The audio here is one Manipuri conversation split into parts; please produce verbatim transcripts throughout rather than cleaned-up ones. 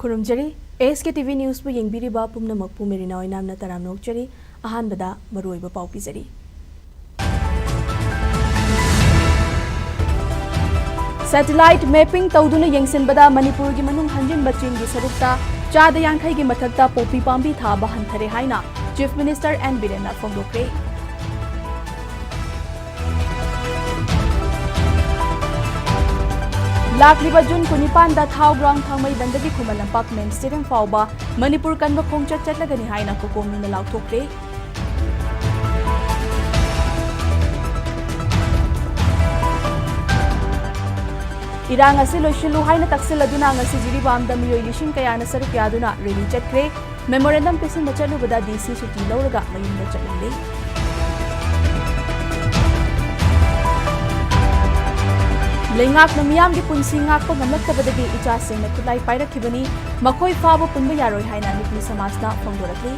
ꯈꯨꯔꯨꯝꯖꯔꯤ꯫ ꯑꯦꯁ ꯀꯦ ꯇꯤ ꯚꯤ ꯅ꯭ꯌꯨꯁꯄꯨ ꯌꯦꯡꯕꯤꯔꯤꯕ ꯄꯨꯝꯅꯃꯛꯄꯨ ꯃꯦꯔꯤꯅꯥ ꯑꯣꯏꯅꯥꯝꯅ ꯇꯔꯥꯝꯅ ꯑꯣꯛꯆꯔꯤ꯫ ꯑꯍꯥꯟꯕꯗ ꯃꯔꯨꯑꯣꯏꯕ ꯄꯥꯎ ꯄꯤꯖꯔꯤ꯫ ꯁꯦꯇꯤꯂꯥꯏꯠ ꯃꯦꯄꯤꯡ ꯇꯧꯗꯨꯅ ꯌꯦꯡꯁꯤꯟꯕꯗ ꯃꯅꯤꯄꯨꯔꯒꯤ ꯃꯅꯨꯡ ꯍꯟꯖꯤꯟꯕ ꯆꯤꯡꯒꯤ ꯁꯔꯨꯛꯇ ꯆꯥꯗ ꯌꯥꯡꯈꯩꯒꯤ ꯃꯊꯛꯇ ꯄꯣꯄꯤ ꯄꯥꯝꯕꯤ ꯊꯥꯕ ꯍꯟꯊꯔꯦ ꯍꯥꯏꯅ ꯆꯤꯐ ꯃꯤꯅꯤꯁꯇꯔ ꯑꯦꯟ ꯕꯤꯔꯦꯟꯅ ꯐꯣꯡꯗꯣꯛꯈ꯭ꯔꯦ꯫ ꯂꯥꯛꯂꯤꯕ ꯖꯨꯟ ꯀꯨꯟꯅꯤꯄꯥꯟꯗ ꯊꯥꯎ ꯒ꯭ꯔꯥꯎꯟ ꯊꯥꯡꯃꯩꯕꯟꯗꯒꯤ ꯈꯨꯃꯟ ꯂꯝꯄꯥꯛ ꯃꯦꯟ ꯁ꯭ꯇꯦꯗꯤꯌꯝ ꯐꯥꯎꯕ ꯃꯅꯤꯄꯨꯔ ꯀꯟꯕ ꯈꯣꯡꯆꯠ ꯆꯠꯂꯒꯅꯤ ꯍꯥꯏꯅ ꯀꯣꯀꯣꯃꯤꯅ ꯂꯥꯎꯊꯣꯛꯈ꯭ꯔꯦ꯫ ꯏꯔꯥꯡ ꯑꯁꯤ ꯂꯣꯏꯁꯤꯜꯂꯨ ꯍꯥꯏꯅ ꯇꯛꯁꯤꯜꯂꯗꯨꯅ ꯉꯁꯤ ꯖꯤꯔꯤꯕꯥꯝꯗ ꯃꯤꯑꯣꯏ ꯂꯤꯁꯤꯡ ꯀꯌꯥꯅ ꯁꯔꯨꯛ ꯌꯥꯗꯨꯅ ꯔꯦꯂꯤ ꯆꯠꯈ꯭ꯔꯦ꯫ ꯃꯦꯃꯣꯔꯦꯟꯗꯝ ꯄꯤꯁꯤꯟꯕ ꯆꯠꯂꯨꯕꯗ ꯗꯤ ꯁꯤ ꯁꯨꯇꯤ ꯂꯧꯔꯒ ꯃꯌꯨꯝꯗ ꯆꯠꯂꯝꯂꯦ꯫ ꯂꯩꯉꯥꯛꯅ ꯃꯤꯌꯥꯝꯒꯤ ꯄꯨꯟꯁꯤ ꯉꯥꯛꯄ ꯉꯝꯂꯛꯇꯕꯗꯒꯤ ꯏꯆꯥꯁꯤꯡꯅ ꯈꯨꯠꯂꯥꯏ ꯄꯥꯏꯔꯛꯈꯤꯕꯅꯤ꯫ ꯃꯈꯣꯏ ꯐꯥꯕ ꯄꯨꯟꯕ ꯌꯥꯔꯣꯏ ꯍꯥꯏꯅ ꯅꯨꯄꯤ ꯁꯃꯥꯖꯅ ꯐꯣꯡꯗꯣꯔꯛꯂꯤ꯫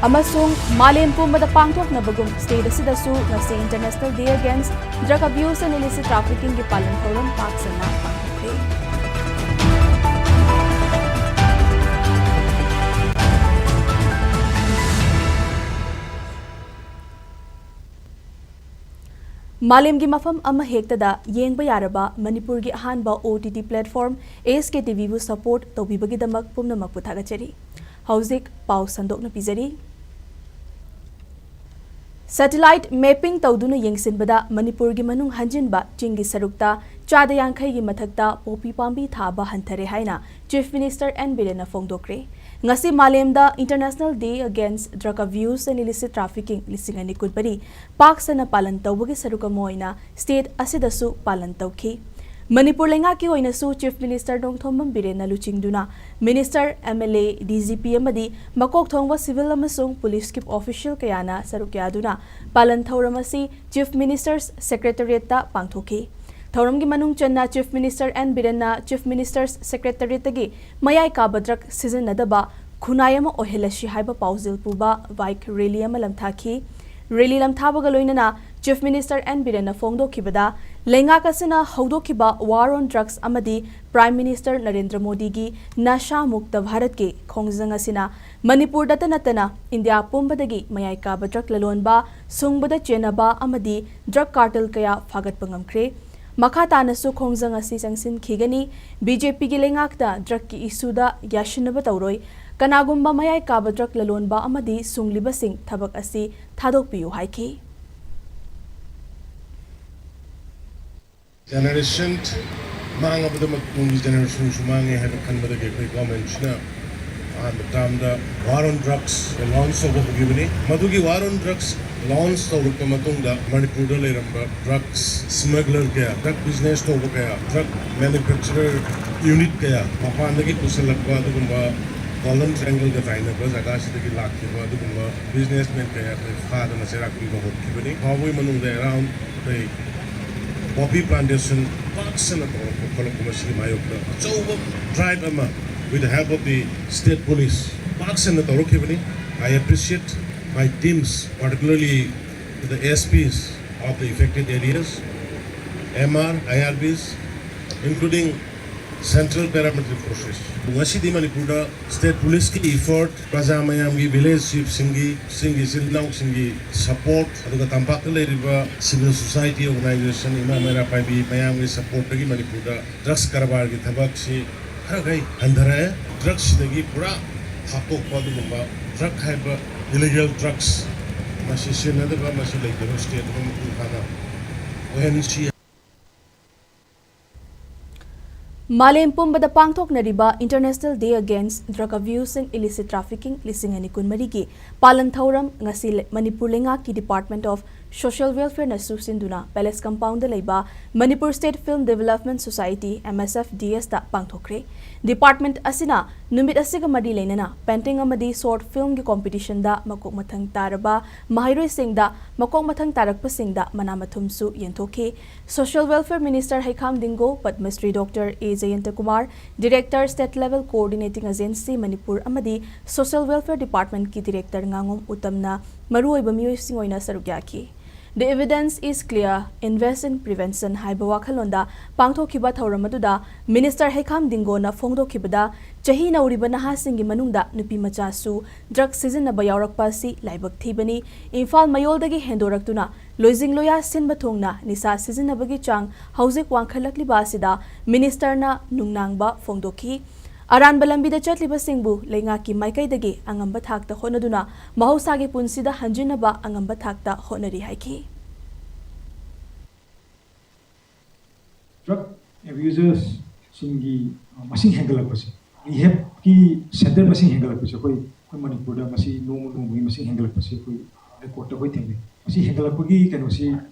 ꯑꯃꯁꯨꯡ ꯃꯥꯂꯦꯝ ꯄꯨꯝꯕꯗ ꯄꯥꯡꯊꯣꯛꯅꯕꯒꯨꯝ state ꯑꯁꯤꯗꯁꯨ ꯉꯁꯤ International Day Against Drug Abuse and Illicit Traffickingꯒꯤ ꯄꯥꯂꯟ ꯊꯧꯔꯝ ꯄꯥꯛ ꯁꯟꯅ ꯄꯥꯡꯊꯣꯛꯈ꯭ꯔꯦ꯫ ꯃꯥꯂꯦꯝꯒꯤ ꯃꯐꯝ ꯑꯃꯍꯦꯛꯇꯗ ꯌꯦꯡꯕ ꯌꯥꯔꯕ ꯃꯅꯤꯄꯨꯔꯒꯤ ꯑꯍꯥꯟꯕ O T T platform S K T Vꯕꯨ support ꯇꯧꯕꯤꯕꯒꯤꯗꯃꯛ ꯄꯨꯝꯅꯃꯛꯄꯨ ꯊꯥꯒꯠꯆꯔꯤ꯫ ꯍꯧꯖꯤꯛ ꯄꯥꯎ ꯁꯟꯗꯣꯛꯅ ꯄꯤꯖꯔꯤ꯫ Satellite mapping ꯇꯧꯗꯨꯅ ꯌꯦꯡꯁꯤꯟꯕꯗ ꯃꯅꯤꯄꯨꯔꯒꯤ ꯃꯅꯨꯡ ꯍꯟꯖꯤꯟꯕ ꯆꯤꯡꯒꯤ ꯁꯔꯨꯛꯇ ꯆꯥꯗ ꯌꯥꯡꯈꯩꯒꯤ ꯃꯊꯛꯇ ꯄꯣꯄꯤ ꯄꯥꯝꯕꯤ ꯊꯥꯕ ꯍꯟꯊꯔꯦ ꯍꯥꯏꯅ Chief Minister N ꯕꯤꯔꯦꯟꯅ ꯐꯣꯡꯗꯣꯛꯈ꯭ꯔꯦ꯫ ꯉꯁꯤ ꯃꯥꯂꯦꯝꯗ International Day Against Drug Abuse and Illicit Trafficking ꯂꯤꯁꯤꯡ ꯑꯅꯤ ꯀꯨꯟꯃꯔꯤ ꯄꯥꯛ ꯁꯟꯅ ꯄꯥꯂꯟ ꯇꯧꯕꯒꯤ ꯁꯔꯨꯛ ꯑꯃ ꯑꯣꯏꯅ state ꯑꯁꯤꯗꯁꯨ ꯄꯥꯂꯟ ꯇꯧꯈꯤ꯫ ꯃꯅꯤꯄꯨꯔ ꯂꯩꯉꯥꯛꯀꯤ ꯑꯣꯏꯅꯁꯨ Chief Minister ꯅꯣꯡꯊꯣꯝꯕꯝ ꯕꯤꯔꯦꯟꯅ ꯂꯨꯆꯤꯡꯗꯨꯅ Minister, M L A, D G P ꯑꯃꯗꯤ ꯃꯀꯣꯛ ꯊꯣꯡꯕ civil ꯑꯃꯁꯨꯡ policeꯀꯤ official ꯀꯌꯥꯅ ꯁꯔꯨꯛ ꯌꯥꯗꯨꯅ ꯄꯥꯂꯟ ꯊꯧꯔꯝ ꯑꯁꯤ Chief Minister's Secretariatꯇ ꯄꯥꯡꯊꯣꯛꯈꯤ꯫ ꯊꯧꯔꯝꯒꯤ ꯃꯅꯨꯡ ꯆꯟꯅ Chief Minister N ꯕꯤꯔꯦꯟꯅ Chief Minister's Secretariatꯇꯒꯤ ꯃꯌꯥꯏ ꯀꯥꯕ drug ꯁꯤꯖꯤꯟꯅꯗꯕ ꯈꯨꯟꯅꯥꯏ ꯑꯃ ꯑꯣꯏꯍꯜꯂꯁꯤ ꯍꯥꯏꯕ ꯄꯥꯎꯖꯦꯜ ꯄꯨꯕ bike rally ꯑꯃ ꯂꯝꯊꯥꯈꯤ꯫ ꯔꯦꯂꯤ ꯂꯝꯊꯥꯕꯒ ꯂꯣꯏꯅꯅ Chief Minister N ꯕꯤꯔꯦꯟꯅ ꯐꯣꯡꯗꯣꯛꯈꯤꯕꯗ, ꯂꯩꯉꯥꯛ ꯑꯁꯤꯅ ꯍꯧꯗꯣꯛꯈꯤꯕ War on Drugs ꯑꯃꯗꯤ Prime Minister ꯅꯔꯦꯟꯗ꯭ꯔ ꯃꯣꯗꯤꯒꯤ ꯅꯁꯥ ꯃꯨꯛꯇ ꯚꯥꯔꯠꯀꯤ ꯈꯣꯡꯖꯪ ꯑꯁꯤꯅ ꯃꯅꯤꯄꯨꯔꯗꯇ ꯅꯠꯇꯅ ꯏꯟꯗꯤꯌꯥ ꯄꯨꯝꯕꯗꯒꯤ ꯃꯌꯥꯏ ꯀꯥꯕ drug ꯂꯂꯣꯟꯕ, ꯁꯨꯡꯕꯗ ꯆꯦꯟꯅꯕ ꯑꯃꯗꯤ drug cartel ꯀꯌꯥ ꯐꯥꯒꯠꯄ ꯉꯝꯈ꯭ꯔꯦ꯫ ꯃꯈꯥ ꯇꯥꯅꯁꯨ ꯈꯣꯡꯖꯪ ꯑꯁꯤ ꯆꯪꯁꯤꯟꯈꯤꯒꯅꯤ꯫ ꯕꯤ ꯖꯦ ꯄꯤꯒꯤ ꯂꯩꯉꯥꯛꯇ drugꯀꯤ issueꯗ ꯌꯥꯁꯤꯟꯅꯕ ꯇꯧꯔꯣꯏ꯫ ꯀꯅꯥꯒꯨꯝꯕ ꯃꯌꯥꯏ ꯀꯥꯕ drug ꯂꯂꯣꯟꯕ ꯑꯃꯗꯤ ꯁꯨꯡꯂꯤꯕꯁꯤꯡ ꯊꯕꯛ ꯑꯁꯤ ꯊꯥꯗꯣꯛꯄꯤꯌꯨ ꯍꯥꯏꯈꯤ꯫ Generation ꯃꯥꯡꯉꯕꯗ ꯃꯇꯨꯡꯒꯤ generationꯁꯨ ꯃꯥꯡꯉꯦ ꯍꯥꯏꯅ ꯈꯟꯕꯗꯒꯤ ꯑꯩꯈꯣꯏ governmentꯁꯤꯅ ꯑꯍꯥꯟꯕ termꯗ War on Drugs launch ꯇꯧꯕ ꯍꯧꯈꯤꯕꯅꯤ꯫ ꯃꯗꯨꯒꯤ War on Drugs launch ꯇꯧꯔꯛꯄ ꯃꯇꯨꯡꯗ ꯃꯅꯤꯄꯨꯔꯗ ꯂꯩꯔꯝꯕ drugs smuggler ꯀꯌꯥ, drug business ꯇꯧꯕ ꯀꯌꯥ, drug manufacturer unit ꯀꯌꯥ, ꯃꯄꯥꯟꯗꯒꯤ ꯄꯨꯁꯤꯜꯂꯛꯄ ꯑꯗꯨꯒꯨꯝꯕ Golden Triangleꯒ ꯇꯥꯏꯅꯕ ꯖꯒꯥꯁꯤꯗꯒꯤ ꯂꯥꯛꯈꯤꯕ ꯑꯗꯨꯒꯨꯝꯕ businessman ꯀꯌꯥ ꯑꯩꯈꯣꯏ ꯐꯥꯗꯅ ꯆꯩꯔꯥꯛ ꯄꯤꯕ ꯍꯧꯈꯤꯕꯅꯤ꯫ ꯐꯥꯎꯕꯒꯤ ꯃꯅꯨꯡꯗ around ꯑꯩꯈꯣꯏ poppy plantation ꯄꯥꯛ ꯁꯟꯅ ꯇꯧꯔꯛꯄ ꯈꯣꯠꯂꯛꯄ ꯃꯁꯤꯒꯤ ꯃꯥꯌꯣꯛꯇ ꯑꯆꯧꯕ drive ꯑꯃ with the help of the state police ꯄꯥꯛ ꯁꯟꯅ ꯇꯧꯔꯛꯈꯤꯕꯅꯤ꯫ I appreciate my teams, particularly the S Ps of the affected areas, M R, I R Bs, including Central Paramilitary Forces꯫ ꯉꯁꯤꯗꯤ ꯃꯅꯤꯄꯨꯔꯗ state policeꯀꯤ effort, ꯄ꯭ꯔꯖꯥ ꯃꯌꯥꯝꯒꯤ, village chiefꯁꯤꯡꯒꯤ, ꯁꯤꯡꯒꯤ ꯏꯆꯤꯜ ꯏꯅꯥꯎꯁꯤꯡꯒꯤ support, ꯑꯗꯨꯒ ꯇꯝꯄꯥꯛꯇ ꯂꯩꯔꯤꯕ civil society organization, ꯏꯃꯥ ꯃꯩꯔꯥ ꯄꯥꯏꯕꯤ ꯃꯌꯥꯝꯒꯤ supportꯇꯒꯤ ꯃꯅꯤꯄꯨꯔꯗ drugs ꯀꯔꯕꯥꯔꯒꯤ ꯊꯕꯛꯁꯤ ꯈꯔꯈꯩ ꯍꯟꯊꯔꯛꯑꯦ꯫ Drugsꯁꯤꯗꯒꯤ ꯄꯨꯔꯥ ꯍꯥꯠꯇꯣꯛꯄ ꯑꯗꯨꯒꯨꯝꯕ drug ꯍꯥꯏꯕ illegal drugs ꯃꯁꯤ ꯁꯤꯖꯤꯟꯅꯗꯕ, ꯃꯁꯤ ꯂꯩꯇꯕ state ꯑꯃ ꯃꯄꯨꯡ ꯐꯥꯅ ꯑꯣꯏꯍꯟꯁꯤ꯫ ꯃꯥꯂꯦꯝ ꯄꯨꯝꯕꯗ ꯄꯥꯡꯊꯣꯛꯅꯔꯤꯕ International Day Against Drug Abuse and Illicit Trafficking ꯂꯤꯁꯤꯡ ꯑꯅꯤ ꯀꯨꯟꯃꯔꯤꯒꯤ ꯄꯥꯂꯟ ꯊꯧꯔꯝ ꯉꯁꯤ ꯂꯩ-, ꯃꯅꯤꯄꯨꯔ ꯂꯩꯉꯥꯛꯀꯤ Department of ꯁꯣꯁꯤꯌꯦꯜ ꯋꯦꯜꯐꯤꯌꯔꯅ ꯁꯨꯁꯤꯟꯗꯨꯅ ꯄꯦꯂꯦꯁ ꯀꯝꯄꯥꯎꯟꯗ ꯂꯩꯕ Manipur state film development society, MSFDS, ꯇ ꯄꯥꯡꯊꯣꯛꯈ꯭ꯔꯦ꯫ ꯗꯤꯄꯥꯔꯠꯃꯦꯟꯠ ꯑꯁꯤꯅ ꯅꯨꯃꯤꯠ ꯑꯁꯤꯒ ꯃꯔꯤ ꯂꯩꯅꯅ ꯄꯦꯟꯇꯤꯡ ꯑꯃꯗꯤ ꯁꯣꯔꯠ ꯐꯤꯜꯝꯒꯤ ꯀꯣꯝꯄꯤꯇꯤꯁꯟꯗ ꯃꯀꯣꯛ ꯃꯊꯪ ꯇꯥꯔꯕ ꯃꯍꯩꯔꯣꯏꯁꯤꯡꯗ ꯃꯀꯣꯛ ꯃꯊꯪ ꯇꯥꯔꯛꯄꯁꯤꯡꯗ ꯃꯅꯥ ꯃꯊꯨꯝꯁꯨ ꯌꯦꯟꯊꯣꯛꯈꯤ꯫ Social welfare minister Heikham Dingo, Padmashri doctor A Jayantakumar, director, state level coordinating agency Manipur ꯑꯃꯗꯤ ꯁꯣꯁꯤꯌꯦꯜ ꯋꯦꯜꯐꯤꯌꯔ ꯗꯤꯄꯥꯔꯠꯃꯦꯟꯠꯀꯤ ꯗꯤꯔꯦꯛꯇꯔ ꯉꯥꯉꯣꯝ ꯎꯇꯝꯅ ꯃꯔꯨꯑꯣꯏꯕ ꯃꯤꯑꯣꯏꯁꯤꯡ ꯑꯣꯏꯅ ꯁꯔꯨꯛ ꯌꯥꯈꯤ꯫ The evidence is clear, invest in prevention ꯍꯥꯏꯕ ꯋꯥꯈꯜꯂꯣꯟꯗ ꯄꯥꯡꯊꯣꯛꯈꯤꯕ ꯊꯧꯔꯝ ꯑꯗꯨꯗ ꯃꯤꯅꯤꯁꯇꯔ ꯍꯩꯈꯥꯝ ꯗꯤꯡꯒꯣꯅ ꯐꯣꯡꯗꯣꯛꯈꯤꯕꯗ, ꯆꯍꯤ ꯅꯧꯔꯤꯕ ꯅꯍꯥꯁꯤꯡꯒꯤ ꯃꯅꯨꯡꯗ ꯅꯨꯄꯤ ꯃꯆꯥꯁꯨ ꯗ꯭ꯔꯒ ꯁꯤꯖꯤꯟꯅꯕ ꯌꯥꯎꯔꯛꯄ ꯑꯁꯤ ꯂꯥꯏꯕꯛ ꯊꯤꯕꯅꯤ꯫ ꯏꯝꯐꯥꯜ ꯃꯌꯣꯜꯗꯒꯤ ꯍꯦꯟꯗꯣꯔꯛꯇꯨꯅ ꯂꯣꯏꯖꯤꯡ ꯂꯣꯌꯥ ꯁꯤꯟꯕ ꯊꯨꯡꯅ ꯅꯤꯁꯥ ꯁꯤꯖꯤꯟꯅꯕꯒꯤ ꯆꯥꯡ ꯍꯧꯖꯤꯛ ꯋꯥꯡꯈꯠꯂꯛꯂꯤꯕ ꯑꯁꯤꯗ ꯃꯤꯅꯤꯁꯇꯔꯅ ꯅꯨꯡꯅꯥꯡꯕ ꯐꯣꯡꯗꯣꯛꯈꯤ꯫ ꯑꯔꯥꯟꯕ ꯂꯝꯕꯤꯗ ꯆꯠꯂꯤꯕꯁꯤꯡꯕꯨ ꯂꯩꯉꯥꯛꯀꯤ ꯃꯥꯏꯀꯩꯗꯒꯤ ꯑꯉꯝꯕ ꯊꯥꯛꯇ ꯍꯣꯠꯅꯗꯨꯅ ꯃꯍꯧꯁꯥꯒꯤ ꯄꯨꯟꯁꯤꯗ ꯍꯟꯖꯤꯟꯅꯕ ꯑꯉꯝꯕ ꯊꯥꯛꯇ ꯍꯣꯠꯅꯔꯤ ꯍꯥꯏꯈꯤ꯫ ꯗ꯭ꯔꯒ ꯑꯦꯕ꯭ꯌꯨꯖꯔꯁꯁꯤꯡꯒꯤ ꯃꯁꯤꯡ ꯍꯦꯟꯒꯠꯂꯛꯄꯁꯦ, ꯔꯤꯍꯦꯕꯀꯤ ꯁꯦꯟꯇꯔ ꯃꯁꯤꯡ ꯍꯦꯟꯒꯠꯂꯛꯄꯁꯦ, ꯑꯩꯈꯣꯏ ꯑꯩꯈꯣꯏ ꯃꯅꯤꯄꯨꯔꯗ ꯃꯁꯤ ꯅꯣꯡꯃ ꯅꯣꯡꯃꯒꯤ ꯃꯁꯤꯡ ꯍꯦꯟꯒꯠꯂꯛꯄꯁꯦ ꯑꯩꯈꯣꯏ ꯔꯦꯀꯣꯔꯠꯇ ꯑꯩꯈꯣꯏ ꯊꯦꯡꯅꯩ꯫ ꯃꯁꯤ ꯍꯦꯟꯒꯠꯂꯛꯄꯒꯤ ꯀꯩꯅꯣꯁꯤ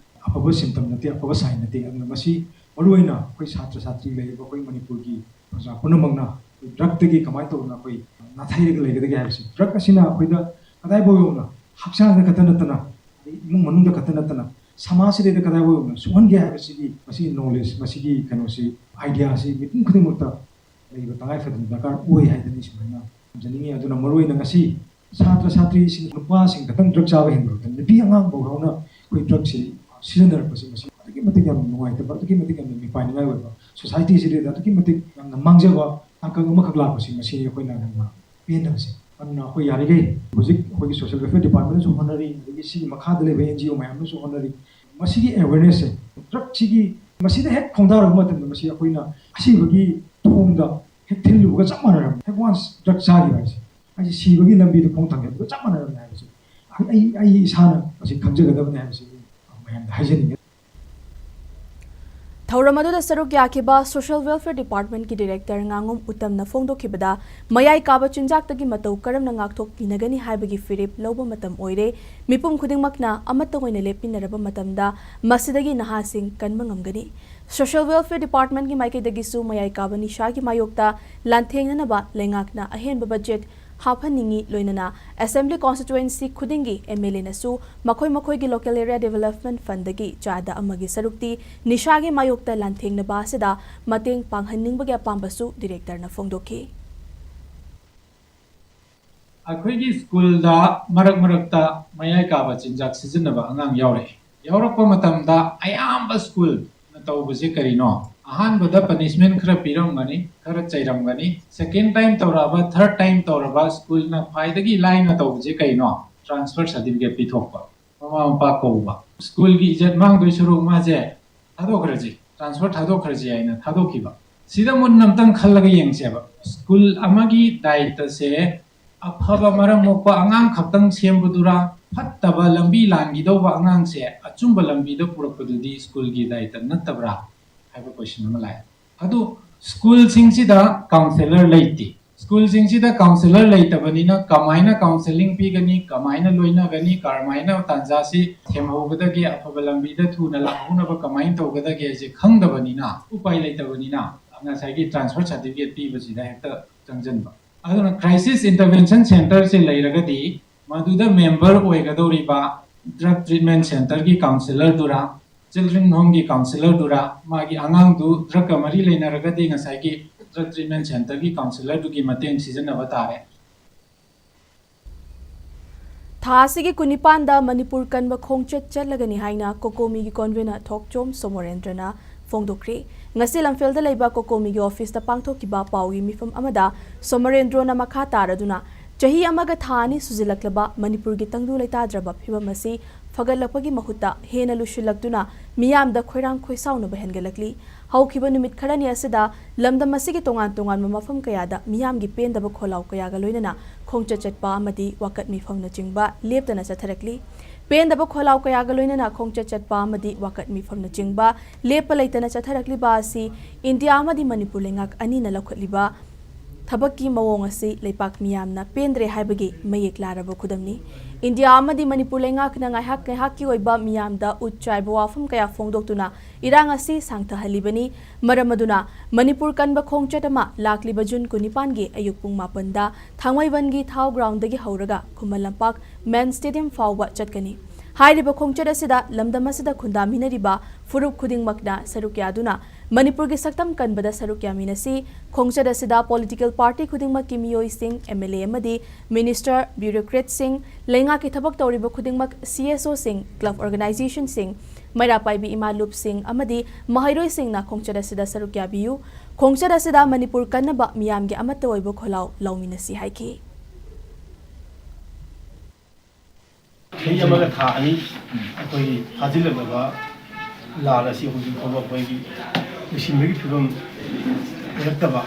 ꯑꯐꯕ ꯁꯤꯝꯇꯝ ꯅꯠꯇꯦ, ꯑꯐꯕ ꯁꯥꯏꯟ ꯅꯠꯇꯦ꯫ ꯑꯗꯨꯅ ꯃꯁꯤ ꯃꯔꯨꯑꯣꯏꯅ ꯑꯩꯈꯣꯏ ꯁꯥꯇ꯭ꯔ ꯁꯥꯇ꯭ꯔꯤ ꯂꯩꯔꯤꯕ ꯑꯩꯈꯣꯏ ꯃꯅꯤꯄꯨꯔꯒꯤ ꯄ꯭ꯔꯖꯥ ꯄꯨꯝꯅꯃꯛꯅ ꯑꯩꯈꯣꯏ ꯗ꯭ꯔꯒꯇꯒꯤ ꯀꯃꯥꯏꯅ ꯇꯧꯗꯅ ꯑꯩꯈꯣꯏ ꯅꯥꯊꯩꯔꯒ ꯂꯩꯒꯗꯒꯦ ꯍꯥꯏꯕꯁꯤ, ꯗ꯭ꯔꯒ ꯑꯁꯤꯅ ꯑꯩꯈꯣꯏꯗ ꯀꯗꯥꯏꯐꯥꯎ ꯌꯧꯅ ꯍꯛꯆꯥꯡꯗ ꯈꯛꯇ ꯅꯠꯇꯅ, ꯑꯗꯩ ꯏꯃꯨꯡ ꯃꯅꯨꯡꯗ ꯈꯛꯇ ꯅꯠꯇꯅ, ꯁꯃꯥꯖꯁꯤꯗꯩꯗ ꯀꯗꯥꯏꯐꯥꯎ ꯌꯧꯅ ꯁꯣꯛꯍꯟꯒꯦ ꯍꯥꯏꯕꯁꯤꯒꯤ ꯃꯁꯤꯒꯤ ꯅꯣꯂꯦꯖ, ꯃꯁꯤꯒꯤ ꯀꯩꯅꯣꯁꯤ, ꯑꯥꯏꯗꯤꯌꯥꯁꯤ ꯃꯤꯄꯨꯝ ꯈꯨꯗꯤꯡꯃꯛꯇ ꯂꯩꯕ ꯇꯉꯥꯏ ꯐꯗꯅ ꯗꯔꯀꯥꯔ ꯑꯣꯏ ꯍꯥꯏꯗꯅ ꯑꯩ ꯁꯨꯃꯥꯏꯅ ꯊꯝꯖꯅꯤꯡꯉꯤ꯫ ꯑꯗꯨꯅ ꯃꯔꯨꯑꯣꯏꯅ ꯉꯁꯤ ꯁꯥꯇ꯭ꯔ ꯁꯥꯇ꯭ꯔꯤꯁꯤꯡ, ꯅꯨꯄꯥꯁꯤꯡ ꯈꯛꯇꯪ ꯗ꯭ꯔꯒ ꯆꯥꯕ ꯍꯦꯟꯕ ꯅꯠꯇꯅ ꯅꯨꯄꯤ ꯑꯉꯥꯡ ꯐꯥꯎ ꯌꯥꯎꯅ ꯑꯩꯈꯣꯏ ꯗ꯭ꯔꯒꯁꯤ ꯁꯤꯖꯤꯟꯅꯔꯛꯄꯁꯤ, ꯃꯁꯤ ꯑꯗꯨꯛꯀꯤ ꯃꯇꯤꯛ ꯌꯥꯝꯅ ꯅꯨꯡꯉꯥꯏꯇꯕ, ꯑꯗꯨꯛꯀꯤ ꯃꯇꯤꯛ ꯌꯥꯝꯅ ꯃꯤꯄꯥꯏꯅꯤꯡꯉꯥꯏ ꯑꯣꯏꯕ, ꯁꯣꯁꯥꯏꯇꯤꯁꯤꯗ ꯑꯗꯨꯛꯀꯤ ꯃꯇꯤꯛ ꯌꯥꯝꯅ ꯃꯥꯡꯖꯕ ꯇꯥꯡꯀꯛ ꯑꯃꯈꯛ ꯂꯥꯛꯄꯁꯤ, ꯃꯁꯤꯅꯤ ꯑꯩꯈꯣꯏꯅ ꯌꯥꯝꯅ ꯄꯦꯟꯗꯕꯁꯦ꯫ ꯑꯗꯨꯅ ꯑꯩꯈꯣꯏ ꯌꯥꯔꯤꯈꯩ ꯍꯧꯖꯤꯛ ꯑꯩꯈꯣꯏꯒꯤ ꯁꯣꯁꯤꯌꯦꯜ ꯋꯦꯜꯐꯤꯌꯔ ꯗꯤꯄꯥꯔꯠꯃꯦꯟꯅꯁꯨ ꯍꯣꯠꯅꯔꯤ, ꯑꯗꯒꯤ ꯁꯤꯒꯤ ꯃꯈꯥꯗ ꯂꯩꯕ ꯑꯦꯟ ꯖꯤ ꯑꯣ ꯃꯌꯥꯝꯅꯁꯨ ꯍꯣꯠꯅꯔꯤ꯫ ꯃꯁꯤꯒꯤ ꯑꯦꯋꯦꯔꯅꯦꯁꯁꯦ, ꯗ꯭ꯔꯒꯁꯤꯒꯤ, ꯃꯁꯤꯗ ꯍꯦꯛ ꯈꯣꯡꯗꯥꯔꯕ ꯃꯇꯝꯗ ꯃꯁꯤ ꯑꯩꯈꯣꯏꯅ ꯑꯁꯤꯕꯒꯤ ꯊꯣꯡꯗ ꯍꯦꯛ ꯊꯤꯜꯂꯨꯕꯒ ꯆꯞ ꯃꯥꯟꯅꯔꯕꯅꯤ꯫ ꯍꯦꯛ ꯋꯥꯟꯁ ꯗ꯭ꯔꯒ ꯆꯥꯈꯤꯕ ꯍꯥꯏꯁꯦ, ꯑꯩꯁꯦ ꯁꯤꯕꯒꯤ ꯂꯝꯕꯤꯗ ꯈꯣꯡ ꯊꯥꯡꯖꯤꯟꯕꯒ ꯆꯞ ꯃꯥꯟꯅꯔꯕꯅꯤ ꯍꯥꯏꯕꯁꯦ ꯑꯩ, ꯑꯩ ꯏꯁꯥꯅ ꯃꯁꯤ ꯈꯪꯖꯒꯗꯕꯅꯤ ꯍꯥꯏꯕꯁꯤ ꯃꯌꯥꯝꯗ ꯍꯥꯏꯖꯅꯤꯡꯉꯤ꯫ ꯊꯧꯔꯝ ꯑꯗꯨꯗ ꯁꯔꯨꯛ ꯌꯥꯈꯤꯕ Social Welfare Departmentꯀꯤ Director ꯉꯥꯉꯣꯝ ꯎꯇꯝꯅ ꯐꯣꯡꯗꯣꯛꯈꯤꯕꯗ, ꯃꯌꯥꯏ ꯀꯥꯕ ꯆꯤꯟꯖꯥꯛꯇꯒꯤ ꯃꯇꯧ ꯀꯔꯝꯅ ꯉꯥꯛꯊꯣꯛꯄꯤꯅꯒꯅꯤ ꯍꯥꯏꯕꯒꯤ ꯐꯤꯔꯦꯞ ꯂꯧꯕ ꯃꯇꯝ ꯑꯣꯏꯔꯦ꯫ ꯃꯤꯄꯨꯝ ꯈꯨꯗꯤꯡꯃꯛꯅ ꯑꯃꯠꯇ ꯑꯣꯏꯅ ꯂꯦꯞꯃꯤꯟꯅꯔꯕ ꯃꯇꯝꯗ ꯃꯁꯤꯗꯒꯤ ꯅꯍꯥꯁꯤꯡ ꯀꯟꯕ ꯉꯝꯒꯅꯤ꯫ Social Welfare Departmentꯀꯤ ꯃꯥꯏꯀꯩꯗꯒꯤꯁꯨ ꯃꯌꯥꯏ ꯀꯥꯕ ꯅꯤꯁꯥꯒꯤ ꯃꯥꯌꯣꯛꯇ ꯂꯥꯟꯊꯦꯡꯅꯅꯕ ꯂꯩꯉꯥꯛꯅ ꯑꯍꯦꯟꯕ budget ꯍꯥꯞꯍꯟꯅꯤꯡꯏ꯫ ꯂꯣꯏꯅꯅ Assembly Constituency ꯈꯨꯗꯤꯡꯒꯤ MLAꯅꯁꯨ ꯃꯈꯣꯏ ꯃꯈꯣꯏꯒꯤ Local Area Development Fundꯗꯒꯤ ꯆꯥꯗ ꯑꯃꯒꯤ ꯁꯔꯨꯛꯇꯤ ꯅꯤꯁꯥꯒꯤ ꯃꯥꯌꯣꯛꯇ ꯂꯥꯟꯊꯦꯡꯅꯕ ꯑꯁꯤꯗ ꯃꯇꯦꯡ ꯄꯥꯡꯍꯟꯅꯤꯡꯕꯒꯤ ꯑꯄꯥꯝꯕꯁꯨ Directorꯅ ꯐꯣꯡꯗꯣꯛꯈꯤ꯫ ꯑꯩꯈꯣꯏꯒꯤ ꯁ꯭ꯀꯨꯜꯗ ꯃꯔꯛ ꯃꯔꯛꯇ ꯃꯌꯥꯏ ꯀꯥꯕ ꯆꯤꯟꯖꯥꯛ ꯁꯤꯖꯤꯟꯅꯕ ꯑꯉꯥꯡ ꯌꯥꯎꯔꯛꯏ꯫ ꯌꯥꯎꯔꯛꯄ ꯃꯇꯝꯗ ꯑꯌꯥꯝꯕ ꯁ꯭ꯀꯨꯜꯅ ꯇꯧꯕꯁꯦ ꯀꯔꯤꯅꯣ? ꯑꯍꯥꯟꯕꯗ punishment ꯈꯔ ꯄꯤꯔꯝꯒꯅꯤ, ꯈꯔ ꯆꯩꯔꯝꯒꯅꯤ꯫ Second time ꯇꯧꯔꯛꯑꯕ, third time ꯇꯧꯔꯕ ꯁ꯭ꯀꯨꯜꯅ ꯈ꯭ꯋꯥꯏꯗꯒꯤ ꯂꯥꯏꯅ ꯇꯧꯕꯁꯦ ꯀꯩꯅꯣ? Transfer certificate ꯄꯤꯊꯣꯛꯄ, ꯃꯃꯥ ꯃꯄꯥ ꯀꯧꯕ꯫ ꯁ꯭ꯀꯨꯜꯒꯤ ꯏꯖꯠ ꯃꯥꯡꯗꯣꯏ ꯁꯔꯨꯛ ꯃꯥꯁꯦ ꯊꯥꯗꯣꯛꯈ꯭ꯔꯁꯤ, transfer ꯊꯥꯗꯣꯛꯈ꯭ꯔꯁꯤ ꯍꯥꯏꯅ ꯊꯥꯗꯣꯛꯈꯤꯕ꯫ ꯁꯤꯗ ꯃꯨꯟꯅ ꯑꯝꯇꯪ ꯈꯜꯂꯒ ꯌꯦꯡꯁꯦꯕ, ꯁ꯭ꯀꯨꯜ ꯑꯃꯒꯤ ꯗꯥꯌꯤꯠꯇꯁꯦ ꯑꯐꯕ ꯃꯔꯝ ꯃꯣꯛꯄ ꯑꯉꯥꯡ ꯈꯛꯇꯪ ꯁꯦꯝꯕꯗꯨꯔꯥ, ꯐꯠꯇꯕ ꯂꯝꯕꯤ ꯂꯥꯟꯈꯤꯗꯧꯕ ꯑꯉꯥꯡꯁꯦ ꯑꯆꯨꯝꯕ ꯂꯝꯕꯤꯗ ꯄꯨꯔꯛꯄꯗꯨꯗꯤ ꯁ꯭ꯀꯨꯜꯒꯤ ꯗꯥꯌꯤꯠꯇ ꯅꯠꯇꯕ꯭ꯔꯥ ꯍꯥꯏꯕ question ꯑꯃ ꯂꯥꯛꯑꯦ꯫ ꯑꯗꯨ ꯁ꯭ꯀꯨꯜꯁꯤꯡꯁꯤꯗ counsellor ꯂꯩꯇꯦ꯫ ꯁ꯭ꯀꯨꯜꯁꯤꯡꯁꯤꯗ counsellor ꯂꯩꯇꯕꯅꯤꯅ ꯀꯃꯥꯏꯅ counselling ꯄꯤꯒꯅꯤ, ꯀꯃꯥꯏꯅ ꯂꯣꯏꯅꯒꯅꯤ, ꯀꯔꯝꯍꯥꯏꯅ ꯇꯥꯟꯖꯥꯁꯤ ꯊꯦꯝꯍꯧꯒꯗꯒꯦ, ꯑꯐꯕ ꯂꯝꯕꯤꯗ ꯊꯨꯅ ꯂꯥꯛꯍꯧꯅꯕ ꯀꯃꯥꯏꯅ ꯇꯧꯒꯗꯒꯦ ꯍꯥꯏꯁꯦ ꯈꯪꯗꯕꯅꯤꯅ, ꯎꯄꯥꯏ ꯂꯩꯇꯕꯅꯤꯅ ꯉꯁꯥꯏꯒꯤ transfer certificate ꯄꯤꯕꯁꯤꯗ ꯍꯦꯛꯇ ꯆꯪꯁꯤꯟꯕ꯫ ꯑꯗꯨꯅ crisis intervention centreꯁꯦ ꯂꯩꯔꯒꯗꯤ ꯃꯗꯨꯗ member ꯑꯣꯏꯒꯗꯧꯔꯤꯕ drug treatment centreꯒꯤ counsellorꯗꯨꯔꯥ, children homeꯒꯤ counsellorꯗꯨꯔꯥ, ꯃꯥꯒꯤ ꯑꯉꯥꯡꯗꯨ drugꯀ ꯃꯔꯤ ꯂꯩꯅꯔꯒꯗꯤ ꯉꯁꯥꯏꯒꯤ drug treatment centreꯒꯤ counsellorꯗꯨꯒꯤ ꯃꯇꯦꯡ ꯁꯤꯖꯤꯟꯅꯕ ꯇꯥꯔꯦ꯫ ꯊꯥ ꯑꯁꯤꯒꯤ ꯀꯨꯟꯅꯤꯄꯥꯟꯗ ꯃꯅꯤꯄꯨꯔ ꯀꯟꯕ ꯈꯣꯡꯆꯠ ꯆꯠꯂꯒꯅꯤ ꯍꯥꯏꯅ COCOMIꯒꯤ convener ꯊꯣꯛꯆꯣꯝ ꯁꯣꯃꯣꯔꯦꯟꯗ꯭ꯔꯅ ꯐꯣꯡꯗꯣꯛꯈ꯭ꯔꯦ꯫ ꯉꯁꯤ ꯂꯝꯐꯦꯜꯗ ꯂꯩꯕ COCOMIꯒꯤ officeꯇ ꯄꯥꯡꯊꯣꯛꯈꯤꯕ ꯄꯥꯎꯒꯤ ꯃꯤꯐꯝ ꯑꯃꯗ ꯁꯣꯃꯣꯔꯦꯟꯗ꯭ꯔꯣꯅ ꯃꯈꯥ ꯇꯥꯔꯗꯨꯅ ꯆꯍꯤ ꯑꯃꯒ ꯊꯥ ꯑꯅꯤ ꯁꯨꯖꯤꯜꯂꯛꯂꯕ ꯃꯅꯤꯄꯨꯔꯒꯤ ꯇꯪꯗꯨ ꯂꯩꯇꯥꯗ꯭ꯔꯕ ꯐꯤꯕꯝ ꯑꯁꯤ ꯐꯒꯠꯂꯛꯄꯒꯤ ꯃꯍꯨꯠꯇ ꯍꯦꯟꯅ ꯂꯨꯁꯤꯜꯂꯛꯇꯨꯅ ꯃꯤꯌꯥꯝꯗ ꯈꯣꯏꯔꯥꯡ ꯈꯣꯏꯁꯥꯎꯅꯕ ꯍꯦꯟꯒꯠꯂꯛꯂꯤ꯫ ꯍꯧꯈꯤꯕ ꯅꯨꯃꯤꯠ ꯈꯔꯅꯤ ꯑꯁꯤꯗ ꯂꯝꯗꯝ ꯑꯁꯤꯒꯤ ꯇꯣꯉꯥꯟ ꯇꯣꯉꯥꯟꯕ ꯃꯐꯝ ꯀꯌꯥꯗ ꯃꯤꯌꯥꯝꯒꯤ ꯄꯦꯟꯗꯕ ꯈꯣꯜꯂꯥꯎ ꯀꯌꯥꯒ ꯂꯣꯏꯅꯅ ꯈꯣꯡꯆꯠ ꯆꯠꯄ ꯑꯃꯗꯤ ꯋꯥꯀꯠ ꯃꯤꯐꯝꯅꯆꯤꯡꯕ ꯂꯦꯞꯇꯅ ꯆꯠꯊꯔꯛꯂꯤ꯫ ꯄꯦꯟꯗꯕ ꯈꯣꯜꯂꯥꯎ ꯀꯌꯥꯒ ꯂꯣꯏꯅꯅ ꯈꯣꯡꯆꯠ ꯆꯠꯄ ꯑꯃꯗꯤ ꯋꯥꯀꯠ ꯃꯤꯐꯝꯅꯆꯤꯡꯕ ꯂꯦꯞꯄ ꯂꯩꯇꯅ ꯆꯠꯊꯔꯛꯂꯤꯕ ꯑꯁꯤ ꯏꯟꯗꯤꯌꯥ ꯑꯃꯗꯤ ꯃꯅꯤꯄꯨꯔ ꯂꯩꯉꯥꯛ ꯑꯅꯤꯅ ꯂꯧꯈꯠꯂꯤꯕ ꯊꯕꯛꯀꯤ ꯃꯑꯣꯡ ꯑꯁꯤ ꯂꯩꯄꯥꯛ ꯃꯤꯌꯥꯝꯅ ꯄꯦꯟꯗ꯭ꯔꯦ ꯍꯥꯏꯕꯒꯤ ꯃꯌꯦꯛ ꯂꯥꯔꯕ ꯈꯨꯗꯝꯅꯤ꯫ ꯏꯟꯗꯤꯌꯥ ꯑꯃꯗꯤ ꯃꯅꯤꯄꯨꯔ ꯂꯩꯉꯥꯛꯅ ꯉꯥꯏꯍꯥꯛ ꯉꯥꯏꯍꯥꯛꯀꯤ ꯑꯣꯏꯕ ꯃꯤꯌꯥꯝꯗ ꯎꯠ ꯆꯥꯏꯕ ꯋꯥꯐꯝ ꯀꯌꯥ ꯐꯣꯡꯗꯣꯛꯇꯨꯅ ꯏꯔꯥꯡ ꯑꯁꯤ ꯁꯥꯡꯊꯍꯜꯂꯤꯕꯅꯤ꯫ ꯃꯔꯝ ꯑꯗꯨꯅ ꯃꯅꯤꯄꯨꯔ ꯀꯟꯕ ꯈꯣꯡꯆꯠ ꯑꯃ ꯂꯥꯛꯂꯤꯕ ꯖꯨꯟ ꯀꯨꯟꯅꯤꯄꯥꯟꯒꯤ ꯑꯌꯨꯛ ꯄꯨꯡ ꯃꯥꯄꯟꯗ ꯊꯥꯡꯃꯩꯕꯟꯒꯤ ꯊꯥꯎ ꯒ꯭ꯔꯥꯎꯟꯗꯒꯤ ꯍꯧꯔꯒ ꯈꯨꯃꯟ ꯂꯝꯄꯥꯛ ꯃꯦꯟ ꯁ꯭ꯇꯦꯗꯤꯌꯝ ꯐꯥꯎꯕ ꯆꯠꯀꯅꯤ꯫ ꯍꯥꯏꯔꯤꯕ ꯈꯣꯡꯆꯠ ꯑꯁꯤꯗ ꯂꯝꯗꯝ ꯑꯁꯤꯗ ꯈꯨꯟꯗꯥꯃꯤꯟꯅꯔꯤꯕ ꯐꯨꯔꯨꯞ ꯈꯨꯗꯤꯡꯃꯛꯅ ꯁꯔꯨꯛ ꯌꯥꯗꯨꯅ ꯃꯅꯤꯄꯨꯔꯒꯤ ꯁꯛꯇꯝ ꯀꯟꯕꯗ ꯁꯔꯨꯛ ꯌꯥꯃꯤꯟꯅꯁꯤ꯫ ꯈꯣꯡꯆꯠ ꯑꯁꯤꯗ ꯄꯣꯂꯤꯇꯤꯀꯦꯜ ꯄꯥꯔꯇꯤ ꯈꯨꯗꯤꯡꯃꯛꯀꯤ ꯃꯤꯑꯣꯏꯁꯤꯡ, ꯑꯦꯝ ꯑꯦꯜ ꯑꯦ ꯑꯃꯗꯤ ꯃꯤꯅꯤꯁꯇꯔ, ꯕ꯭ꯌꯨꯔꯣꯀ꯭ꯔꯦꯠꯁꯤꯡ, ꯂꯩꯉꯥꯛꯀꯤ ꯊꯕꯛ ꯇꯧꯔꯤꯕ ꯈꯨꯗꯤꯡꯃꯛ, ꯁꯤ ꯑꯦꯁ ꯑꯣꯁꯤꯡ, ꯀ꯭ꯂꯕ ꯑꯣꯔꯒꯅꯥꯏꯖꯦꯁꯟꯁꯤꯡ, ꯃꯩꯔꯥ ꯄꯥꯏꯕꯤ ꯏꯃꯥ ꯂꯨꯞꯁꯤꯡ ꯑꯃꯗꯤ ꯃꯍꯩꯔꯣꯏꯁꯤꯡꯅ ꯈꯣꯡꯆꯠ ꯑꯁꯤꯗ ꯁꯔꯨꯛ ꯌꯥꯕꯤꯌꯨ꯫ ꯈꯣꯡꯆꯠ ꯑꯁꯤꯗ ꯃꯅꯤꯄꯨꯔ ꯀꯟꯅꯕ ꯃꯤꯌꯥꯝꯒꯤ ꯑꯃꯠꯇ ꯑꯣꯏꯕ ꯈꯣꯜꯂꯥꯎ ꯂꯧꯃꯤꯟꯅꯁꯤ ꯍꯥꯏꯈꯤ꯫ ꯆꯍꯤ ꯑꯃꯒ ꯊꯥ ꯑꯅꯤ ꯑꯩꯈꯣꯏꯒꯤ ꯐꯥꯖꯤꯜꯂꯛꯂꯕ ꯂꯥꯟ ꯑꯁꯤ ꯍꯧꯖꯤꯛ ꯐꯥꯎꯕ ꯑꯩꯈꯣꯏꯒꯤ ꯂꯣꯏꯁꯤꯟꯕꯒꯤ ꯐꯤꯕꯝ ꯑꯣꯏꯔꯛꯇꯕ,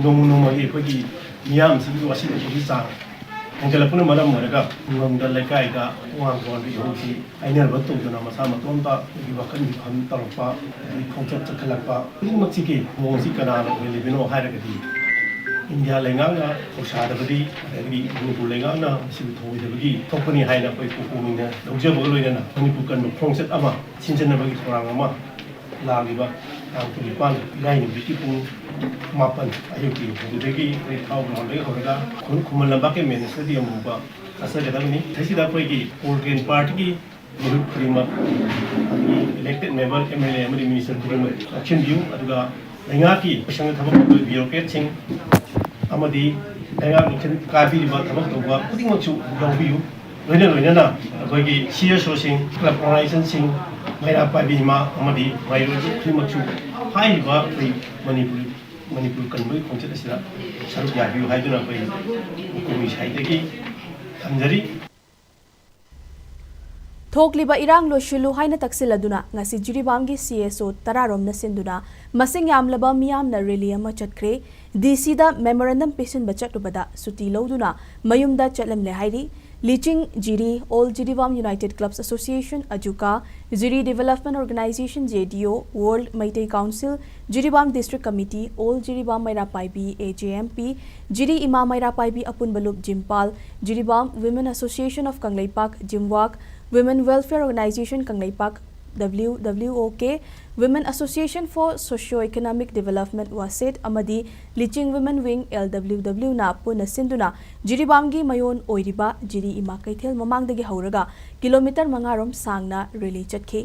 ꯅꯣꯡꯃ ꯅꯣꯡꯃꯒꯤ ꯑꯩꯈꯣꯏꯒꯤ ꯃꯤꯌꯥꯝꯁꯤꯒꯤ ꯋꯥꯁꯤꯜꯂꯛꯄꯒꯤ ꯆꯥꯡ ꯍꯦꯟꯒꯠꯂꯛꯄꯅ ꯃꯔꯝ ꯑꯣꯏꯔꯒ ꯈꯨꯡꯒꯪꯗ, ꯂꯩꯀꯥꯏꯗ, ꯇꯣꯉꯥꯟ ꯇꯣꯉꯥꯟꯕ ꯏꯍꯧꯁꯤ ꯍꯥꯏꯅꯔꯕ ꯇꯧꯗꯅ ꯃꯁꯥ ꯃꯇꯣꯝꯇ ꯑꯩꯈꯣꯏꯒꯤ ꯋꯥꯈꯜ ꯃꯤꯐꯝ ꯇꯧꯔꯛꯄ, ꯑꯗꯒꯤ ꯈꯣꯡꯆꯠ ꯆꯠꯈꯠꯂꯛꯄ ꯈꯨꯗꯤꯡꯃꯛꯁꯤꯒꯤ ꯃꯑꯣꯡꯁꯤ ꯀꯅꯥꯅ ꯑꯣꯏꯍꯜꯂꯤꯕꯅꯣ ꯍꯥꯏꯔꯒꯗꯤ, ꯏꯟꯗꯤꯌꯥ ꯂꯩꯉꯥꯛꯅ ꯊꯧꯁꯥꯗꯕꯒꯤ, ꯑꯗꯒꯤ ꯃꯅꯤꯄꯨꯔ ꯂꯩꯉꯥꯛꯅ ꯃꯁꯤꯕꯨ ꯊꯧꯑꯣꯏꯗꯕꯒꯤ ꯊꯣꯛꯄꯅꯤ ꯍꯥꯏꯅ ꯑꯩꯈꯣꯏ ꯄꯨꯄꯨ ꯃꯤꯡꯅ ꯂꯧꯖꯕꯒ ꯂꯣꯏꯅꯅ ꯃꯅꯤꯄꯨꯔ ꯀꯟꯕ ꯈꯣꯡꯆꯠ ꯑꯃ ꯁꯤꯟꯖꯟꯅꯕꯒꯤ ꯊꯧꯔꯥꯡ ꯑꯃ ꯂꯥꯛꯂꯤꯕ ꯇꯥꯡ ꯀꯨꯟꯅꯤꯄꯥꯟ, ꯏꯔꯥꯏ ꯅꯨꯃꯤꯠꯀꯤ ꯄꯨꯡ ꯃꯥꯄꯟ ꯑꯌꯨꯛꯀꯤ ꯑꯗꯨꯗꯒꯤ ꯑꯩꯈꯣꯏ ꯊꯥꯎ ꯒ꯭ꯔꯥꯎꯟꯗꯒꯤ ꯍꯧꯔꯒ ꯈꯨ-, ꯈꯨꯃꯟ ꯂꯝꯄꯥꯛꯀꯤ ꯃꯦꯟ ꯁ꯭ꯇꯦꯗꯤꯌꯝ ꯐꯥꯎꯕ ꯆꯠꯆꯒꯗꯕꯅꯤ꯫ ꯃꯁꯤꯗ ꯑꯩꯈꯣꯏꯒꯤ ꯄꯣꯂꯤꯇꯤꯀꯦꯜ ꯄꯥꯔꯇꯤꯒꯤ ꯃꯤꯍꯨꯠ ꯈꯨꯗꯤꯡꯃꯛ, ꯑꯗꯒꯤ ꯏꯂꯦꯛꯇꯦꯗ ꯃꯦꯝꯕꯔ, ꯑꯦꯝ ꯑꯦꯜ ꯑꯦ ꯑꯃꯗꯤ ꯃꯤꯅꯤꯁꯇꯔ ꯈꯨꯗꯤꯡꯃꯛ ꯂꯥꯛꯁꯤꯟꯕꯤꯌꯨ꯫ ꯑꯗꯨꯒ ꯂꯩꯉꯥꯛꯀꯤ ꯄꯩꯁꯥꯅ ꯊꯕꯛ ꯇꯧꯕ ꯕ꯭ꯌꯨꯔꯣꯀ꯭ꯔꯦꯠꯁꯤꯡ ꯑꯃꯗꯤ ꯂꯩꯉꯥꯛ ꯂꯨꯆꯤꯡ ꯀꯥꯕꯤꯔꯤꯕ ꯊꯕꯛ ꯇꯧꯕ ꯈꯨꯗꯤꯡꯃꯛꯁꯨ ꯌꯥꯎꯕꯤꯌꯨ꯫ ꯂꯣꯏꯅ ꯂꯣꯏꯅꯅ ꯑꯩꯈꯣꯏꯒꯤ ꯁꯤ ꯑꯦꯁ ꯑꯣꯁꯤꯡ, ꯀ꯭ꯂꯕ ꯑꯣꯔꯒꯅꯥꯏꯖꯦꯁꯟꯁꯤꯡ, ꯃꯩꯔꯥ ꯄꯥꯏꯕꯤ ꯏꯃꯥ ꯑꯃꯗꯤ ꯃꯍꯩꯔꯣꯏ ꯈꯨꯗꯤꯡꯃꯛꯁꯨ ꯍꯥꯏꯔꯤꯕ ꯑꯩꯈꯣꯏ ꯃꯅꯤꯄꯨꯔꯤ ꯃꯅꯤꯄꯨꯔ ꯀꯟꯕꯒꯤ ꯈꯣꯡꯆꯠ ꯑꯁꯤꯗ ꯁꯔꯨꯛ ꯌꯥꯕꯤꯌꯨ ꯍꯥꯏꯗꯨꯅ ꯑꯩꯈꯣꯏ ꯀꯣꯃꯤ ꯁꯥꯏꯗꯒꯤ ꯊꯝꯖꯔꯤ꯫ ꯊꯣꯛꯂꯤꯕ ꯏꯔꯥꯡ ꯂꯣꯏꯁꯤꯜꯂꯨ ꯍꯥꯏꯅ ꯇꯛꯁꯤꯜꯂꯗꯨꯅ ꯉꯁꯤ ꯖꯤꯔꯤꯕꯥꯝꯒꯤ ꯁꯤ ꯑꯦꯁ ꯑꯣ ꯇꯔꯥꯔꯣꯝꯅ ꯁꯤꯟꯗꯨꯅ ꯃꯁꯤꯡ ꯌꯥꯝꯂꯕ ꯃꯤꯌꯥꯝꯅ ꯔꯦꯂꯤ ꯑꯃ ꯆꯠꯈ꯭ꯔꯦ꯫ ꯗꯤ ꯁꯤꯗ ꯃꯦꯃꯣꯔꯦꯟꯗꯝ ꯄꯤꯁꯤꯟꯕ ꯆꯠꯂꯨꯕꯗ ꯁꯨꯇꯤ ꯂꯧꯗꯨꯅ ꯃꯌꯨꯝꯗ ꯆꯠꯂꯝꯂꯦ ꯍꯥꯏꯔꯤ꯫ Liching Jiri, All Jiribam United Clubs Association, AJUCA, Jiri Development Organization, J D O, World Meitei Council, Jiribam District Committee, All Jiribam Meira Paibi, A J M P, Jiri ꯏꯃꯥ ꯃꯩꯔꯥ ꯄꯥꯏꯕꯤ ꯑꯄꯨꯟꯕ ꯂꯨꯞ, Jimpal, Jiribam Women Association of Kangleipak, Jimwak, Women Welfare Organization Kangleipak, W W O K, Women Association for Socio-Economic Development, ꯋꯥꯁꯦꯠ, ꯑꯃꯗꯤ Liching Women Wing, L W ꯗꯕ꯭ꯂꯤꯎꯅ ꯄꯨꯟꯅ ꯁꯤꯟꯗꯨꯅ ꯖꯤꯔꯤꯕꯥꯝꯒꯤ ꯃꯌꯣꯟ ꯑꯣꯏꯔꯤꯕ ꯖꯤꯔꯤ ꯏꯃꯥ ꯀꯩꯊꯦꯜ ꯃꯃꯥꯡꯗꯒꯤ ꯍꯧꯔꯒ ꯀꯤꯂꯣꯃꯤꯇꯔ ꯃꯉꯥꯔꯣꯝ ꯁꯥꯡꯅ ꯔꯦꯂꯤ ꯆꯠꯈꯤ꯫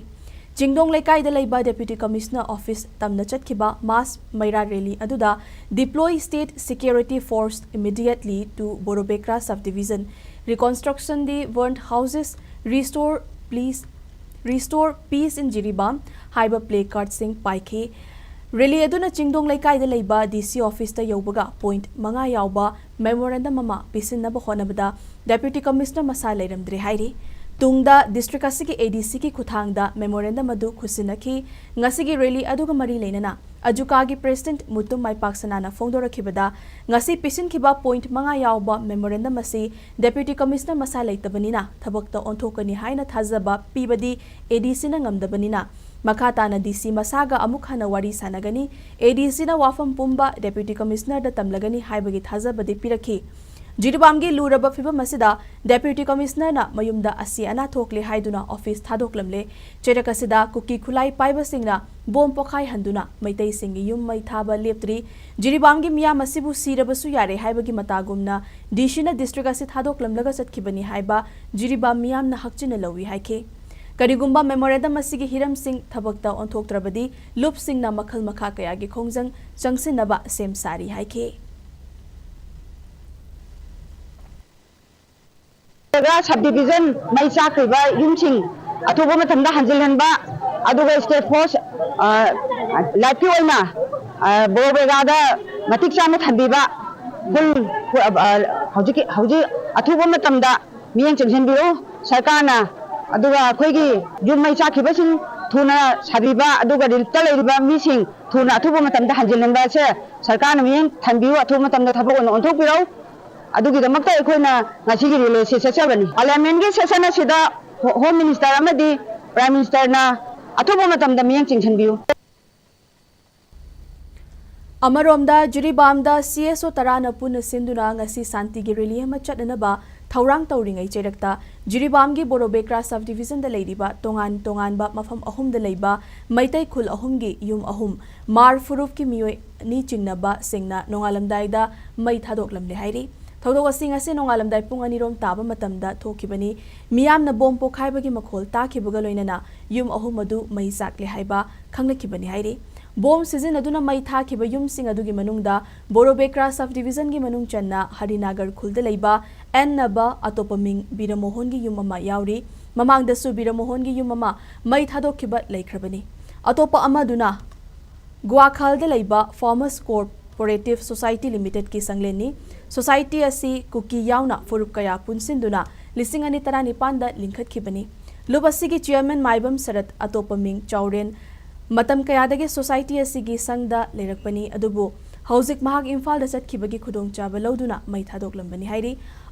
ꯆꯤꯡꯗꯣꯡ ꯂꯩꯀꯥꯏꯗ ꯂꯩꯕ Deputy Commissioner Office ꯇꯝꯅ ꯆꯠꯈꯤꯕ mass ꯃꯩꯔꯥ ꯔꯦꯂꯤ ꯑꯗꯨꯗ, "Deploy State Security Force immediately to Borobekra Subdivision, Reconstruction the Burnt Houses, Restore Please, Restore Peace in Jiribam" ꯍꯥꯏꯕ placardꯁꯤꯡ ꯄꯥꯏꯈꯤ꯫ ꯔꯦꯂꯤ ꯑꯗꯨꯅ ꯆꯤꯡꯗꯣꯡ ꯂꯩꯀꯥꯏꯗ ꯂꯩꯕ ꯗꯤ ꯁꯤ ꯑꯣꯐꯤꯁꯇ ꯌꯧꯕꯒ point ꯃꯉꯥ ꯌꯥꯎꯕ memorandum ꯑꯃ ꯄꯤꯁꯤꯟꯅꯕ ꯍꯣꯠꯅꯕꯗ Deputy Commissioner ꯃꯁꯥ ꯂꯩꯔꯝꯗ꯭ꯔꯦ ꯍꯥꯏꯔꯤ꯫ ꯇꯨꯡꯗ district ꯑꯁꯤꯒꯤ ꯑꯦ ꯗꯤ ꯁꯤꯒꯤ ꯈꯨꯠꯊꯥꯡꯗ memorandum ꯑꯗꯨ ꯈꯨꯠꯁꯤꯟꯅꯈꯤ꯫ ꯉꯁꯤꯒꯤ ꯔꯦꯂꯤ ꯑꯗꯨꯒ ꯃꯔꯤ ꯂꯩꯅꯅ ꯑꯖꯨꯀꯥꯒꯤ President ꯃꯨꯇꯨꯝ ꯃꯥꯏꯄꯥꯛꯁꯅꯥꯅ ꯐꯣꯡꯗꯣꯔꯛꯈꯤꯕꯗ, ꯉꯁꯤ ꯄꯤꯁꯤꯟꯈꯤꯕ point ꯃꯉꯥ ꯌꯥꯎꯕ memorandum ꯑꯁꯤ Deputy Commissioner ꯃꯁꯥ ꯂꯩꯇꯕꯅꯤꯅ ꯊꯕꯛꯇ ꯑꯣꯟꯊꯣꯛꯀꯅꯤ ꯍꯥꯏꯅ ꯊꯥꯖꯕ ꯄꯤꯕꯗꯤ ꯑꯦ ꯗꯤ ꯁꯤꯅ ꯉꯝꯗꯕꯅꯤꯅ, ꯃꯈꯥ ꯇꯥꯅ ꯗꯤ ꯁꯤ ꯃꯁꯥꯒ ꯑꯃꯨꯛ ꯍꯟꯅ ꯋꯥꯔꯤ ꯁꯥꯟꯅꯒꯅꯤ, ꯑꯦ ꯗꯤ ꯁꯤꯅ ꯋꯥꯐꯝ ꯄꯨꯝꯕ Deputy Commissionerꯗ ꯇꯝꯂꯒꯅꯤ ꯍꯥꯏꯕꯒꯤ ꯊꯥꯖꯕꯗꯤ ꯄꯤꯔꯛꯈꯤ꯫ ꯖꯤꯔꯤꯕꯥꯝꯒꯤ ꯂꯨꯔꯕ ꯐꯤꯚꯝ ꯑꯁꯤꯗ Deputy Commissionerꯅ ꯃꯌꯨꯝꯗ ꯑꯁꯤ ꯑꯅꯥ ꯊꯣꯛꯂꯦ ꯍꯥꯏꯗꯨꯅ office ꯊꯥꯗꯣꯛꯂꯝꯂꯦ꯫ ꯆꯩꯔꯛ ꯑꯁꯤꯗ ꯀꯨꯀꯤ ꯈꯨꯠꯂꯥꯏ ꯄꯥꯏꯕꯁꯤꯡꯅ bomb ꯄꯣꯈꯥꯏꯍꯟꯗꯨꯅ ꯃꯩꯇꯩꯁꯤꯡꯒꯤ ꯌꯨꯝ ꯃꯩ ꯊꯥꯕ ꯂꯦꯞꯇ꯭ꯔꯤ꯫ ꯖꯤꯔꯤꯕꯥꯝꯒꯤ ꯃꯤꯌꯥꯝ ꯑꯁꯤꯕꯨ ꯁꯤꯔꯕꯁꯨ ꯌꯥꯔꯦ ꯍꯥꯏꯕꯒꯤ ꯃꯇꯥꯒꯨꯝꯅ ꯗꯤ ꯁꯤꯅ district ꯑꯁꯤ ꯊꯥꯗꯣꯛꯂꯝꯂꯒ ꯆꯠꯈꯤꯕꯅꯤ ꯍꯥꯏꯕ ꯖꯤꯔꯤꯕꯥꯝ ꯃꯤꯌꯥꯝꯅ ꯍꯛꯆꯤꯟꯅ ꯂꯧꯏ ꯍꯥꯏꯈꯤ꯫ ꯀꯔꯤꯒꯨꯝꯕ memorandum ꯑꯁꯤꯒꯤ ꯍꯤꯔꯝꯁꯤꯡ ꯊꯕꯛꯇ ꯑꯣꯟꯊꯣꯛꯇ꯭ꯔꯕꯗꯤ ꯂꯨꯞꯁꯤꯡꯅ ꯃꯈꯜ ꯃꯈꯥ ꯀꯌꯥꯒꯤ ꯈꯣꯡꯖꯪ ꯆꯪꯁꯤꯟꯅꯕ ꯁꯦꯝ ꯁꯥꯔꯤ ꯍꯥꯏꯈꯤ꯫ ꯁꯕ ꯗꯤꯕꯤꯖꯟ ꯃꯩ ꯆꯥꯛꯈ꯭ꯔꯤꯕ ꯌꯨꯝꯁꯤꯡ ꯑꯊꯨꯕ ꯃꯇꯝꯗ ꯍꯟꯖꯤꯜꯍꯟꯕ, ꯑꯗꯨꯒ state force, ꯑ, live ꯀꯤ ꯑꯣꯏꯅ ꯕꯣꯔꯣꯕꯦꯒꯥꯗ ꯃꯇꯤꯛ ꯆꯥꯅ ꯊꯝꯕꯤꯕ ꯈꯨꯜ, ꯍꯧꯖꯤꯛꯀꯤ, ꯍꯧꯖꯤꯛ ꯑꯊꯨꯕ ꯃꯇꯝꯗ ꯃꯤꯠꯌꯦꯡ ꯆꯪꯁꯤꯟꯕꯤꯌꯨ ꯁꯔꯀꯥꯔꯅ꯫ ꯑꯗꯨꯒ ꯑꯩꯈꯣꯏꯒꯤ ꯌꯨꯝ ꯃꯩ ꯆꯥꯛꯈꯤꯕꯁꯤꯡ ꯊꯨꯅ ꯁꯥꯕꯤꯕ, ꯑꯗꯨꯒ ꯔꯤꯂꯤꯐꯇ ꯂꯩꯔꯤꯕ ꯃꯤꯁꯤꯡ ꯊꯨꯅ ꯑꯊꯨꯕ ꯃꯇꯝꯗ ꯍꯟꯖꯤꯟꯍꯟꯕ ꯑꯁꯦ ꯁꯔꯀꯥꯔꯅ ꯃꯤꯠꯌꯦꯡ ꯊꯝꯕꯤꯌꯨ, ꯑꯊꯨꯕ ꯃꯇꯝꯗ ꯊꯕꯛ ꯑꯣꯏꯅ ꯑꯣꯟꯊꯣꯛꯄꯤꯔꯧ꯫ ꯑꯗꯨꯒꯤꯗꯃꯛꯇ ꯑꯩꯈꯣꯏꯅ ꯉꯁꯤꯒꯤ ꯔꯤꯂꯦꯁꯦ ꯆꯠꯆꯕꯅꯤ꯫ ꯄꯥꯔꯂꯤꯌꯥꯃꯦꯟꯒꯤ ꯁꯦꯁꯟ ꯑꯁꯤꯗ ꯍꯣ-, ꯍꯣꯝ ꯃꯤꯅꯤꯁꯇꯔ ꯑꯃꯗꯤ ꯄ꯭ꯔꯥꯏꯝ ꯃꯤꯅꯤꯁꯇꯔꯅ ꯑꯊꯨꯕ ꯃꯇꯝꯗ ꯃꯤꯠꯌꯦꯡ ꯆꯤꯡꯁꯤꯟꯕꯤꯌꯨ꯫ ꯑꯃꯔꯣꯝꯗ, ꯖꯤꯔꯤꯕꯥꯝꯗ ꯁꯤ ꯑꯦꯁ ꯑꯣ ꯇꯔꯥꯅ ꯄꯨꯟꯅ ꯁꯤꯟꯗꯨꯅ ꯉꯁꯤ ꯁꯥꯟꯇꯤꯒꯤ ꯔꯦꯂꯤ ꯑꯃ ꯆꯠꯅꯅꯕ ꯊꯧꯔꯥꯡ ꯇꯧꯔꯤꯉꯩ ꯆꯩꯔꯛꯇ, ꯖꯤꯔꯤꯕꯥꯝꯒꯤ ꯕꯣꯔꯣꯕꯦꯀ꯭ꯔꯥ ꯁꯕ ꯗꯤꯕꯤꯖꯟꯗ ꯂꯩꯔꯤꯕ ꯇꯣꯉꯥꯟ ꯇꯣꯉꯥꯟꯕ ꯃꯐꯝ ꯑꯍꯨꯝꯗ ꯂꯩꯕ ꯃꯩꯇꯩ ꯈꯨꯜ ꯑꯍꯨꯝꯒꯤ ꯌꯨꯝ ꯑꯍꯨꯝ, ꯃꯥꯔ ꯐꯨꯔꯨꯞꯀꯤ ꯃꯤꯑꯣꯏ ꯑꯅꯤ ꯆꯤꯡꯅꯕꯁꯤꯡꯅ ꯅꯣꯡꯉꯥꯜꯂꯝꯗꯥꯏꯗ ꯃꯩ ꯊꯥꯗꯣꯛꯂꯝꯂꯦ ꯍꯥꯏꯔꯤ꯫ ꯊꯧꯗꯣꯛ ꯑꯁꯤ ꯉꯁꯤ ꯅꯣꯡꯉꯥꯜꯂꯝꯗꯥꯏ ꯄꯨꯡ ꯑꯅꯤꯔꯣꯝ ꯇꯥꯕ ꯃꯇꯝꯗ ꯊꯣꯛꯈꯤꯕꯅꯤ꯫ ꯃꯤꯌꯥꯝꯅ ꯕꯣꯝ ꯄꯣꯈꯥꯏꯕꯒꯤ ꯃꯈꯣꯜ ꯇꯥꯈꯤꯕꯒ ꯂꯣꯏꯅꯅ ꯌꯨꯝ ꯑꯍꯨꯝ ꯑꯗꯨ ꯃꯩ ꯆꯥꯛꯂꯦ ꯍꯥꯏꯕ ꯈꯪꯂꯛꯈꯤꯕꯅꯤ ꯍꯥꯏꯔꯤ꯫ ꯕꯣꯝ ꯁꯤꯖꯤꯟꯅꯗꯨꯅ ꯃꯩ ꯊꯥꯈꯤꯕ ꯌꯨꯝꯁꯤꯡ ꯑꯗꯨꯒꯤ ꯃꯅꯨꯡꯗ ꯕꯣꯔꯣꯕꯦꯀ꯭ꯔꯥ ꯁꯕ ꯗꯤꯕꯤꯖꯟꯒꯤ ꯃꯅꯨꯡ ꯆꯟꯅ ꯍꯔꯤꯅꯥꯒꯔ ꯈꯨꯜꯗ ꯂꯩꯕ ꯑꯦꯟ ꯅꯕ, ꯑꯇꯣꯞꯄ ꯃꯤꯡ ꯕꯤꯔꯃꯣꯍꯣꯟꯒꯤ ꯌꯨꯝ ꯑꯃ ꯌꯥꯎꯔꯤ꯫ ꯃꯃꯥꯡꯗꯁꯨ ꯕꯤꯔꯃꯣꯍꯣꯟꯒꯤ ꯌꯨꯝ ꯑꯃ ꯃꯩ ꯊꯥꯗꯣꯛꯈꯤꯕ ꯂꯩꯈ꯭ꯔꯕꯅꯤ꯫ ꯑꯇꯣꯞꯄ ꯑꯃꯗꯨꯅ ꯒꯨꯋꯥꯈꯥꯜꯗ ꯂꯩꯕ ꯐꯥꯔꯃꯔꯁ ꯀꯣꯑꯣꯄꯔꯦꯇꯤꯚ ꯁꯣꯁꯥꯏꯇꯤ ꯂꯤꯃꯤꯇꯦꯗꯀꯤ ꯁꯪꯂꯦꯟꯅꯤ꯫ ꯁꯣꯁꯥꯏꯇꯤ ꯑꯁꯤ ꯀꯨꯀꯤ ꯌꯥꯎꯅ ꯐꯨꯔꯨꯞ ꯀꯌꯥ ꯄꯨꯟꯁꯤꯟꯗꯨꯅ ꯂꯤꯁꯤꯡ ꯑꯅꯤ ꯇꯔꯥꯅꯤꯄꯥꯟꯗ ꯂꯤꯡꯈꯠꯈꯤꯕꯅꯤ꯫ ꯂꯨꯞ ꯑꯁꯤꯒꯤ ꯆꯤꯌꯔꯃꯦꯟ ꯃꯥꯏꯕꯝ ꯁꯔꯠ, ꯑꯇꯣꯞꯄ ꯃꯤꯡ ꯆꯥꯎꯔꯦꯟ, ꯃꯇꯝ ꯀꯌꯥꯗꯒꯤ ꯁꯣꯁꯥꯏꯇꯤ ꯑꯁꯤꯒꯤ ꯁꯪꯗ ꯂꯩꯔꯛꯄꯅꯤ, ꯑꯗꯨꯕꯨ ꯍꯧꯖꯤꯛ ꯃꯍꯥꯛ ꯏꯝꯐꯥꯜꯗ ꯆꯠꯈꯤꯕꯒꯤ ꯈꯨꯗꯣꯡꯆꯥꯕ ꯂꯧꯗꯨꯅ ꯃꯩ ꯊꯥꯗꯣꯛꯂꯝꯕꯅꯤ ꯍꯥꯏꯔꯤ꯫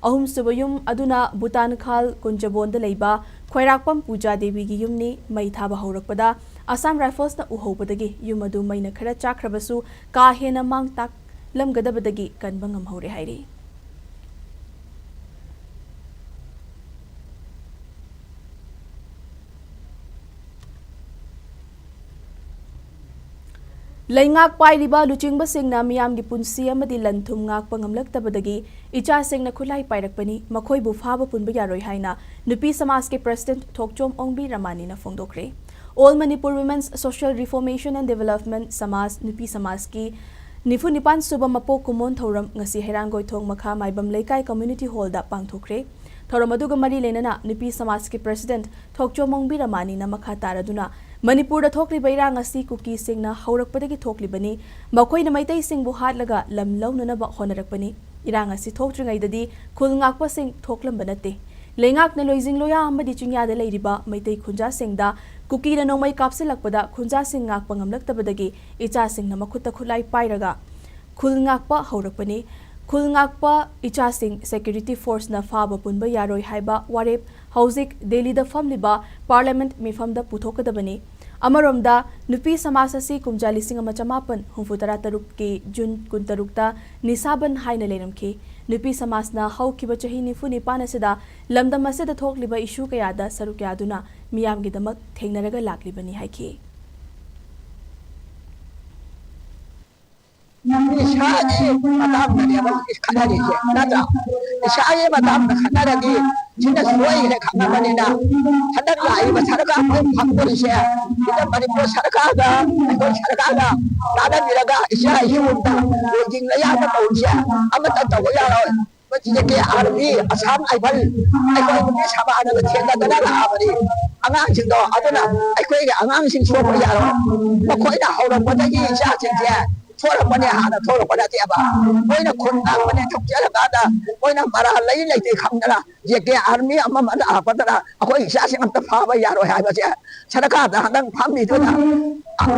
ꯑꯍꯨꯝꯁꯨꯕ ꯌꯨꯝ ꯑꯗꯨꯅ ꯚꯨꯇꯥꯟꯈꯥꯜ ꯀꯨꯟꯖꯕꯣꯟꯗ ꯂꯩꯕ ꯈ꯭ꯋꯥꯏꯔꯥꯛꯄꯝ ꯄꯨꯖꯥ ꯗꯦꯕꯤꯒꯤ ꯌꯨꯝꯅꯤ꯫ ꯃꯩ ꯊꯥꯕ ꯍꯧꯔꯛꯄꯗ ꯑꯁꯥꯝ ꯔꯥꯏꯐꯜꯁꯅ ꯎꯍꯧꯕꯗꯒꯤ ꯌꯨꯝ ꯑꯗꯨ ꯃꯩꯅ ꯈꯔ ꯆꯥꯛꯈ꯭ꯔꯕꯁꯨ ꯀꯥ ꯍꯦꯟꯅ ꯃꯥꯡ ꯇꯥꯛꯂꯝꯒꯗꯕꯗꯒꯤ ꯀꯟꯕ ꯉꯝꯍꯧꯔꯦ ꯍꯥꯏꯔꯤ꯫ ꯂꯩꯉꯥꯛ ꯄꯥꯏꯔꯤꯕ ꯂꯨꯆꯤꯡꯕꯁꯤꯡꯅ ꯃꯤꯌꯥꯝꯒꯤ ꯄꯨꯟꯁꯤ ꯑꯃꯗꯤ ꯂꯟ ꯊꯨꯝ ꯉꯥꯛꯄ ꯉꯝꯂꯛꯇꯕꯗꯒꯤ ꯏꯆꯥꯁꯤꯡꯅ ꯈꯨꯠꯂꯥꯏ ꯄꯥꯏꯔꯛꯄꯅꯤ, ꯃꯈꯣꯏꯕꯨ ꯐꯥꯕ ꯄꯨꯟꯕ ꯌꯥꯔꯣꯏ ꯍꯥꯏꯅ ꯅꯨꯄꯤ ꯁꯃꯥꯖꯀꯤ president Thokchom Ongbi ꯔꯃꯥꯅꯤꯅ ꯐꯣꯡꯗꯣꯛꯈ꯭ꯔꯦ꯫ All Manipur Women's Social Reformation and Development ꯁꯃꯥꯖ, ꯅꯨꯄꯤ ꯁꯃꯥꯖꯀꯤ ꯅꯤꯐꯨ ꯅꯤꯄꯥꯟ ꯁꯨꯕ ꯃꯄꯣꯛ ꯀꯨꯝꯑꯣꯟ ꯊꯧꯔꯝ ꯉꯁꯤ ꯍꯩꯔꯥꯡꯒꯣꯏꯊꯣꯡ ꯃꯈꯥ ꯃꯥꯏꯕꯝ ꯂꯩꯀꯥꯏ ꯀꯝꯃ꯭ꯌꯨꯅꯤꯇꯤ ꯍꯣꯜꯗ ꯄꯥꯡꯊꯣꯛꯈ꯭ꯔꯦ꯫ ꯊꯧꯔꯝ ꯑꯗꯨꯒ ꯃꯔꯤ ꯂꯩꯅꯅ ꯅꯨꯄꯤ ꯁꯃꯥꯖꯀꯤ president ꯊꯣꯛꯆꯣꯝ ꯃꯣꯡꯕꯤ ꯔꯃꯥꯅꯤꯅ ꯃꯈꯥ ꯇꯥꯔꯗꯨꯅ, ꯃꯅꯤꯄꯨꯔꯗ ꯊꯣꯛꯂꯤꯕ ꯏꯔꯥꯡ ꯑꯁꯤ ꯀꯨꯀꯤꯁꯤꯡꯅ ꯍꯧꯔꯛꯄꯗꯒꯤ ꯊꯣꯛꯂꯤꯕꯅꯤ, ꯃꯈꯣꯏꯅ ꯃꯩꯇꯩꯁꯤꯡꯕꯨ ꯍꯥꯠꯂꯒ ꯂꯝ ꯂꯧꯅꯅꯕ ꯍꯣꯠꯅꯔꯛꯄꯅꯤ꯫ ꯏꯔꯥꯡ ꯑꯁꯤ ꯊꯣꯛꯇ꯭ꯔꯤꯉꯩꯗꯗꯤ ꯈꯨꯜ ꯉꯥꯛꯄꯁꯤꯡ ꯊꯣꯛꯂꯝꯕ ꯅꯠꯇꯦ꯫ ꯂꯩꯉꯥꯛꯅ ꯂꯣꯏꯖꯤꯡ ꯂꯣꯌꯥ ꯑꯃꯗꯤ ꯆꯤꯡꯌꯥꯗ ꯂꯩꯔꯤꯕ ꯃꯩꯇꯩ ꯈꯨꯟꯖꯥꯁꯤꯡꯗ ꯀꯨꯀꯤꯅ ꯅꯣꯡꯃꯩ ꯀꯥꯞꯁꯤꯜꯂꯛꯄꯗ ꯈꯨꯟꯖꯥꯁꯤꯡ ꯉꯥꯛꯄ ꯉꯝꯂꯛꯇꯕꯗꯒꯤ ꯏꯆꯥꯁꯤꯡꯅ ꯃꯈꯨꯠꯇ ꯈꯨꯠꯂꯥꯏ ꯄꯥꯏꯔꯒ ꯈꯨꯜ ꯉꯥꯛꯄ ꯍꯧꯔꯛꯄꯅꯤ꯫ ꯈꯨꯜ ꯉꯥꯛꯄ ꯏꯆꯥꯁꯤꯡ security forceꯅ ꯐꯥꯕ ꯄꯨꯟꯕ ꯌꯥꯔꯣꯏ ꯍꯥꯏꯕ ꯋꯥꯔꯦꯞ ꯍꯧꯖꯤꯛ ꯗꯦꯜꯂꯤꯗ ꯐꯝꯂꯤꯕ parliament ꯃꯤꯐꯝꯗ ꯄꯨꯊꯣꯛꯀꯗꯕꯅꯤ꯫ ꯑꯃꯔꯣꯝꯗ, ꯅꯨꯄꯤ ꯁꯃꯥꯖ ꯑꯁꯤ ꯀꯨꯝꯖꯥ ꯂꯤꯁꯤꯡ ꯑꯃ ꯆꯃꯥꯄꯟ ꯍꯨꯝꯐꯨ ꯇꯔꯥ ꯇꯔꯨꯛꯀꯤ ꯖꯨꯟ ꯀꯨꯟꯇꯔꯨꯛꯇ ꯅꯤꯁꯥꯕꯟ ꯍꯥꯏꯅ ꯂꯩꯔꯝꯈꯤ꯫ ꯅꯨꯄꯤ ꯁꯃꯥꯖꯅ ꯍꯧꯈꯤꯕ ꯆꯍꯤ ꯅꯤꯐꯨ ꯅꯤꯄꯥꯟ ꯑꯁꯤꯗ ꯂꯝꯗꯝ ꯑꯁꯤꯗ ꯊꯣꯛꯂꯤꯕ issue ꯀꯌꯥꯗ ꯁꯔꯨꯛ ꯌꯥꯗꯨꯅ ꯃꯤꯌꯥꯝꯒꯤꯗꯃꯛ ꯊꯦꯡꯅꯔꯒ ꯂꯥꯛꯂꯤꯕꯅꯤ ꯍꯥꯏꯈꯤ꯫ ꯏꯁꯥꯒꯤ ꯃꯇꯥꯡꯗꯅꯦꯕ ꯈꯠꯅꯔꯤꯁꯦ, ꯅꯠꯇ꯭ꯔꯥ? ꯏꯁꯥꯒꯤ ꯃꯇꯥꯡꯗ ꯈꯠꯅꯔꯗꯤ ꯁꯤꯅ ꯁꯣꯏꯈ꯭ꯔꯦ ꯈꯪꯉꯕꯅꯤꯅ, ꯍꯟꯗꯛ ꯂꯥꯛꯏꯕ ꯁꯔꯀꯥꯔ ꯑꯩꯈꯣꯏ ꯐꯪꯗꯣꯔꯤꯁꯦ, ꯁꯤꯗ ꯃꯅꯤꯄꯨꯔ ꯁꯔꯀꯥꯔꯒ ꯑꯩꯈꯣꯏ ꯁꯔꯀꯥꯔꯒ ꯇꯥꯟꯅꯕꯤꯔꯒ ꯏꯆꯥ ꯏꯁꯨ ꯂꯣꯏꯁꯤꯟꯕ ꯌꯥꯕ ꯇꯧꯔꯤꯁꯦ ꯑꯃꯠꯇ ꯇꯧꯕ ꯌꯥꯔꯣꯏ꯫ J K R B, Assam rifle, ꯑꯩꯈꯣꯏ ꯅꯨꯄꯤ ꯁꯃꯥꯖꯅ ꯊꯦꯡꯅꯗꯅ ꯂꯥꯛꯑꯕꯅꯤ꯫ ꯑꯉꯥꯡꯁꯤꯡꯗꯣ, ꯑꯗꯨꯅ ꯑꯩꯈꯣꯏꯒꯤ ꯑꯉꯥꯡꯁꯤꯡ ꯁꯣꯛꯄ ꯌꯥꯔꯣꯏ꯫ ꯃꯈꯣꯏꯅ ꯍꯧꯔꯛꯄꯗꯒꯤ ꯏꯆꯥꯁꯤꯡꯁꯦ ꯊꯣꯛꯂꯛꯄꯅꯦ, ꯍꯥꯟꯅ ꯊꯣꯛꯂꯛꯄ ꯅꯠꯇꯦꯕ꯫ ꯃꯣꯏꯅ ꯈꯨꯟ ꯉꯥꯛꯄꯅꯦ ꯊꯣꯛꯆꯔꯀꯥꯟꯗ ꯃꯣꯏꯅ ꯃꯔꯥꯜ ꯂꯩ ꯂꯩꯇꯦ ꯈꯪꯗꯅ ꯖꯦ ꯀꯦ ꯑꯥꯔꯃꯤ ꯑꯃ ꯑꯃ ꯂꯥꯛꯄꯗꯅ ꯑꯩꯈꯣꯏ ꯏꯆꯥꯁꯤꯡ ꯑꯝꯇ ꯐꯥꯕ ꯌꯥꯔꯣꯏ ꯍꯥꯏꯕꯁꯦ ꯁꯔꯀꯥꯔꯗ ꯍꯟꯗꯛ ꯐꯝꯃꯤꯗꯨꯅ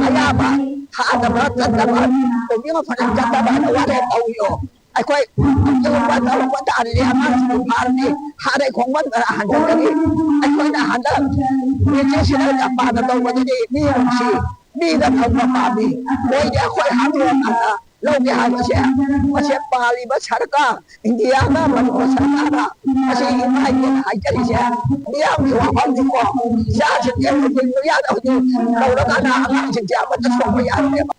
ꯑꯌꯥꯕ ꯊꯥꯗꯕ ꯆꯠꯇꯕ, ꯄꯨꯛꯅꯤꯡ ꯐꯖꯅ ꯆꯠꯇꯕ ꯋꯥꯔꯦꯞ ꯂꯧꯕꯤꯌꯣ꯫ ꯑꯩꯈꯣꯏ ꯑꯗꯨꯒꯨꯝꯕ ꯇꯧꯔꯛꯄ ꯇꯥꯔꯗꯤ ꯑꯉꯥꯡꯁꯤꯡ ꯐꯥꯔꯅꯤ, ꯍꯥꯟꯅ ꯈꯣꯡꯕꯟ ꯈꯔ ꯍꯟꯖꯤꯜꯂꯅꯤ꯫ ꯑꯩꯈꯣꯏꯅ ꯍꯟꯗꯛ ꯕ꯭ꯔꯤꯇꯤꯁꯁꯤꯅ ꯖꯄꯥꯟꯗ ꯇꯧꯕꯗꯗꯤ ꯃꯤ ꯅꯨꯡꯁꯤ, ꯃꯤꯗ ꯐꯪꯕ ꯄꯥꯝꯃꯤ꯫ ꯃꯣꯏꯗꯤ ꯑꯩꯈꯣꯏ ꯍꯥꯠꯇꯣꯛꯑꯀꯥꯟꯗ ꯂꯧꯒꯦ ꯍꯥꯏꯕꯁꯦ, ꯃꯁꯤ ꯄꯥꯜꯂꯤꯕ ꯁꯔꯀꯥꯔ, ꯏꯟꯗꯤꯌꯥꯒ ꯃꯅꯤꯄꯨꯔ ꯁꯔꯀꯥꯔꯅ ꯃꯁꯤ ꯏꯀꯥꯏꯗꯦꯅ ꯍꯥꯏꯖꯔꯤꯁꯦ ꯃꯤꯌꯥꯝꯒꯤ ꯋꯥꯐꯝꯅꯤꯀꯣ꯫ ꯏꯆꯥꯁꯤꯡꯁꯦ ꯍꯧꯖꯤꯛ ꯃꯤꯌꯥꯝꯅ ꯍꯧꯖꯤꯛ ꯇꯧꯔꯀꯥꯟꯗ ꯑꯉꯥꯡꯁꯤꯡꯁꯦ ꯑꯃꯠꯇ ꯁꯣꯛꯄ ꯌꯥꯔꯣꯏꯕ꯫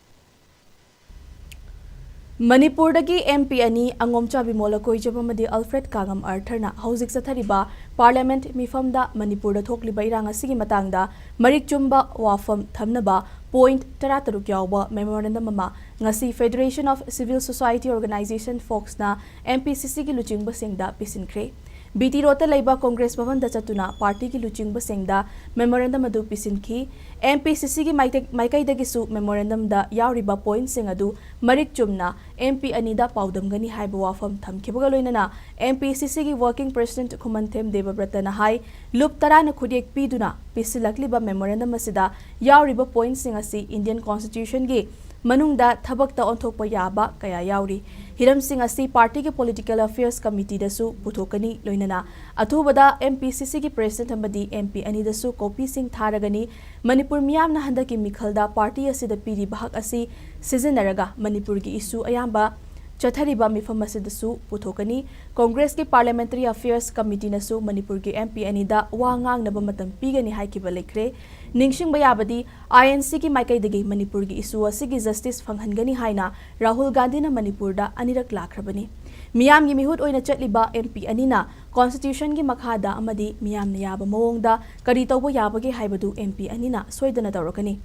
ꯃꯅꯤꯄꯨꯔꯗꯒꯤ ꯑꯦꯝ ꯄꯤ ꯑꯅꯤ ꯑꯉꯣꯝꯆꯥ ꯕꯤꯃꯣꯜ ꯑꯀꯣꯏꯖꯝ ꯑꯃꯗꯤ ꯑꯜꯐ꯭ꯔꯦꯗ ꯀꯥꯉꯝ ꯑꯥꯔꯊꯔꯅ ꯍꯧꯖꯤꯛ ꯆꯠꯊꯔꯤꯕ parliament ꯃꯤꯐꯝꯗ ꯃꯅꯤꯄꯨꯔꯗ ꯊꯣꯛꯂꯤꯕ ꯏꯔꯥꯡ ꯑꯁꯤꯒꯤ ꯃꯇꯥꯡꯗ ꯃꯔꯤꯛ ꯆꯨꯝꯕ ꯋꯥꯐꯝ ꯊꯝꯅꯕ point ꯇꯔꯥꯇꯔꯨꯛ ꯌꯥꯎꯕ memorandum ꯑꯃ ꯉꯁꯤ Federation of Civil Society Organization, ꯐꯣꯛꯁꯅ ꯑꯦꯝ ꯄꯤ ꯁꯤ ꯁꯤꯒꯤ ꯂꯨꯆꯤꯡꯕꯁꯤꯡꯗ ꯄꯤꯁꯤꯟꯈ꯭ꯔꯦ꯫ ꯕꯤ ꯇꯤ ꯔꯣꯗꯇ ꯂꯩꯕ ꯀꯣꯡꯒ꯭ꯔꯦꯁ ꯚꯕꯟꯗ ꯆꯠꯇꯨꯅ ꯄꯥꯔꯇꯤꯒꯤ ꯂꯨꯆꯤꯡꯕꯁꯤꯡꯗ ꯃꯦꯃꯣꯔꯦꯟꯗꯝ ꯑꯗꯨ ꯄꯤꯁꯤꯟꯈꯤ꯫ ꯑꯦꯝ ꯄꯤ ꯁꯤ ꯁꯤꯒꯤ ꯃꯥꯏꯀꯩ-, ꯃꯥꯏꯀꯩꯗꯒꯤꯁꯨ ꯃꯦꯃꯣꯔꯦꯟꯗꯝꯗ ꯌꯥꯎꯔꯤꯕ ꯄꯣꯏꯟꯠꯁꯤꯡ ꯑꯗꯨ ꯃꯔꯤꯛ ꯆꯨꯝꯅ ꯑꯦꯝ ꯄꯤ ꯑꯅꯤꯗ ꯄꯥꯎꯗꯝꯒꯅꯤ ꯍꯥꯏꯕ ꯋꯥꯐꯝ ꯊꯝꯈꯤꯕꯒ ꯂꯣꯏꯅꯅ ꯑꯦꯝ ꯄꯤ ꯁꯤ ꯁꯤꯒꯤ ꯋꯥꯔꯀꯤꯡ ꯄ꯭ꯔꯦꯁꯤꯗꯦꯟꯠ ꯈꯨꯃꯟꯊꯦꯝ ꯗꯦꯕꯕ꯭ꯔꯇꯅ ꯍꯥꯏ, ꯂꯨꯞ ꯇꯔꯥꯅ ꯈꯨꯠꯌꯦꯛ ꯄꯤꯗꯨꯅ ꯄꯤꯁꯤꯜꯂꯛꯂꯤꯕ ꯃꯦꯃꯣꯔꯦꯟꯗꯝ ꯑꯁꯤꯗ ꯌꯥꯎꯔꯤꯕ ꯄꯣꯏꯟꯠꯁꯤꯡ ꯑꯁꯤ ꯏꯟꯗꯤꯌꯟ ꯀꯣꯟꯁꯇꯤꯇ꯭ꯌꯨꯁꯟꯒꯤ ꯃꯅꯨꯡꯗ ꯊꯕꯛꯇ ꯑꯣꯟꯊꯣꯛꯄ ꯌꯥꯕ ꯀꯌꯥ ꯌꯥꯎꯔꯤ꯫ ꯍꯤꯔꯝꯁꯤꯡ ꯑꯁꯤ ꯄꯥꯔꯇꯤꯒꯤ ꯄꯣꯂꯤꯇꯤꯀꯦꯜ ꯑꯐꯤꯌꯔꯁ ꯀꯃꯤꯇꯤꯗꯁꯨ ꯄꯨꯊꯣꯛꯀꯅꯤ, ꯂꯣꯏꯅꯅ ꯑꯊꯨꯕꯗ ꯑꯦꯝ ꯄꯤ ꯁꯤ ꯁꯤꯒꯤ ꯄ꯭ꯔꯦꯁꯤꯗꯦꯟꯠ ꯑꯃꯗꯤ ꯑꯦꯝ ꯄꯤ ꯑꯅꯤꯗꯁꯨ ꯀꯣꯄꯤꯁꯤꯡ ꯊꯥꯔꯒꯅꯤ꯫ ꯃꯅꯤꯄꯨꯔ ꯃꯤꯌꯥꯝꯅ ꯍꯟꯗꯛꯀꯤ ꯃꯤꯈꯜꯗ ꯄꯥꯔꯇꯤ ꯑꯁꯤꯗ ꯄꯤꯔꯤꯕ ꯍꯛ ꯑꯁꯤ ꯁꯤꯖꯤꯟꯅꯔꯒ ꯃꯅꯤꯄꯨꯔꯒꯤ ꯏꯁꯨ ꯑꯌꯥꯝꯕ ꯆꯠꯊꯔꯤꯕ ꯃꯤꯐꯝ ꯑꯁꯤꯗꯁꯨ ꯄꯨꯊꯣꯛꯀꯅꯤ꯫ ꯀꯣꯡꯒ꯭ꯔꯦꯁꯀꯤ ꯄꯥꯔꯂꯤꯌꯥꯃꯦꯟꯇꯔꯤ ꯑꯐꯤꯌꯔꯁ ꯀꯃꯤꯇꯤꯅꯁꯨ ꯃꯅꯤꯄꯨꯔꯒꯤ ꯑꯦꯝ ꯄꯤ ꯑꯅꯤꯗ ꯋꯥ ꯉꯥꯡꯅꯕ ꯃꯇꯝ ꯄꯤꯒꯅꯤ ꯍꯥꯏꯈꯤꯕ ꯂꯩꯈ꯭ꯔꯦ꯫ ꯅꯤꯡꯁꯤꯡꯕ ꯌꯥꯕꯗꯤ, ꯑꯥꯏ ꯑꯦꯟ ꯁꯤꯒꯤ ꯃꯥꯏꯀꯩꯗꯒꯤ ꯃꯅꯤꯄꯨꯔꯒꯤ ꯏꯁꯨ ꯑꯁꯤꯒꯤ ꯖꯁꯇꯤꯁ ꯐꯪꯍꯟꯒꯅꯤ ꯍꯥꯏꯅ ꯔꯥꯍꯨꯜ ꯒꯥꯟꯙꯤꯅ ꯃꯅꯤꯄꯨꯔꯗ ꯑꯅꯤꯔꯛ ꯂꯥꯛꯈ꯭ꯔꯕꯅꯤ꯫ ꯃꯤꯌꯥꯝꯒꯤ ꯃꯤꯍꯨꯠ ꯑꯣꯏꯅ ꯆꯠꯂꯤꯕ ꯑꯦꯝ ꯄꯤ ꯑꯅꯤꯅ ꯀꯣꯟꯁꯇꯤꯇ꯭ꯌꯨꯁꯟꯒꯤ ꯃꯈꯥꯗ ꯑꯃꯗꯤ ꯃꯤꯌꯥꯝꯅ ꯌꯥꯕ ꯃꯑꯣꯡꯗ ꯀꯔꯤ ꯇꯧꯕ ꯌꯥꯕꯒꯦ ꯍꯥꯏꯕꯗꯨ ꯑꯦꯝ ꯄꯤ ꯑꯅꯤꯅ ꯁꯣꯏꯗꯅ ꯇꯧꯔꯛꯀꯅꯤ꯫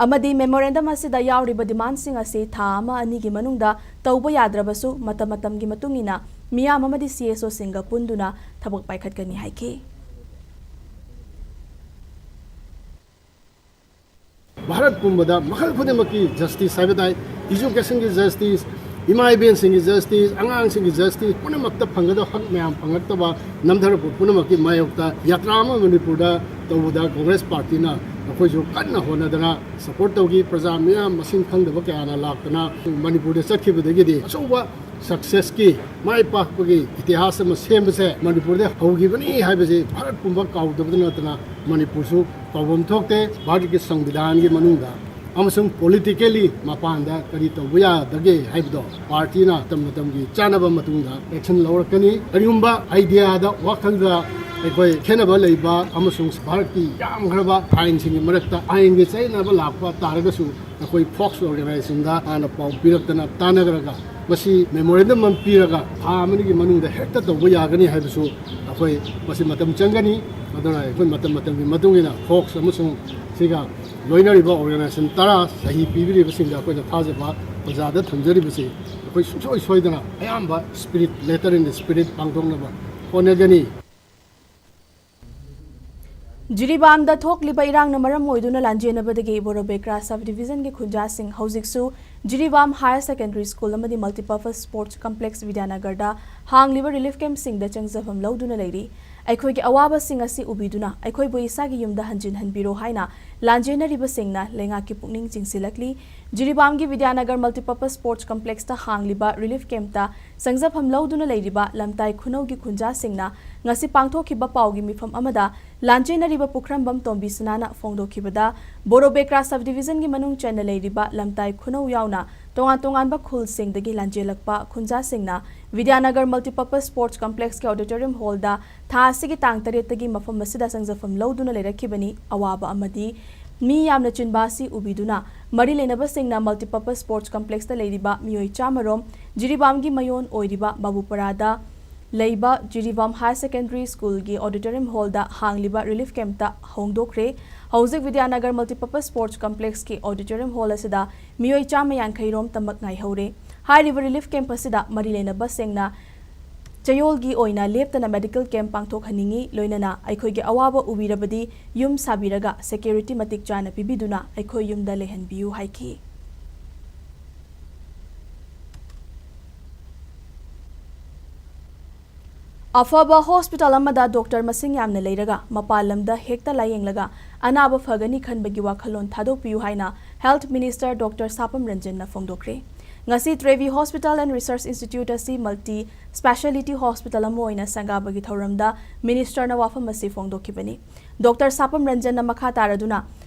ꯑꯃꯗꯤ ꯃꯦꯃꯣꯔꯦꯟꯗꯝ ꯑꯁꯤꯗ ꯌꯥꯎꯔꯤꯕ ꯗꯤꯃꯥꯟꯁꯤꯡ ꯑꯁꯤ ꯊꯥ ꯑꯃ ꯑꯅꯤꯒꯤ ꯃꯅꯨꯡꯗ ꯇꯧꯕ ꯌꯥꯗ꯭ꯔꯕꯁꯨ, ꯃꯇꯝ ꯃꯇꯝꯒꯤ ꯃꯇꯨꯡ ꯏꯟꯅ ꯃꯤꯌꯥꯝ ꯑꯃꯗꯤ ꯁꯤ ꯑꯦꯁ ꯑꯣꯁꯤꯡꯒ ꯄꯨꯟꯗꯨꯅ ꯊꯕꯛ ꯄꯥꯏꯈꯠꯀꯅꯤ ꯍꯥꯏꯈꯤ꯫ ꯚꯥꯔꯠ ꯄꯨꯝꯕꯗ ꯃꯈꯜ ꯈꯨꯗꯤꯡꯃꯛꯀꯤ ꯖꯁꯇꯤꯁ ꯍꯥꯏꯕ ꯇꯥꯏ, ꯏꯖꯨꯀꯦꯁꯟꯒꯤ ꯖꯁꯇꯤꯁ, ꯏꯃꯥ ꯏꯕꯦꯟꯁꯤꯡꯒꯤ ꯖꯁꯇꯤꯁ, ꯑꯉꯥꯡꯁꯤꯡꯒꯤ ꯖꯁꯇꯤꯁ, ꯄꯨꯝꯅꯃꯛꯇ ꯐꯪꯒꯗꯕ ꯍꯛ ꯃꯌꯥꯝ ꯐꯪꯉꯛꯇꯕ, ꯅꯝꯊꯔꯛꯄ ꯄꯨꯝꯅꯃꯛꯀꯤ ꯃꯥꯌꯣꯛꯇ ꯌꯥꯇ꯭ꯔꯥ ꯑꯃ ꯃꯅꯤꯄꯨꯔꯗ ꯇꯧꯕꯗ ꯀꯣꯡꯒ꯭ꯔꯦꯁ ꯄꯥꯔꯇꯤꯅ ꯑꯩꯈꯣꯏꯁꯨ ꯀꯟꯅ ꯍꯣꯠꯅꯗꯅ ꯁꯄꯣꯔꯠ ꯇꯧꯈꯤ꯫ ꯄ꯭ꯔꯖꯥ ꯃꯤꯌꯥꯝ ꯃꯁꯤꯡ ꯈꯪꯗꯕ ꯀꯌꯥꯅ ꯂꯥꯛꯇꯅ ꯃꯅꯤꯄꯨꯔꯗ ꯆꯠꯈꯤꯕꯗꯒꯤꯗꯤ ꯑꯆꯧꯕ ꯁꯛꯁꯦꯁꯀꯤ, ꯃꯥꯏ ꯄꯥꯛꯄꯒꯤ ꯏꯇꯤꯍꯥꯁ ꯑꯃ ꯁꯦꯝꯕꯁꯦ ꯃꯅꯤꯄꯨꯔꯗ ꯍꯧꯈꯤꯕꯅꯤ ꯍꯥꯏꯕꯁꯤ ꯚꯥꯔꯠ ꯄꯨꯝꯕ ꯀꯥꯎꯗꯕꯗ ꯅꯠꯇꯅ ꯃꯅꯤꯄꯨꯔꯁꯨ ꯀꯥꯎꯐꯝ ꯊꯣꯛꯇꯦ꯫ ꯚꯥꯔꯠꯀꯤ ꯁꯪꯕꯤꯙꯥꯟꯒꯤ ꯃꯅꯨꯡꯗ ꯑꯃꯁꯨꯡ ꯄꯣꯂꯤꯇꯤꯀꯦꯜꯂꯤ ꯃꯄꯥꯟꯗ ꯀꯔꯤ ꯇꯧꯕ ꯌꯥꯗꯒꯦ ꯍꯥꯏꯕꯗꯣ ꯄꯥꯔꯇꯤꯅ ꯃꯇꯝ ꯃꯇꯝꯒꯤ ꯆꯥꯅꯕ ꯃꯇꯨꯡꯗ ꯑꯦꯛꯁꯟ ꯂꯧꯔꯛꯀꯅꯤ꯫ ꯀꯔꯤꯒꯨꯝꯕ ꯑꯥꯏꯗꯤꯌꯥꯗ, ꯋꯥꯈꯜꯗ ꯑꯩꯈꯣꯏ ꯈꯦꯠꯅꯕ ꯂꯩꯕ ꯑꯃꯁꯨꯡ ꯚꯥꯔꯠꯀꯤ ꯌꯥꯝꯈ꯭ꯔꯕ ꯑꯥꯏꯟꯁꯤꯡꯒꯤ ꯃꯔꯛꯇ ꯑꯥꯏꯟꯒꯤ ꯆꯌꯦꯠꯅꯕ ꯂꯥꯛꯄ ꯇꯥꯔꯒꯁꯨ ꯑꯩꯈꯣꯏ ꯐꯣꯛꯁ ꯑꯣꯔꯒꯅꯥꯏꯖꯦꯁꯟꯗ ꯍꯥꯟꯅ ꯄꯥꯎ ꯄꯤꯔꯛꯇꯅ ꯇꯥꯟꯅꯈ꯭ꯔꯒ ꯃꯁꯤ ꯃꯦꯃꯣꯔꯦꯟꯗꯝ ꯑꯃ ꯄꯤꯔꯒ ꯊꯥ ꯑꯃꯅꯤꯒꯤ ꯃꯅꯨꯡꯗ ꯍꯦꯛꯇ ꯇꯧꯕ ꯌꯥꯒꯅꯤ ꯍꯥꯏꯕꯁꯨ ꯑꯩꯈꯣꯏ ꯃꯁꯤ ꯃꯇꯝ ꯆꯪꯒꯅꯤ꯫ ꯑꯗꯨꯅ ꯑꯩꯈꯣꯏ ꯃꯇꯝ ꯃꯇꯝꯒꯤ ꯃꯇꯨꯡ ꯏꯟꯅ ꯐꯣꯛꯁ ꯑꯃꯁꯨꯡ ꯁꯤꯒ ꯂꯣꯏꯅꯔꯤꯕ ꯑꯣꯔꯒꯅꯥꯏꯖꯦꯁꯟ ꯇꯔꯥ ꯆꯍꯤ ꯄꯤꯕꯤꯔꯤꯕꯁꯤꯡꯗ ꯑꯩꯈꯣꯏꯅ ꯊꯥꯖꯕ ꯄ꯭ꯔꯖꯥꯗ ꯊꯝꯖꯔꯤꯕꯁꯤ ꯑꯩꯈꯣꯏ ꯁꯨꯡꯁꯣꯏ ꯁꯣꯏꯗꯅ ꯑꯌꯥꯝꯕ ꯁ꯭ꯄꯤꯔꯤꯠ, ꯂꯦꯇꯔ ꯏꯟ ꯗ ꯁ꯭ꯄꯤꯔꯤꯠ ꯄꯥꯡꯊꯣꯛꯅꯕ ꯍꯣꯠꯅꯒꯅꯤ꯫ ꯖꯤꯔꯤꯕꯥꯝꯗ ꯊꯣꯛꯂꯤꯕ ꯏꯔꯥꯡꯅ ꯃꯔꯝ ꯑꯣꯏꯗꯨꯅ ꯂꯥꯟꯖꯦꯟꯅꯕꯗꯒꯤ ꯕꯣꯔꯣꯕꯦꯀ꯭ꯔꯥ ꯁꯕ ꯗꯤꯕꯤꯖꯟꯒꯤ ꯈꯨꯟꯖꯥꯁꯤꯡ ꯍꯧꯖꯤꯛꯁꯨ ꯖꯤꯔꯤꯕꯥꯝ ꯍꯥꯌꯔ ꯁꯦꯀꯦꯟꯗꯔꯤ ꯁ꯭ꯀꯨꯜ ꯑꯃꯗꯤ ꯃꯜꯇꯤꯄꯔꯄꯁ ꯁ꯭ꯄꯣꯔꯠꯁ ꯀꯝꯄ꯭ꯂꯦꯛꯁ ꯕꯤꯗ꯭ꯌꯥꯅꯒꯔꯗ ꯍꯥꯡꯂꯤꯕ ꯔꯤꯂꯤꯐ ꯀꯦꯝꯞꯁꯤꯡꯗ ꯆꯪꯖꯐꯝ ꯂꯧꯗꯨꯅ ꯂꯩꯔꯤ꯫ ꯑꯩꯈꯣꯏꯒꯤ ꯑꯋꯥꯕꯁꯤꯡ ꯑꯁꯤ ꯎꯕꯤꯗꯨꯅ ꯑꯩꯈꯣꯏꯕꯨ ꯏꯁꯥꯒꯤ ꯌꯨꯝꯗ ꯍꯟꯖꯤꯟꯍꯟꯕꯤꯔꯣ ꯍꯥꯏꯅ ꯂꯥꯟꯖꯦꯟꯅꯔꯤꯕꯁꯤꯡꯅ ꯂꯩꯉꯥꯛꯀꯤ ꯄꯨꯛꯅꯤꯡ ꯆꯤꯡꯁꯤꯜꯂꯛꯂꯤ꯫ ꯖꯤꯔꯤꯕꯥꯝꯒꯤ ꯕꯤꯗ꯭ꯌꯥꯅꯒꯔ ꯃꯜꯇꯤꯄꯔꯄꯁ ꯁ꯭ꯄꯣꯔꯠꯁ ꯀꯝꯄ꯭ꯂꯦꯛꯁꯇ ꯍꯥꯡꯂꯤꯕ ꯔꯤꯂꯤꯐ ꯀꯦꯝꯞꯇ ꯆꯪꯖꯐꯝ ꯂꯧꯗꯨꯅ ꯂꯩꯔꯤꯕ ꯂꯝꯇꯥꯏ ꯈꯨꯅꯧꯒꯤ ꯈꯨꯟꯖꯥꯁꯤꯡꯅ ꯉꯁꯤ ꯄꯥꯡꯊꯣꯛꯈꯤꯕ ꯄꯥꯎꯒꯤ ꯃꯤꯐꯝ ꯑꯃꯗ ꯂꯥꯟꯖꯦꯟꯅꯔꯤꯕ ꯄꯨꯈ꯭ꯔꯝꯕꯝ ꯇꯣꯝꯕꯤ ꯁꯅꯥꯅ ꯐꯣꯡꯗꯣꯛꯈꯤꯕꯗ, ꯕꯣꯔꯣꯕꯦꯀ꯭ꯔꯥ ꯁꯕ ꯗꯤꯕꯤꯖꯟꯒꯤ ꯃꯅꯨꯡ ꯆꯟꯅ ꯂꯩꯔꯤꯕ ꯂꯝꯇꯥꯏ ꯈꯨꯅꯧ ꯌꯥꯎꯅ ꯇꯣꯉꯥꯟ ꯇꯣꯉꯥꯟꯕ ꯈꯨꯜꯁꯤꯡꯗꯒꯤ ꯂꯥꯟꯖꯦꯜꯂꯛꯄ ꯈꯨꯟꯖꯥꯁꯤꯡꯅ ꯕꯤꯗ꯭ꯌꯥꯅꯒꯔ ꯃꯜꯇꯤꯄꯔꯄꯁ ꯁ꯭ꯄꯣꯔꯠꯁ ꯀꯝꯄ꯭ꯂꯦꯛꯁꯀꯤ ꯑꯣꯗꯤꯇꯣꯔꯤꯌꯝ ꯍꯣꯜꯗ ꯊꯥ ꯑꯁꯤꯒꯤ ꯇꯥꯡ ꯇꯔꯦꯠꯇꯒꯤ ꯃꯐꯝ ꯑꯁꯤꯗ ꯆꯪꯖꯐꯝ ꯂꯧꯗꯨꯅ ꯂꯩꯔꯛꯈꯤꯕꯅꯤ꯫ ꯑꯋꯥꯕ ꯑꯃꯗꯤ ꯃꯤ ꯌꯥꯝꯅ ꯆꯤꯟꯕ ꯑꯁꯤ ꯎꯕꯤꯗꯨꯅ ꯃꯔꯤ ꯂꯩꯅꯕꯁꯤꯡꯅ ꯃꯜꯇꯤꯄꯔꯄꯁ ꯁ꯭ꯄꯣꯔꯠꯁ ꯀꯝꯄ꯭ꯂꯦꯛꯁꯇ ꯂꯩꯔꯤꯕ ꯃꯤꯑꯣꯏ ꯆꯥꯝꯃꯔꯣꯝ ꯖꯤꯔꯤꯕꯥꯝꯒꯤ ꯃꯌꯣꯟ ꯑꯣꯏꯔꯤꯕ ꯕꯥꯕꯨꯄꯔꯥꯗ ꯂꯩꯕ ꯖꯤꯔꯤꯕꯥꯝ ꯍꯥꯌꯔ ꯁꯦꯀꯦꯟꯗꯔꯤ ꯁ꯭ꯀꯨꯜꯒꯤ ꯑꯣꯗꯤꯇꯣꯔꯤꯌꯝ ꯍꯣꯜꯗ ꯍꯥꯡꯂꯤꯕ ꯔꯤꯂꯤꯐ ꯀꯦꯝꯞꯇ ꯍꯣꯡꯗꯣꯛꯈ꯭ꯔꯦ꯫ ꯍꯧꯖꯤꯛ ꯕꯤꯗ꯭ꯌꯥꯅꯒꯔ ꯃꯜꯇꯤꯄꯔꯄꯁ ꯁ꯭ꯄꯣꯔꯠꯁ ꯀꯝꯄ꯭ꯂꯦꯛꯁꯀꯤ ꯑꯣꯗꯤꯇꯣꯔꯤꯌꯝ ꯍꯣꯜ ꯑꯁꯤꯗ ꯃꯤꯑꯣꯏ ꯆꯥꯝꯃ ꯌꯥꯡꯈꯩ ꯔꯣꯝ ꯇꯃꯛ ꯉꯥꯏꯍꯧꯔꯦ꯫ ꯍꯥꯏꯔꯤꯕ ꯔꯤꯂꯤꯐ ꯀꯦꯝꯞ ꯑꯁꯤꯗ ꯃꯔꯤ ꯂꯩꯅꯕꯁꯤꯡꯅ ꯆꯌꯣꯜꯒꯤ ꯑꯣꯏꯅ ꯂꯦꯞꯇꯅ ꯃꯦꯗꯤꯀꯦꯜ ꯀꯦꯝꯞ ꯄꯥꯡꯊꯣꯛꯍꯟꯅꯤꯡꯏ, ꯂꯣꯏꯅꯅ ꯑꯩꯈꯣꯏꯒꯤ ꯑꯋꯥꯕ ꯎꯕꯤꯔꯕꯗꯤ ꯌꯨꯝ ꯁꯥꯕꯤꯔꯒ ꯁꯦꯀ꯭ꯌꯨꯔꯤꯇꯤ ꯃꯇꯤꯛ ꯆꯥꯅ ꯄꯤꯕꯤꯗꯨꯅ ꯑꯩꯈꯣꯏ ꯌꯨꯝꯗ ꯂꯩꯍꯟꯕꯤꯌꯨ ꯍꯥꯏꯈꯤ꯫ ꯑꯐꯕ ꯍꯣꯁꯄꯤꯇꯥꯜ ꯑꯃꯗ ꯗꯣꯛꯇꯔ ꯃꯁꯤꯡ ꯌꯥꯝꯅ ꯂꯩꯔꯒ ꯃꯄꯥꯟ ꯂꯝꯗ ꯍꯦꯛꯇ ꯂꯥꯌꯦꯡꯂꯒ ꯑꯅꯥꯕ ꯐꯒꯅꯤ ꯈꯟꯕꯒꯤ ꯋꯥꯈꯜꯂꯣꯟ ꯊꯥꯗꯣꯛꯄꯤꯌꯨ ꯍꯥꯏꯅ ꯍꯦꯜꯊ ꯃꯤꯅꯤꯁꯇꯔ ꯗꯣꯛꯇꯔ ꯁꯥꯄꯝ ꯔꯟꯖꯟꯅ ꯐꯣꯡꯗꯣꯛꯈ꯭ꯔꯦ꯫ ꯉꯁꯤ ꯇ꯭ꯔꯦꯕꯤ ꯍꯣꯁꯄꯤꯇꯥꯜ ꯑꯦꯟ ꯔꯤꯁꯔꯆ ꯏꯟꯁꯇꯤꯇ꯭ꯌꯨꯠ ꯑꯁꯤ ꯃꯜꯇꯤ ꯁ꯭ꯄꯦꯁꯤꯌꯦꯂꯤꯇꯤ ꯍꯣꯁꯄꯤꯇꯥꯜ ꯑꯃ ꯑꯣꯏꯅ ꯁꯪꯒꯥꯕꯒꯤ ꯊꯧꯔꯝꯗ ꯃꯤꯅꯤꯁꯇꯔꯅ ꯋꯥꯐꯝ ꯑꯁꯤ ꯐꯣꯡꯗꯣꯛꯈꯤꯕꯅꯤ꯫ ꯗꯣꯛꯇꯔ ꯁꯥꯄꯝ ꯔꯟꯖꯟꯅ ꯃꯈꯥ ꯇꯥꯔꯗꯨꯅ,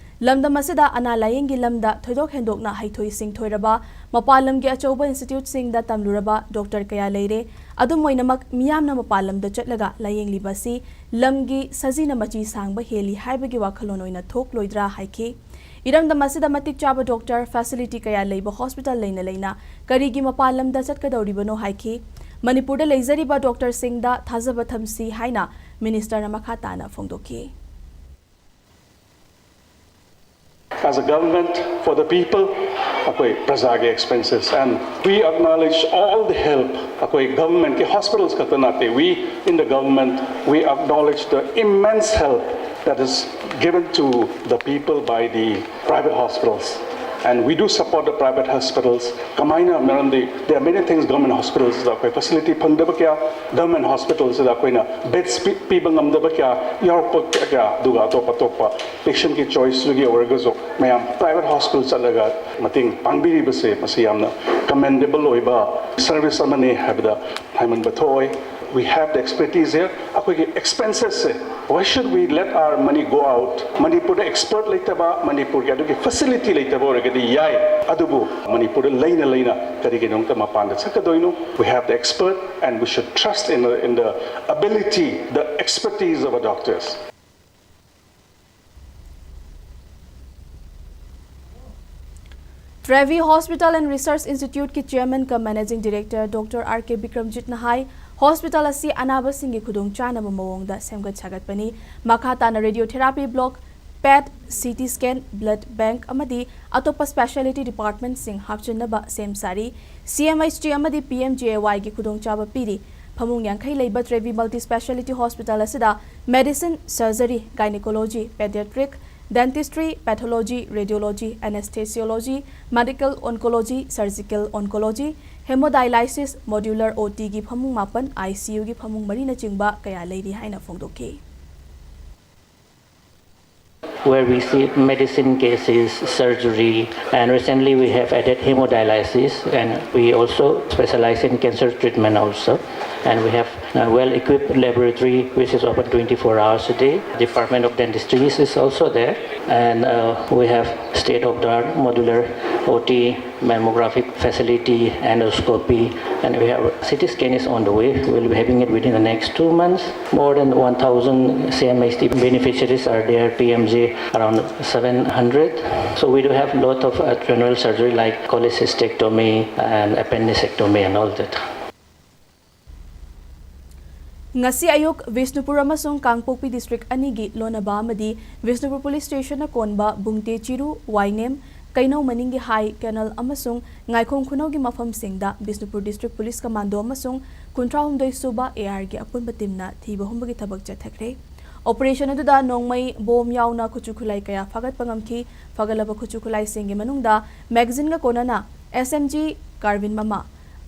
ꯂꯝꯗꯝ ꯑꯁꯤꯗ ꯑꯅꯥ ꯂꯥꯌꯦꯡꯒꯤ ꯂꯝꯗ ꯊꯣꯏꯗꯣꯛ ꯍꯦꯟꯗꯣꯛꯅ ꯍꯩꯊꯣꯏ ꯁꯤꯡꯊꯣꯏꯔꯕ, ꯃꯄꯥꯟ ꯂꯝꯒꯤ ꯑꯆꯧꯕ ꯏꯟꯁꯇꯤꯇ꯭ꯌꯨꯠꯁꯤꯡꯗ ꯇꯝꯂꯨꯔꯕ ꯗꯣꯛꯇꯔ ꯀꯌꯥ ꯂꯩꯔꯦ꯫ ꯑꯗꯨꯝ ꯑꯣꯏꯅꯃꯛ, ꯃꯤꯌꯥꯝꯅ ꯃꯄꯥꯟ ꯂꯝꯗ ꯆꯠꯂꯒ ꯂꯥꯌꯦꯡꯂꯤꯕ ꯑꯁꯤ ꯂꯝꯒꯤ ꯁꯖꯤꯅ ꯃꯆꯤ ꯁꯥꯡꯕ ꯍꯦꯜꯂꯤ ꯍꯥꯏꯕꯒꯤ ꯋꯥꯈꯜꯂꯣꯟ ꯑꯣꯏꯅ ꯊꯣꯛꯂꯣꯏꯗ꯭ꯔꯥ ꯍꯥꯏꯈꯤ꯫ ꯏꯔꯝꯗꯝ ꯑꯁꯤꯗ ꯃꯇꯤꯛ ꯆꯥꯕ ꯗꯣꯛꯇꯔ ꯐꯦꯁꯤꯂꯤꯇꯤ ꯀꯌꯥ ꯂꯩꯕ ꯍꯣꯁꯄꯤꯇꯥꯜ ꯂꯩꯅ ꯂꯩꯅ ꯀꯔꯤꯒꯤ ꯃꯄꯥꯟ ꯂꯝꯗ ꯆꯠꯀꯗꯧꯔꯤꯕꯅꯣ ꯍꯥꯏꯈꯤ꯫ ꯃꯅꯤꯄꯨꯔꯗ ꯂꯩꯖꯔꯤꯕ ꯗꯣꯛꯇꯔꯁꯤꯡꯗ ꯊꯥꯖꯕ ꯊꯝꯁꯤ ꯍꯥꯏꯅ ꯃꯤꯅꯤꯁꯇꯔꯅ ꯃꯈꯥ ꯇꯥꯅ ꯐꯣꯡꯗꯣꯛꯈꯤ꯫ As a government for the people, ꯑꯩꯈꯣꯏ ꯄ꯭ꯔꯖꯥꯒꯤ expenses, and we acknowledge all the help. ꯑꯩꯈꯣꯏ government ꯀꯤ hospitals ꯈꯛꯇ ꯅꯠꯇꯦ, we in the government, we acknowledge the immense help that is given to the people by the private hospitals, and we do support the private hospitals. ꯀꯃꯥꯏꯅ? ꯃꯔꯝꯗꯤ there are many things government hospitals ꯗ ꯑꯩꯈꯣꯏ facility ꯐꯪꯗꯕ ꯀꯌꯥ, government hospitals ꯗ ꯑꯩꯈꯣꯏꯅ beds ꯄꯤ- ꯄꯤꯕ ꯉꯝꯗꯕ ꯀꯌꯥ ꯌꯥꯎꯔꯛꯄ ꯀꯌꯥ, ꯑꯗꯨꯒ ꯑꯇꯣꯞ ꯑꯇꯣꯞꯄ patient ꯀꯤ choice ꯇꯨꯒꯤ ꯑꯣꯏꯔꯒꯁꯨ ꯃꯌꯥꯝ private hospital ꯆꯠꯂꯒ ꯃꯇꯦꯡ ꯄꯥꯡꯕꯤꯔꯤꯕꯁꯦ, ꯃꯁꯤ ꯌꯥꯝꯅ commendable ꯑꯣꯏꯕ service ꯑꯃꯅꯤ ꯍꯥꯏꯕꯗ ꯍꯥꯏꯃꯟꯕ ꯊꯣꯛꯑꯣꯏ. We have the expertise here. ꯑꯩꯈꯣꯏꯒꯤ expenses say, why should we let our money go out? ꯃꯅꯤꯄꯨꯔꯗ expert ꯂꯩꯇꯕ, ꯃꯅꯤꯄꯨꯔꯒꯤ ꯑꯗꯨꯒꯤ facility ꯂꯩꯇꯕ ꯑꯣꯏꯔꯒꯗꯤ ꯌꯥꯏ, ꯑꯗꯨꯕꯨ ꯃꯅꯤꯄꯨꯔꯗ ꯂꯩꯅ ꯂꯩꯅ ꯀꯔꯤꯒꯤꯗꯃꯛꯇ ꯃꯄꯥꯟꯗ ꯆꯠꯀꯗꯣꯏꯅꯣ? We have the expert, and we should trust in the, in the ability, the expertise of our doctors. Trevi Hospital and Research Institute ꯀꯤ Chairman cum Managing Director Doctor R K ꯕꯤꯀ꯭ꯔꯝꯖꯤꯠꯅ ꯍꯥꯏ, hospital ꯑꯁꯤ ꯑꯅꯥꯕꯁꯤꯡꯒꯤ ꯈꯨꯗꯣꯡꯆꯥꯅꯕ ꯃꯑꯣꯡꯗ ꯁꯦꯝꯒꯠ ꯁꯥꯒꯠꯄꯅꯤ꯫ ꯃꯈꯥ ꯇꯥꯅ radiotherapy block, PET, CT scan, blood bank ꯑꯃꯗꯤ ꯑꯇꯣꯞꯄ specialty department ꯁꯤꯡ ꯍꯥꯞꯆꯤꯟꯅꯕ ꯁꯦꯝ ꯁꯥꯔꯤ꯫ CMHT ꯑꯃꯗꯤ PMJAY ꯒꯤ ꯈꯨꯗꯣꯡꯆꯥꯕ ꯄꯤꯔꯤ꯫ ꯐꯃꯨꯡ ꯌꯥꯡꯈꯩ ꯂꯩꯕ Trevi Multi Speciality Hospital ꯑꯁꯤꯗ medicine, surgery, gynecology, pediatric, dentistry, pathology, radiology, anesthesiology, medical oncology, surgical oncology, hemodialysis, modular OT ꯒꯤ ꯐꯃꯨꯡ ꯃꯥꯄꯟ, ICU ꯒꯤ ꯐꯃꯨꯡ ꯃꯔꯤꯅꯆꯤꯡꯕ ꯀꯌꯥ ꯂꯩꯔꯤ ꯍꯥꯏꯅ ꯐꯣꯡꯗꯣꯛꯈꯤ꯫ Where we see medicine cases, surgery, and recently we have added hemodialysis, and we also specialize in cancer treatment also. And we have a well-equipped laboratory which is open twenty-four hours a day. Department of Dentistry is also there, and uh, we have state-of-the-art modular OT, mammographic facility, endoscopy, and we have CT scan is on the way. We'll be having it within the next two months. More than one thousand CMHT beneficiaries are there, PMJ around seven hundred. So we do have lot of uh, general surgery like cholecystectomy and appendicectomy and all that. ꯉꯁꯤ ꯑꯌꯨꯛ ꯕꯤꯁꯅꯨꯄꯨꯔ ꯑꯃꯁꯨꯡ ꯀꯥꯡꯄꯣꯛꯄꯤ district ꯑꯅꯤꯒꯤ ꯂꯣꯟꯅꯕ ꯑꯃꯗꯤ ꯕꯤꯁꯅꯨꯄꯨꯔ police station ꯅ ꯀꯣꯟꯕ ꯕꯨꯡꯇꯦ ꯆꯤꯔꯨ, ꯋꯥꯏꯅꯦꯝ, ꯀꯩꯅꯧ ꯃꯅꯤꯡꯒꯤ ꯍꯥꯏ ꯀꯦꯅꯦꯜ ꯑꯃꯁꯨꯡ ꯉꯥꯏꯈꯣꯡ ꯈꯨꯅꯧꯒꯤ ꯃꯐꯝꯁꯤꯡꯗ ꯕꯤꯁꯅꯨꯄꯨꯔ ꯗꯤꯁꯇ꯭ꯔꯤꯛ ꯄꯨꯂꯤꯁ ꯀꯃꯥꯟꯗꯣ ꯑꯃꯁꯨꯡ ꯀꯨꯟꯊ꯭ꯔꯥ ꯍꯨꯝꯗꯣꯏ ꯁꯨꯕ ꯑꯦ ꯑꯥꯔꯒꯤ ꯑꯄꯨꯟꯕ ꯇꯤꯝꯅ ꯊꯤꯕ ꯍꯨꯝꯕꯒꯤ ꯊꯕꯛ ꯆꯠꯊꯈ꯭ꯔꯦ꯫ ꯑꯣꯄꯔꯦꯁꯟ ꯑꯗꯨꯗ ꯅꯣꯡꯃꯩ, ꯕꯣꯝ ꯌꯥꯎꯅ ꯈꯨꯠꯁꯨ ꯈꯨꯠꯂꯥꯏ ꯀꯌꯥ ꯐꯥꯒꯠꯄ ꯉꯝꯈꯤ꯫ ꯐꯥꯒꯠꯂꯕ ꯈꯨꯠꯁꯨ ꯈꯨꯠꯂꯥꯏꯁꯤꯡꯒꯤ ꯃꯅꯨꯡꯗ ꯃꯦꯒꯥꯖꯤꯟꯒ ꯀꯣꯟꯅꯅ ꯑꯦꯁ ꯑꯦꯝ ꯖꯤ ꯀꯥꯔꯕꯤꯟ ꯑꯃ,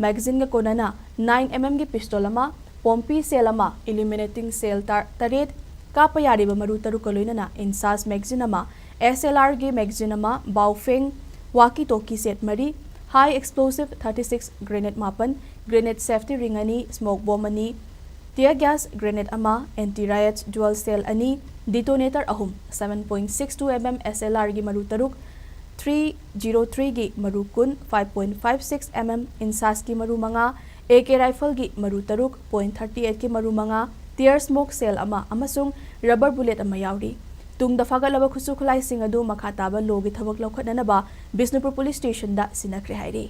ꯃꯦꯒꯥꯖꯤꯟꯒ ꯀꯣꯟꯅꯅ ꯅꯥꯏꯟ ꯑꯦꯝ ꯑꯦꯝꯒꯤ ꯄꯤꯁꯇꯣꯜ ꯑꯃ, ꯄꯣꯝꯄꯤ ꯁꯦꯜ ꯑꯃ, ꯏꯂꯤꯃꯤꯅꯦꯇꯤꯡ ꯁꯦꯜ ꯇꯔ-, ꯇꯔꯦꯠ, ꯀꯥꯞꯄ ꯌꯥꯔꯤꯕ ꯃꯔꯨ ꯇꯔꯨꯛꯀ ꯂꯣꯏꯅꯅ ꯏꯟꯁꯥꯁ ꯃꯦꯒꯥꯖꯤꯟ ꯑꯃ, ꯑꯦꯁ ꯑꯦꯜ ꯑꯥꯔꯒꯤ ꯃꯦꯒꯥꯖꯤꯟ ꯑꯃ, ꯕꯥꯎꯐꯦꯡ ꯋꯥꯀꯤ ꯇꯣꯀꯤ ꯁꯦꯠ ꯃꯔꯤ, high explosive thirty six grenade ꯃꯥꯄꯟ, ꯒ꯭ꯔꯦꯅꯦꯗ ꯁꯦꯐꯇꯤ ꯔꯤꯡ ꯑꯅꯤ, ꯁ꯭ꯃꯣꯛ ꯕꯣꯝ ꯑꯅꯤ, ꯇꯤꯌꯔ ꯒ꯭ꯌꯥꯁ ꯒ꯭ꯔꯦꯅꯦꯗ ꯑꯃ, ꯑꯦꯟꯇꯤ ꯔꯥꯌꯠ ꯗ꯭ꯌꯨꯑꯦꯜ ꯁꯦꯜ ꯑꯅꯤ, ꯗꯤꯇꯣꯅꯦꯇꯔ ꯑꯍꯨꯝ, seven point six two M M S L ꯑꯥꯔꯒꯤ ꯃꯔꯨ ꯇꯔꯨꯛ, ꯊ꯭ꯔꯤ ꯖꯤꯔꯣ ꯊ꯭ꯔꯤꯒꯤ ꯃꯔꯨ ꯀꯨꯟ, five point five six M M ꯏꯟꯁꯥꯁꯀꯤ ꯃꯔꯨ ꯃꯉꯥ, ꯑꯦ ꯀꯦ ꯔꯥꯏꯐꯜꯒꯤ ꯃꯔꯨ ꯇꯔꯨꯛ, ꯄꯣꯏꯟꯠ ꯊꯥꯔꯇꯤ ꯑꯩꯠꯀꯤ ꯃꯔꯨ ꯃꯉꯥ, ꯇꯤꯌꯔ ꯁ꯭ꯃꯣꯛ ꯁꯦꯜ ꯑꯃ ꯑꯃꯁꯨꯡ ꯔꯕꯔ ꯕꯨꯂꯦꯠ ꯑꯃ ꯌꯥꯎꯔꯤ꯫ ꯇꯨꯡꯗ ꯐꯥꯒꯠꯂꯕ ꯈꯨꯠꯁꯨ ꯈꯨꯠꯂꯥꯏꯁꯤꯡ ꯑꯗꯨ ꯃꯈꯥ ꯇꯥꯕ ꯂꯣꯒꯤ ꯊꯕꯛ ꯂꯧꯈꯠꯅꯅꯕ ꯕꯤꯁꯅꯨꯄꯨꯔ ꯄꯨꯂꯤꯁ ꯁ꯭ꯇꯦꯁꯟꯗ ꯁꯤꯟꯅꯈ꯭ꯔꯦ ꯍꯥꯏꯔꯤ꯫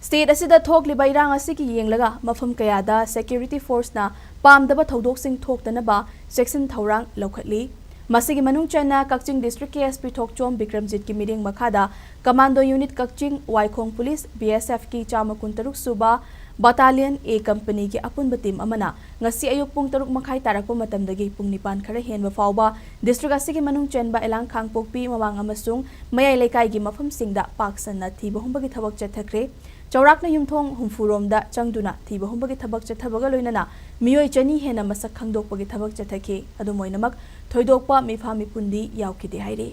ꯁ꯭ꯇꯦꯠ ꯑꯁꯤꯗ ꯊꯣꯛꯂꯤꯕ ꯏꯔꯥꯡ ꯑꯁꯤꯒꯤ ꯌꯦꯡꯂꯒ ꯃꯐꯝ ꯀꯌꯥꯗ ꯁꯦꯀ꯭ꯌꯨꯔꯤꯇꯤ ꯐꯣꯔꯁꯅ ꯄꯥꯝꯗꯕ ꯊꯧꯗꯣꯛꯁꯤꯡ ꯊꯣꯛꯇꯅꯕ ꯆꯦꯛꯁꯤꯟ ꯊꯧꯔꯥꯡ ꯂꯧꯈꯠꯂꯤ꯫ ꯃꯁꯤꯒꯤ ꯃꯅꯨꯡ ꯆꯟꯅ ꯀꯛꯆꯤꯡ ꯗꯤꯁꯇ꯭ꯔꯤꯛꯀꯤ ꯑꯦꯁ ꯄꯤ ꯊꯣꯛꯆꯣꯝ ꯕꯤꯀ꯭ꯔꯝꯖꯤꯠꯀꯤ ꯃꯤꯠꯌꯦꯡ ꯃꯈꯥꯗ ꯀꯃꯥꯟꯗꯣ ꯌꯨꯅꯤꯠ ꯀꯛꯆꯤꯡ, ꯋꯥꯏꯈꯣꯡ ꯄꯨꯂꯤꯁ, ꯕꯤ ꯑꯦꯁ ꯑꯦꯐꯀꯤ ꯆꯥꯝꯃ ꯀꯨꯟꯇꯔꯨꯛ ꯁꯨꯕ ꯕꯇꯥꯂꯤꯌꯟ ꯑꯦ ꯀꯝꯄꯅꯤꯒꯤ ꯑꯄꯨꯟꯕ ꯇꯤꯝ ꯑꯃꯅ ꯉꯁꯤ ꯑꯌꯨꯛ ꯄꯨꯡ ꯇꯔꯨꯛ ꯃꯈꯥꯏ ꯇꯥꯔꯛꯄ ꯃꯇꯝꯗꯒꯤ ꯄꯨꯡ ꯅꯤꯄꯥꯟ ꯈꯔ ꯍꯦꯟꯕ ꯐꯥꯎꯕ ꯗꯤꯁꯇ꯭ꯔꯤꯛ ꯑꯁꯤꯒꯤ ꯃꯅꯨꯡ ꯆꯟꯕ ꯑꯦꯂꯥꯡ, ꯈꯥꯡꯄꯣꯛꯄꯤ, ꯃꯃꯥꯡ ꯑꯃꯁꯨꯡ ꯃꯌꯥꯏ ꯂꯩꯀꯥꯏꯒꯤ ꯃꯐꯝꯁꯤꯡꯗ ꯄꯥꯛ ꯁꯟꯅ ꯊꯤꯕ ꯍꯨꯝꯕꯒꯤ ꯊꯕꯛ ꯆꯠꯊꯈ꯭ꯔꯦ꯫ ꯆꯥꯎꯔꯥꯛꯅ ꯌꯨꯝꯊꯣꯡ ꯍꯨꯝꯐꯨ ꯔꯣꯝꯗ ꯆꯪꯗꯨꯅ ꯊꯤꯕ ꯍꯨꯝꯕꯒꯤ ꯊꯕꯛ ꯆꯠꯊꯕꯒ ꯂꯣꯏꯅꯅ ꯃꯤꯑꯣꯏ ꯆꯅꯤ ꯍꯦꯟꯅ ꯃꯁꯛ ꯈꯪꯗꯣꯛꯄꯒꯤ ꯊꯕꯛ ꯆꯠꯊꯈꯤ꯫ ꯑꯗꯨꯝ ꯑꯣꯏꯅꯃꯛ, ꯊꯣꯏꯗꯣꯛꯄ ꯃꯤꯐꯥ ꯃꯤꯄꯨꯟꯗꯤ ꯌꯥꯎꯈꯤꯗꯦ ꯍꯥꯏꯔꯤ꯫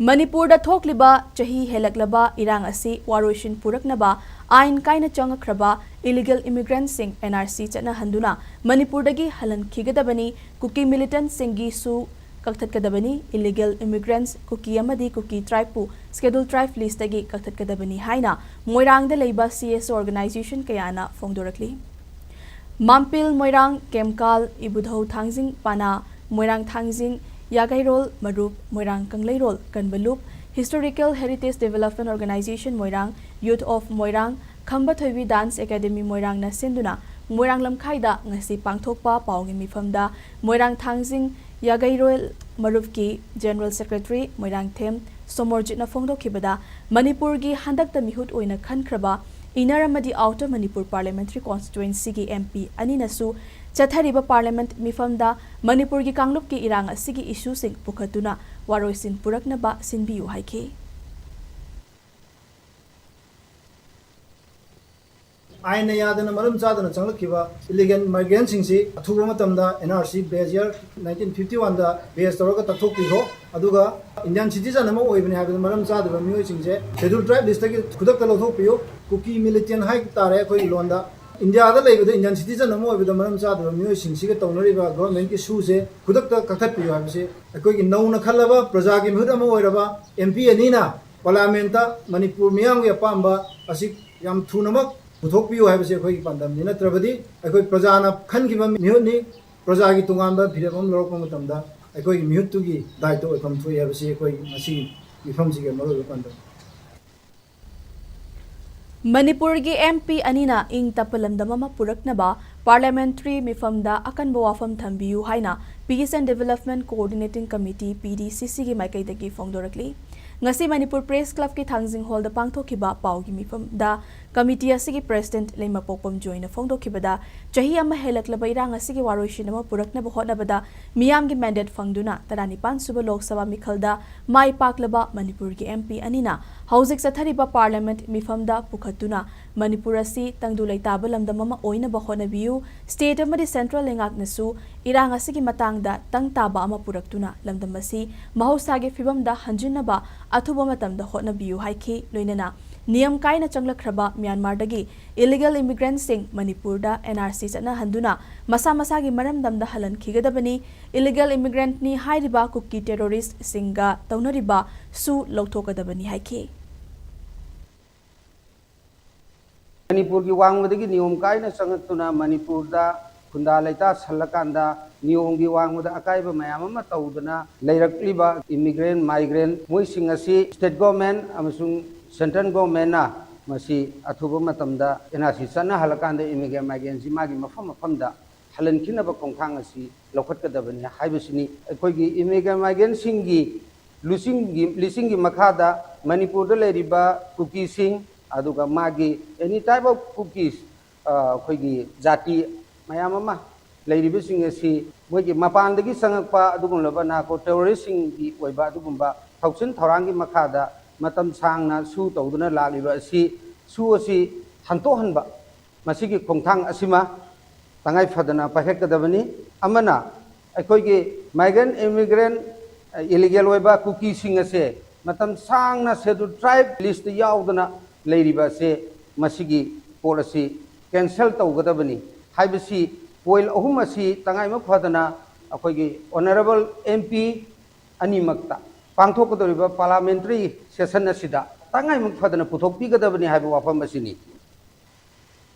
ꯃꯅꯤꯄꯨꯔꯗ ꯊꯣꯛꯂꯤꯕ ꯆꯍꯤ ꯍꯦꯜꯂꯛꯂꯕ ꯏꯔꯥꯡ ꯑꯁꯤ ꯋꯥꯔꯣꯏꯁꯤꯟ ꯄꯨꯔꯛꯅꯕ ꯑꯥꯏꯟ ꯀꯥꯏꯅ ꯆꯪꯉꯛꯈ꯭ꯔꯕ ꯏꯂꯤꯒꯦꯜ ꯏꯃꯤꯒ꯭ꯔꯦꯟꯠꯁꯤꯡ ꯑꯦꯟ ꯑꯥꯔ ꯁꯤ ꯆꯠꯅꯍꯟꯗꯨꯅ ꯃꯅꯤꯄꯨꯔꯗꯒꯤ ꯍꯜꯍꯟꯈꯤꯒꯗꯕꯅꯤ, ꯀꯨꯀꯤ ꯃꯤꯂꯤꯇꯦꯟꯠꯁꯤꯡꯒꯤꯁꯨ ꯀꯛꯊꯠꯀꯗꯕꯅꯤ, ꯏꯂꯤꯒꯦꯜ ꯏꯃꯤꯒ꯭ꯔꯦꯟꯠꯁ ꯀꯨꯀꯤ ꯑꯃꯗꯤ ꯀꯨꯀꯤ ꯇ꯭ꯔꯥꯏꯕꯄꯨ ꯁꯦꯗ꯭ꯌꯨꯜ ꯇ꯭ꯔꯥꯏꯕ ꯂꯤꯁ꯭ꯠꯇꯒꯤ ꯀꯛꯊꯠꯀꯗꯕꯅꯤ ꯍꯥꯏꯅ ꯃꯣꯏꯔꯥꯡꯗ ꯂꯩꯕ ꯁꯤ ꯑꯦꯁ ꯑꯣ ꯑꯣꯔꯒꯅꯥꯏꯖꯦꯁꯟ ꯀꯌꯥꯅ ꯐꯣꯡꯗꯣꯔꯛꯂꯤ꯫ ꯃꯥꯝꯄꯤꯜ ꯃꯣꯏꯔꯥꯡ, ꯀꯦꯝꯀꯥꯜ, ꯏꯕꯨꯙꯧ ꯊꯥꯡꯖꯤꯡ ꯄꯥꯅꯥ, ꯃꯣꯏꯔꯥꯡ ꯊꯥꯡꯖꯤꯡ, ꯌꯥꯒꯩꯔꯣꯜ ꯃꯔꯨꯞ, ꯃꯣꯏꯔꯥꯡ ꯀꯪꯂꯩꯔꯣꯜ ꯀꯟꯕ ꯂꯨꯞ, Historical Heritage Development Organization Moirang, Youth of ꯃꯣꯏꯔꯥꯡ, ꯈꯝꯕ ꯊꯣꯏꯕꯤ Dance Academy ꯃꯣꯏꯔꯥꯡꯅ ꯁꯤꯟꯗꯨꯅ ꯃꯣꯏꯔꯥꯡ ꯂꯝꯈꯥꯏꯗ ꯉꯁꯤ ꯄꯥꯡꯊꯣꯛꯄ ꯄꯥꯎꯒꯤ ꯃꯤꯐꯝꯗ ꯃꯣꯏꯔꯥꯡ ꯊꯥꯡꯖꯤꯡ ꯌꯥꯒꯩꯔꯣꯜ ꯃꯔꯨꯞꯀꯤ General Secretary ꯃꯣꯏꯔꯥꯡꯊꯦꯝ ꯁꯣꯃꯣꯔꯖꯤꯠꯅ ꯐꯣꯡꯗꯣꯛꯈꯤꯕꯗ, ꯃꯅꯤꯄꯨꯔꯒꯤ ꯍꯟꯗꯛꯇ ꯃꯤꯍꯨꯠ ꯑꯣꯏꯅ ꯈꯟꯈ꯭ꯔꯕ Inner ꯑꯃꯗꯤ Outer ꯃꯅꯤꯄꯨꯔ Parliamentary Constituencyꯒꯤ MP ꯑꯅꯤꯅꯁꯨ ꯆꯠꯊꯔꯤꯕ Parliament ꯃꯤꯐꯝꯗ ꯃꯅꯤꯄꯨꯔꯒꯤ ꯀꯥꯡꯂꯨꯞꯀꯤ ꯏꯔꯥꯡ ꯑꯁꯤꯒꯤ issueꯁꯤꯡ ꯄꯨꯈꯠꯇꯨꯅ ꯋꯥꯔꯣꯏꯁꯤꯟ ꯄꯨꯔꯛꯅꯕ ꯁꯤꯟꯕꯤꯌꯨ ꯍꯥꯏꯈꯤ꯫ ꯑꯥꯏꯟꯅ ꯌꯥꯗꯅ ꯃꯔꯝ ꯆꯥꯗꯅ ꯆꯪꯂꯛꯈꯤꯕ illegal migrantꯁꯤꯡꯁꯤ ꯑꯊꯨꯕ ꯃꯇꯝꯗ NRC base year nineteen fifty oneꯗ base ꯇꯧꯔꯒ ꯇꯛꯊꯣꯛꯄꯤꯈꯣ꯫ ꯑꯗꯨꯒ Indian citizen ꯑꯃ ꯑꯣꯏꯕꯅꯤ ꯍꯥꯏꯕꯗ ꯃꯔꯝ ꯆꯥꯗꯕ ꯃꯤꯑꯣꯏꯁꯤꯡꯁꯦ Scheduled Tribe listꯇꯒꯤ ꯈꯨꯗꯛꯇ ꯂꯧꯊꯣꯛꯄꯤꯌꯨ꯫ ꯀꯨꯀꯤ militant ꯍꯥꯏ ꯇꯥꯔꯦ ꯑꯩꯈꯣꯏꯒꯤ ꯂꯣꯟꯗ꯫ ꯏꯟꯗꯤꯌꯥꯗ ꯂꯩꯕꯗ Indian citizen ꯑꯃ ꯑꯣꯏꯕꯗ ꯃꯔꯝ ꯆꯥꯗꯕ ꯃꯤꯑꯣꯏꯁꯤꯡꯁꯤꯒ ꯇꯧꯅꯔꯤꯕ governmentꯀꯤ sueꯁꯦ ꯈꯨꯗꯛꯇ ꯀꯛꯊꯠꯄꯤꯌꯨ ꯍꯥꯏꯕꯁꯤ ꯑꯩꯈꯣꯏꯒꯤ ꯅꯧꯅ ꯈꯜꯂꯕ ꯄ꯭ꯔꯖꯥꯒꯤ ꯃꯤꯍꯨꯠ ꯑꯃ ꯑꯣꯏꯔꯕ MP ꯑꯅꯤꯅ Parliamentꯇ ꯃꯅꯤꯄꯨꯔ ꯃꯤꯌꯥꯝꯒꯤ ꯑꯄꯥꯝꯕ ꯑꯁꯤ ꯌꯥꯝ ꯊꯨꯅꯃꯛ ꯄꯨꯊꯣꯛꯄꯤꯌꯨ ꯍꯥꯏꯕꯁꯤ ꯑꯩꯈꯣꯏꯒꯤ ꯄꯥꯟꯗꯝꯅꯤ꯫ ꯅꯠꯇ꯭ꯔꯕꯗꯤ ꯑꯩꯈꯣꯏ ꯄ꯭ꯔꯖꯥꯅ ꯈꯟꯈꯤꯕ ꯃꯤꯍꯨꯠꯅꯤ꯫ ꯄ꯭ꯔꯖꯥꯒꯤ ꯇꯣꯉꯥꯟꯕ ꯐꯤꯔꯦꯞ ꯑꯃ ꯂꯧꯔꯛꯄ ꯃꯇꯝꯗ ꯑꯩꯈꯣꯏꯒꯤ ꯃꯤꯍꯨꯠꯇꯨꯒꯤ ꯗꯥꯏꯇ ꯑꯣꯏꯐꯝ ꯊꯣꯛꯏ ꯍꯥꯏꯕꯁꯤ ꯑꯩꯈꯣꯏ ꯉꯁꯤꯒꯤ ꯃꯤꯐꯝꯁꯤꯒꯤ ꯃꯔꯨꯑꯣꯏꯕ ꯄꯥꯟꯗꯝ꯫ ꯃꯅꯤꯄꯨꯔꯒꯤ MP ꯑꯅꯤꯅ ꯏꯪ ꯇꯞꯄ ꯂꯝꯗꯝ ꯑꯃ ꯄꯨꯔꯛꯅꯕ Parliamentary ꯃꯤꯐꯝꯗ ꯑꯀꯟꯕ ꯋꯥꯐꯝ ꯊꯝꯕꯤꯌꯨ ꯍꯥꯏꯅ Peace and Development Coordinating Committee, PDCCꯒꯤ ꯃꯥꯏꯀꯩꯗꯒꯤ ꯐꯣꯡꯗꯣꯔꯛꯂꯤ꯫ ꯉꯁꯤ ꯃꯅꯤꯄꯨꯔ Press Clubꯀꯤ ꯊꯥꯡꯖꯤꯡ Hallꯗ ꯄꯥꯡꯊꯣꯛꯈꯤꯕ ꯄꯥꯎꯒꯤ ꯃꯤꯐꯝꯗ committeeꯁꯤꯒꯤ President ꯂꯩꯃꯄꯣꯛꯄꯝ ꯖꯣꯏꯅ ꯐꯣꯡꯗꯣꯛꯈꯤꯕꯗ, ꯆꯍꯤ ꯑꯃ ꯍꯦꯜꯂꯛꯂꯕ ꯏꯔꯥꯡ ꯑꯁꯤꯒꯤ ꯋꯥꯔꯣꯏꯁꯤꯟ ꯑꯃ ꯄꯨꯔꯛꯅꯕ ꯍꯣꯠꯅꯕꯗ ꯃꯤꯌꯥꯝꯒꯤ mandate ꯐꯪꯗꯨꯅ ꯇꯔꯥꯅꯤꯄꯥꯟ ꯁꯨꯕ ꯂꯣꯛ ꯁꯚꯥ ꯃꯤꯈꯜꯗ ꯃꯥꯏ ꯄꯥꯛꯂꯕ ꯃꯅꯤꯄꯨꯔꯒꯤ MP ꯑꯅꯤꯅ ꯍꯧꯖꯤꯛ ꯆꯠꯊꯔꯤꯕ Parliament ꯃꯤꯐꯝꯗ ꯄꯨꯈꯠꯇꯨꯅ ꯃꯅꯤꯄꯨꯔ ꯑꯁꯤ ꯇꯪꯗꯨ ꯂꯩꯇꯥꯕ ꯂꯝꯗꯝ ꯑꯃ ꯑꯣꯏꯅꯕ ꯍꯣꯠꯅꯕꯤꯌꯨ, state ꯑꯃꯗꯤ central ꯂꯩꯉꯥꯛꯅꯁꯨ ꯏꯔꯥꯡ ꯑꯁꯤꯒꯤ ꯃꯇꯥꯡꯗ ꯇꯪ ꯇꯥꯕ ꯑꯃ ꯄꯨꯔꯛꯇꯨꯅ ꯂꯝꯗꯝ ꯑꯁꯤ ꯃꯍꯧꯁꯥꯒꯤ ꯐꯤꯕꯝꯗ ꯍꯟꯖꯤꯟꯅꯕ ꯑꯊꯨꯕ ꯃꯇꯝꯗ ꯍꯣꯠꯅꯕꯤꯌꯨ ꯍꯥꯏꯈꯤ꯫ ꯂꯣꯏꯅꯅ ꯅꯤꯌꯝ ꯀꯥꯏꯅ ꯆꯪꯂꯛꯈ꯭ꯔꯕ ꯃ꯭ꯌꯥꯟꯃꯥꯔꯗꯒꯤ illegal immigrantꯁꯤꯡ ꯃꯅꯤꯄꯨꯔꯗ NRC ꯆꯠꯅꯍꯟꯗꯨꯅ ꯃꯁꯥ ꯃꯁꯥꯒꯤ ꯃꯔꯝꯗꯝꯗ ꯍꯜꯍꯟꯈꯤꯒꯗꯕꯅꯤ꯫ Illegal immigrantꯅꯤ ꯍꯥꯏꯔꯤꯕ ꯀꯨꯀꯤ terroristꯁꯤꯡꯒ ꯇꯧꯅꯔꯤꯕ ꯁꯨ ꯂꯧꯊꯣꯛꯀꯗꯕꯅꯤ ꯍꯥꯏꯈꯤ꯫ ꯃꯅꯤꯄꯨꯔꯒꯤ ꯋꯥꯡꯃꯗꯒꯤ ꯅꯤꯌꯣꯝ ꯀꯥꯏꯅ ꯆꯪꯉꯛꯇꯨꯅ ꯃꯅꯤꯄꯨꯔꯗ ꯈꯨꯟꯗꯥ ꯂꯩꯇꯥ ꯁꯜꯂꯀꯥꯟꯗ ꯅꯤꯌꯣꯝꯒꯤ ꯋꯥꯡꯃꯗ ꯑꯀꯥꯏꯕ ꯃꯌꯥꯝ ꯑꯃ ꯇꯧꯗꯅ ꯂꯩꯔꯛꯂꯤꯕ immigrant, migrant ꯃꯣꯏꯁꯤꯡ ꯑꯁꯤ state government ꯑꯃꯁꯨꯡ central governmentꯅ ꯃꯁꯤ ꯑꯊꯨꯕ ꯃꯇꯝꯗ ꯑꯦꯟ ꯑꯥꯔ ꯁꯤ ꯆꯠꯅꯍꯜꯂꯀꯥꯟꯗ immigrant, migrantꯁꯤ ꯃꯥꯒꯤ ꯃꯐꯝ ꯃꯐꯝꯗ ꯍꯜꯍꯟꯈꯤꯅꯕ ꯈꯣꯡꯊꯥꯡ ꯑꯁꯤ ꯂꯧꯈꯠꯀꯗꯕꯅꯤ ꯍꯥꯏꯕꯁꯤꯅꯤ꯫ ꯑꯩꯈꯣꯏꯒꯤ immigrant, migrantꯁꯤꯡꯒꯤ ꯂꯨꯆꯤꯡꯒꯤ, ꯂꯤꯁꯤꯡꯒꯤ ꯃꯈꯥꯗ ꯃꯅꯤꯄꯨꯔꯗ ꯂꯩꯔꯤꯕ ꯀꯨꯀꯤꯁꯤꯡ, ꯑꯗꯨꯒ ꯃꯥꯒꯤ any type of Kukis, ꯑ, ꯑꯩꯈꯣꯏꯒꯤ ꯖꯥꯇꯤ ꯃꯌꯥꯝ ꯑꯃ ꯂꯩꯔꯤꯕꯁꯤꯡ ꯑꯁꯤ ꯃꯣꯏꯒꯤ ꯃꯄꯥꯟꯗꯒꯤ ꯆꯪꯉꯛꯄ ꯑꯗꯨꯒꯨꯝꯂꯕ narco terroristꯁꯤꯡꯒꯤ ꯑꯣꯏꯕ ꯑꯗꯨꯒꯨꯝꯕ ꯊꯧꯁꯤꯟ ꯊꯧꯔꯥꯡꯒꯤ ꯃꯈꯥꯗ ꯃꯇꯝ ꯁꯥꯡꯅ ꯁꯨ ꯇꯧꯗꯨꯅ ꯂꯥꯛꯂꯤꯕ ꯑꯁꯤ, ꯁꯨ ꯑꯁꯤ ꯍꯟꯗꯣꯛꯍꯟꯕ, ꯃꯁꯤꯒꯤ ꯈꯣꯡꯊꯥꯡ ꯑꯁꯤꯃ ꯇꯉꯥꯏ ꯐꯗꯅ ꯄꯥꯏꯈꯠꯀꯗꯕꯅꯤ꯫ ꯑꯃꯅ, ꯑꯩꯈꯣꯏꯒꯤ migrant, immigrant, illegal ꯑꯣꯏꯕ ꯀꯨꯀꯤꯁꯤꯡ ꯑꯁꯦ ꯃꯇꯝ ꯁꯥꯡꯅ scheduled tribe listꯇ ꯌꯥꯎꯗꯅ ꯂꯩꯔꯤꯕ ꯑꯁꯦ, ꯃꯁꯤꯒꯤ ꯄꯣꯠ ꯑꯁꯤ cancel ꯇꯧꯒꯗꯕꯅꯤ ꯍꯥꯏꯕꯁꯤ point ꯑꯍꯨꯝ ꯑꯁꯤ ꯇꯉꯥꯏꯃꯛ ꯐꯗꯅ ꯑꯩꯈꯣꯏꯒꯤ honourable M P ꯑꯅꯤꯃꯛꯇ ꯄꯥꯡꯊꯣꯛꯀꯗꯧꯔꯤꯕ parliamentary session ꯑꯁꯤꯗ ꯇꯉꯥꯏꯃꯛ ꯐꯗꯅ ꯄꯨꯊꯣꯛꯄꯤꯒꯗꯕꯅꯤ ꯍꯥꯏꯕ ꯋꯥꯐꯝ ꯑꯁꯤꯅꯤ꯫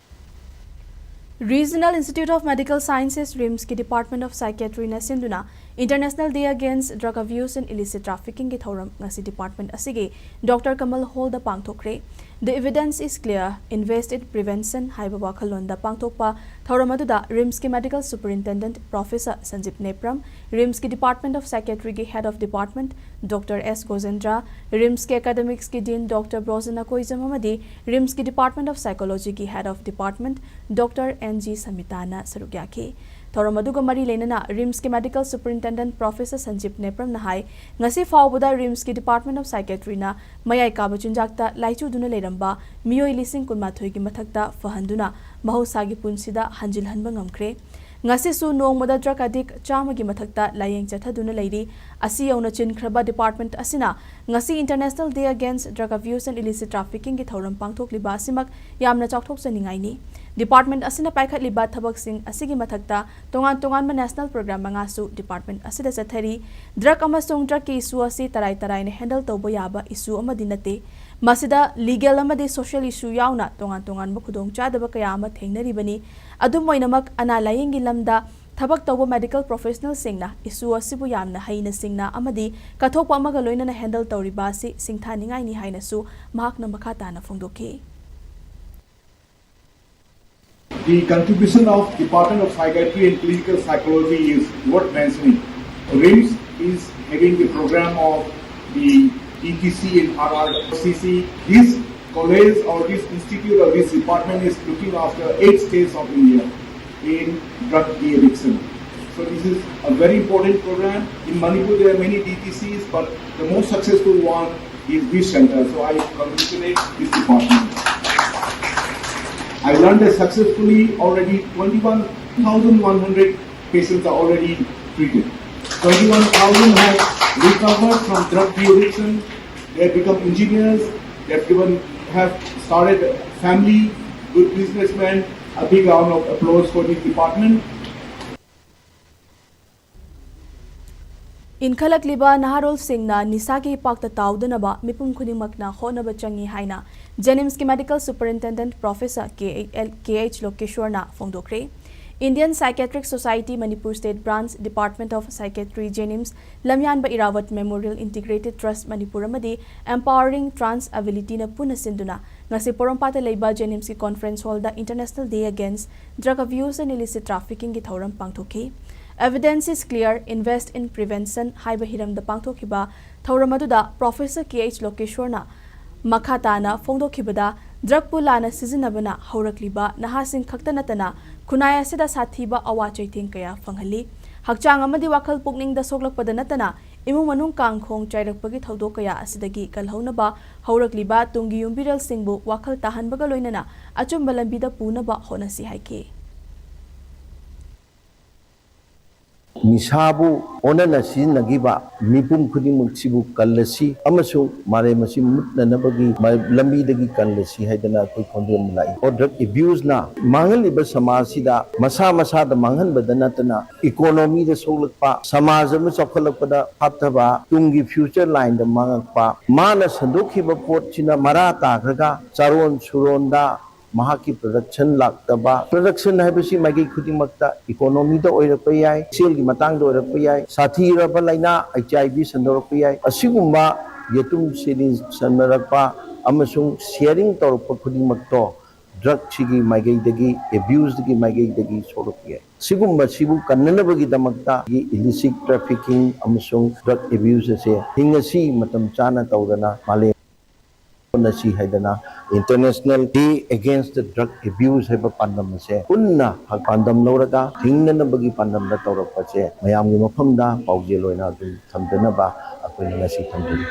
Regional Institute of Medical Sciences, RIMSꯀꯤ Department of Psychiatryꯅ ꯁꯤꯟꯗꯨꯅ International Day Against Drug Abuse and Illicit Traffickingꯒꯤ ꯊꯧꯔꯝ ꯉꯁꯤ department ꯑꯁꯤꯒꯤ Doctor Kamal Hallꯗ ꯄꯥꯡꯊꯣꯛꯈ꯭ꯔꯦ꯫ The evidence is clear, invest in prevention ꯍꯥꯏꯕ ꯋꯥꯈꯜꯂꯣꯟꯗ ꯄꯥꯡꯊꯣꯛꯄ ꯊꯧꯔꯝ ꯑꯗꯨꯗ RIMSꯀꯤ Medical Superintendent Professor Sanjeev Nepram, RIMSꯀꯤ Department of Psychiatryꯒꯤ Head of Department Doctor S Gojendra, RIMSꯀꯤ Academicsꯀꯤ Dean Doctor Brojana Koijam ꯑꯃꯗꯤ RIMSꯀꯤ Department of Psychologyꯒꯤ Head of Department Doctor N G Samitana ꯁꯔꯨꯛ ꯌꯥꯈꯤ꯫ ꯊꯧꯔꯝ ꯑꯗꯨꯒ ꯃꯔꯤ ꯂꯩꯅꯅ RIMSꯀꯤ Medical Superintendent Professor Sanjeev Nepramꯅ ꯍꯥꯏ, ꯉꯁꯤ ꯐꯥꯎꯕꯗ RIMSꯀꯤ Department of Psychiatryꯅ ꯃꯌꯥꯏ ꯀꯥꯕ ꯆꯤꯟꯖꯥꯛꯇ ꯂꯥꯏꯆꯨꯗꯨꯅ ꯂꯩꯔꯝꯕ ꯃꯤꯑꯣꯏ ꯂꯤꯁꯤꯡ ꯀꯨꯟꯃꯥꯊꯣꯏꯒꯤ ꯃꯊꯛꯇ ꯐꯍꯟꯗꯨꯅ ꯃꯍꯧꯁꯥꯒꯤ ꯄꯨꯟꯁꯤꯗ ꯍꯟꯖꯤꯜꯍꯟꯕ ꯉꯝꯈ꯭ꯔꯦ꯫ ꯉꯁꯤꯁꯨ ꯅꯣꯡꯃꯗ drug addict ꯆꯥꯝꯃꯒꯤ ꯃꯊꯛꯇ ꯂꯥꯌꯦꯡ ꯆꯠꯊꯗꯨꯅ ꯂꯩꯔꯤ꯫ ꯑꯁꯤ ꯌꯧꯅ ꯆꯤꯟꯈ꯭ꯔꯕ department ꯑꯁꯤꯅ ꯉꯁꯤ International Day Against Drug Abuse and Illicit Traffickingꯒꯤ ꯊꯧꯔꯝ ꯄꯥꯡꯊꯣꯛꯂꯤꯕ ꯑꯁꯤꯃꯛ ꯌꯥꯝꯅ ꯆꯥꯎꯊꯣꯛꯆꯅꯤꯡꯉꯥꯏꯅꯤ꯫ Department ꯑꯁꯤꯅ ꯄꯥꯏꯈꯠꯂꯤꯕ ꯊꯕꯛꯁꯤꯡ ꯑꯁꯤꯒꯤ ꯃꯊꯛꯇ ꯇꯣꯉꯥꯟ ꯇꯣꯉꯥꯟꯕ national program ꯃꯉꯥꯁꯨ department ꯑꯁꯤꯗ ꯆꯠꯊꯔꯤ꯫ Drug ꯑꯃꯁꯨꯡ drugꯀꯤ issue ꯑꯁꯤ ꯇꯔꯥꯏ ꯇꯔꯥꯏꯅ handle ꯇꯧꯕ ꯌꯥꯕ issue ꯑꯃꯗꯤ ꯅꯠꯇꯦ꯫ ꯃꯁꯤꯗ legal ꯑꯃꯗꯤ social issue ꯌꯥꯎꯅ ꯇꯣꯉꯥꯟ ꯇꯣꯉꯥꯟꯕ ꯈꯨꯗꯣꯡꯆꯥꯗꯕ ꯀꯌꯥ ꯑꯃ ꯊꯦꯡꯅꯔꯤꯕꯅꯤ꯫ ꯑꯗꯨꯝ ꯑꯣꯏꯅꯃꯛ, ꯑꯅꯥ ꯂꯥꯌꯦꯡꯒꯤ ꯂꯝꯗ ꯊꯕꯛ ꯇꯧꯕ ꯃꯦꯗꯤꯀꯦꯜ ꯄ꯭ꯔꯣꯐꯦꯁꯅꯦꯜꯁꯤꯡꯅ ꯏꯁꯨ ꯑꯁꯤꯕꯨ ꯌꯥꯝꯅ ꯍꯩꯅ ꯁꯤꯡꯅ ꯑꯃꯗꯤ ꯀꯠꯊꯣꯛꯄ ꯑꯃꯒ ꯂꯣꯏꯅꯅ ꯍꯦꯟꯗꯜ ꯇꯧꯔꯤꯕ ꯑꯁꯤ ꯁꯤꯡꯊꯥꯅꯤꯡꯉꯥꯏꯅꯤ ꯍꯥꯏꯅꯁꯨ ꯃꯍꯥꯛꯅ ꯃꯈꯥ ꯇꯥꯅ ꯐꯣꯡꯗꯣꯛꯈꯤ꯫ The contribution of Department of Psychiatry and Clinical Psychology is worth mentioning. RIMS is having the program of the D T C and R R C C. This college or this institute or this department is looking after eight states of India in drug de-addiction. So this is a very important program. In Manipur, there are many D T Cs, but the most successful one is this center. So I congratulate this department. I learned that successfully already twenty-one thousand one hundred patients are already treated. Twenty-one thousand have recovered from drug de-addiction. They have become engineers. They have given, have started a family, good businessmen. A big round of applause for this department. ꯏꯟꯈꯠꯂꯛꯂꯤꯕ ꯅꯍꯥꯔꯣꯜꯁꯤꯡꯅ ꯅꯤꯁꯥꯒꯤ ꯏꯄꯥꯛꯇ ꯇꯥꯎꯗꯅꯕ ꯃꯤꯄꯨꯝ ꯈꯨꯗꯤꯡꯃꯛꯅ ꯍꯣꯠꯅꯕ ꯆꯪꯏ ꯍꯥꯏꯅ ꯖꯦꯅꯤꯝꯁꯀꯤ medical superintendent professor K L K H ꯂꯣꯀꯦꯁ꯭ꯋꯔꯅ ꯐꯣꯡꯗꯣꯛꯈ꯭ꯔꯦ꯫ Indian Psychiatric Society Manipur State Branch, Department of Psychiatry, JNIMS, ꯂꯝꯌꯥꯟꯕ Irabot memorial integrated trust Manipur ꯑꯃꯗꯤ Empowering Trans Abilityꯅ ꯄꯨꯟꯅ ꯁꯤꯟꯗꯨꯅ ꯉꯁꯤ ꯄꯣꯔꯣꯝꯄꯥꯠꯇ ꯂꯩꯕ ꯖꯦꯅꯤꯝꯁꯀꯤ conference hall International Day Against Drug Abuse and Illicit Traffickingꯒꯤ ꯊꯧꯔꯝ ꯄꯥꯡꯊꯣꯛꯈꯤ꯫ Evidence is Clear, Invest in Prevention ꯍꯥꯏꯕ ꯍꯤꯔꯝꯗ ꯄꯥꯡꯊꯣꯛꯈꯤꯕ ꯊꯧꯔꯝ ꯑꯗꯨꯗ ꯄ꯭ꯔꯣꯐꯦꯁꯔ ꯀꯦ ꯑꯩꯆ ꯂꯣꯀꯦꯁ꯭ꯋꯔꯅ ꯃꯈꯥ ꯇꯥꯅ ꯐꯣꯡꯗꯣꯛꯈꯤꯕꯗ, ꯗ꯭ꯔꯒꯄꯨ ꯂꯥꯟꯅ ꯁꯤꯖꯤꯟꯅꯕꯅ ꯍꯧꯔꯛꯂꯤꯕ ꯅꯍꯥꯁꯤꯡ ꯈꯛꯇ ꯅꯠꯇꯅ ꯈꯨꯟꯅꯥꯏ ꯑꯁꯤꯗ ꯁꯥꯊꯤꯕ ꯑꯋꯥ ꯆꯩꯊꯦꯡ ꯀꯌꯥ ꯐꯪꯍꯜꯂꯤ꯫ ꯍꯛꯆꯥꯡ ꯑꯃꯗꯤ ꯋꯥꯈꯜ ꯄꯨꯛꯅꯤꯡꯗ ꯁꯣꯛꯂꯛꯄꯗ ꯅꯠꯇꯅ ꯏꯃꯨꯡ ꯃꯅꯨꯡ ꯀꯥꯡꯈꯣꯡ ꯆꯥꯏꯔꯛꯄꯒꯤ ꯊꯧꯗꯣꯛ ꯀꯌꯥ ꯑꯁꯤꯗꯒꯤ ꯀꯜꯍꯧꯅꯕ ꯍꯧꯔꯛꯂꯤꯕ ꯇꯨꯡꯒꯤ ꯌꯨꯝꯕꯤꯔꯦꯜꯁꯤꯡꯕꯨ ꯋꯥꯈꯜ ꯇꯥꯍꯟꯕꯒ ꯂꯣꯏꯅꯅ ꯑꯆꯨꯝꯕ ꯂꯝꯕꯤꯗ ꯄꯨꯅꯕ ꯍꯣꯠꯅꯁꯤ ꯍꯥꯏꯈꯤ꯫ ꯅꯤꯁꯥꯕꯨ ꯑꯣꯟꯅꯅ ꯁꯤꯖꯤꯟꯅꯈꯤꯕ ꯃꯤꯄꯨꯝ ꯈꯨꯗꯤꯡꯃꯛꯁꯤꯕꯨ ꯀꯜꯂꯁꯤ ꯑꯃꯁꯨꯡ ꯃꯥꯂꯦꯝ ꯑꯁꯤ ꯃꯨꯠꯅꯅꯕꯒꯤ ꯃ-, ꯂꯝꯕꯤꯗꯒꯤ ꯀꯜꯂꯁꯤ ꯍꯥꯏꯗꯅ ꯑꯩꯈꯣꯏ ꯈꯣꯟꯖꯦꯜ ꯑꯃ ꯂꯥꯛꯏ꯫ ꯗ꯭ꯔꯒ ꯑꯦꯕ꯭ꯌꯨꯁꯅ ꯃꯥꯡꯍꯜꯂꯤꯕ ꯁꯃꯥꯖꯁꯤꯗ ꯃꯁꯥ ꯃꯁꯥꯗ ꯃꯥꯡꯍꯟꯕꯗ ꯅꯠꯇꯅ ꯏꯀꯣꯅꯣꯃꯤꯗ ꯁꯣꯛꯂꯛꯄ, ꯁꯃꯥꯖ ꯑꯃ ꯆꯥꯎꯈꯠꯂꯛꯄꯗ ꯐꯠꯇꯕ, ꯇꯨꯡꯒꯤ ꯐ꯭ꯌꯨꯆꯔ ꯂꯥꯏꯟꯗ ꯃꯥꯡꯉꯛꯄ, ꯃꯥꯅ ꯁꯟꯗꯣꯛꯈꯤꯕ ꯄꯣꯠꯁꯤꯅ ꯃꯔꯥ ꯇꯥꯈ꯭ꯔꯒ ꯆꯥꯔꯣꯟ ꯁꯨꯔꯣꯟꯗ ꯃꯍꯥꯛꯀꯤ production ꯂꯥꯛꯇꯕ, production ꯍꯥꯏꯕꯁꯤ ꯃꯥꯏꯀꯩ ꯈꯨꯗꯤꯡꯃꯛꯇ economyꯗ ꯑꯣꯏꯔꯛꯄ ꯌꯥꯏ, ꯍꯛꯁꯦꯜꯒꯤ ꯃꯇꯥꯡꯗ ꯑꯣꯏꯔꯛꯄ ꯌꯥꯏ, ꯁꯥꯊꯤꯔꯕ ꯂꯥꯏꯅꯥ H I V ꯁꯟꯗꯣꯔꯛꯄ ꯌꯥꯏ꯫ ꯑꯁꯤꯒꯨꯝꯕ ꯌꯦꯇꯨꯝ ꯁꯤꯔꯤꯟ ꯁꯟꯅꯔꯛꯄ ꯑꯃꯁꯨꯡ sharing ꯇꯧꯔꯛꯄ ꯈꯨꯗꯤꯡꯃꯛꯇꯣ drugꯁꯤꯒꯤ ꯃꯥꯏꯀꯩꯗꯒꯤ, abuseꯒꯤ ꯃꯥꯏꯀꯩꯗꯒꯤ ꯁꯣꯛꯂꯛꯄ ꯌꯥꯏ꯫ ꯁꯤꯒꯨꯝꯕꯁꯤꯕꯨ ꯀꯟꯅꯅꯕꯒꯤꯗꯃꯛꯇ illicit trafficking ꯑꯃꯁꯨꯡ drug abuse ꯑꯁꯦ ꯍꯤꯡꯉꯁꯤ ꯃꯇꯝ ꯆꯥꯅ ꯇꯧꯗꯅ ꯃꯥꯂꯦꯝ ꯍꯣꯠꯅꯁꯤ ꯍꯥꯏꯗꯅ International Day Against the Drug Abuse ꯍꯥꯏꯕ ꯄꯥꯟꯗꯝ ꯑꯁꯦ ꯄꯨꯟꯅ ꯄꯥꯟꯗꯝ ꯂꯧꯔꯒ ꯍꯤꯡꯅꯅꯕꯒꯤ ꯄꯥꯟꯗꯝꯗ ꯇꯧꯔꯛꯄꯁꯦ ꯃꯌꯥꯝꯒꯤ ꯃꯐꯝꯗ ꯄꯥꯎꯖꯦꯜ ꯑꯣꯏꯅ ꯑꯗꯨꯝ ꯊꯝꯖꯅꯕ ꯑꯩꯈꯣꯏꯅ ꯉꯁꯤ ꯊꯝꯖꯔꯤ꯫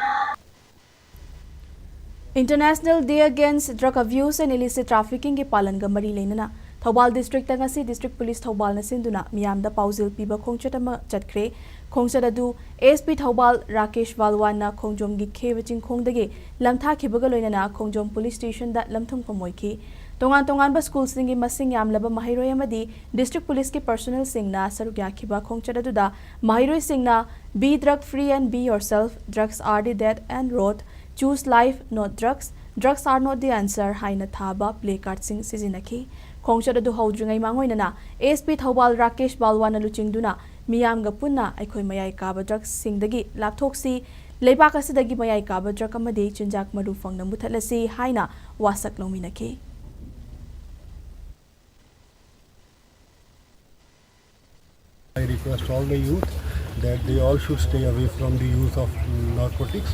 International Day Against Drug Abuse and Illicit Traffickingꯒꯤ ꯄꯥꯂꯟꯒ ꯃꯔꯤ ꯂꯩꯅꯅ ꯊꯧꯕꯥꯜ districtꯇ ꯉꯁꯤ district police ꯊꯧꯕꯥꯜꯅ ꯁꯤꯟꯗꯨꯅ ꯃꯤꯌꯥꯝꯗ ꯄꯥꯎꯖꯦꯜ ꯄꯤꯕ ꯈꯣꯡꯆꯠ ꯑꯃ ꯆꯠꯈ꯭ꯔꯦ꯫ ꯈꯣꯡꯆꯠ ꯑꯗꯨ S P ꯊꯧꯕꯥꯜ ꯔꯥꯀꯦꯁ ꯕꯥꯜꯋꯥꯟꯅ ꯈꯣꯡꯖꯣꯝꯒꯤ ꯈꯦꯕ ꯆꯤꯡꯈꯣꯡꯗꯒꯤ ꯂꯝꯊꯥꯈꯤꯕꯒ ꯂꯣꯏꯅꯅ ꯈꯣꯡꯖꯣꯝ police stationꯗ ꯂꯝꯊꯨꯡꯐꯝ ꯑꯣꯏꯈꯤ꯫ ꯇꯣꯉꯥꯟ ꯇꯣꯉꯥꯟꯕ schoolꯁꯤꯡꯒꯤ ꯃꯁꯤꯡ ꯌꯥꯝꯂꯕ ꯃꯍꯩꯔꯣꯏ ꯑꯃꯗꯤ district policeꯀꯤ personnelꯁꯤꯡꯅ ꯁꯔꯨꯛ ꯌꯥꯈꯤꯕ ꯈꯣꯡꯆꯠ ꯑꯗꯨꯗ ꯃꯍꯩꯔꯣꯏꯁꯤꯡꯅ Be drug free and be yourself, drugs are the death and road, choose life not drugs, drugs are not the answer ꯍꯥꯏꯅ ꯊꯥꯕ placardꯁꯤꯡ ꯁꯤꯖꯤꯟꯅꯈꯤ꯫ ꯈꯣꯡꯆꯠ ꯑꯗꯨ ꯍꯧꯗ꯭ꯔꯤꯉꯩ ꯃꯥꯡꯑꯣꯏꯅꯅ S P ꯊꯧꯕꯥꯜ ꯔꯥꯀꯦꯁ ꯕꯥꯜꯋꯥꯟꯅ ꯂꯨꯆꯤꯡꯗꯨꯅ ꯃꯤꯌꯥꯝꯒ ꯄꯨꯟꯅ ꯑꯩꯈꯣꯏ ꯃꯌꯥꯏ ꯀꯥꯕ drugsꯁꯤꯡꯗꯒꯤ ꯂꯥꯞꯊꯣꯛꯁꯤ, ꯂꯩꯕꯥꯛ ꯑꯁꯤꯗꯒꯤ ꯃꯌꯥꯏ ꯀꯥꯕ drug ꯑꯃꯗꯤ ꯆꯤꯟꯖꯥꯛ ꯃꯔꯨ ꯐꯪꯅ ꯃꯨꯊꯠꯂꯁꯤ ꯍꯥꯏꯅ ꯋꯥꯁꯛ ꯂꯧꯃꯤꯟꯅꯈꯤ꯫ I request all the youth that they all should stay away from the use of narcotics,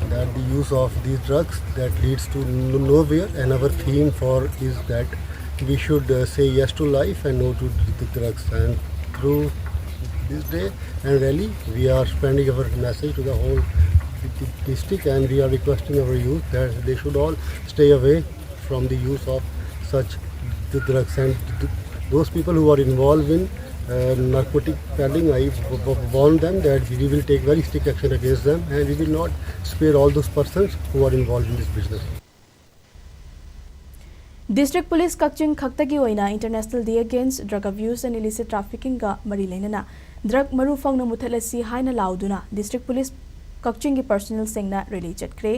that the use of these drugs that leads to n- nowhere, and our theme for is that we should uh, say yes to life and no to the drugs. And through this day and rally, we are spreading our message to the whole district, and we are requesting our youth that they should all stay away from the use of such drugs, and those people who are involved in uh, narcotic peddling, I warn them that we will take very strict action against them and we will not spare all those persons who are involved in this business. District Police ꯀꯛꯆꯤꯡ ꯈꯛꯇꯒꯤ ꯑꯣꯏꯅ International Day Against Drug Abuse and Illicit Traffickingꯒ ꯃꯔꯤ ꯂꯩꯅꯅ drug ꯃꯔꯨ ꯐꯪꯅ ꯃꯨꯊꯠꯂꯁꯤ ꯍꯥꯏꯅ ꯂꯥꯎꯗꯨꯅ District Police ꯀꯛꯆꯤꯡꯒꯤ personnelꯁꯤꯡꯅ rally ꯆꯠꯈ꯭ꯔꯦ꯫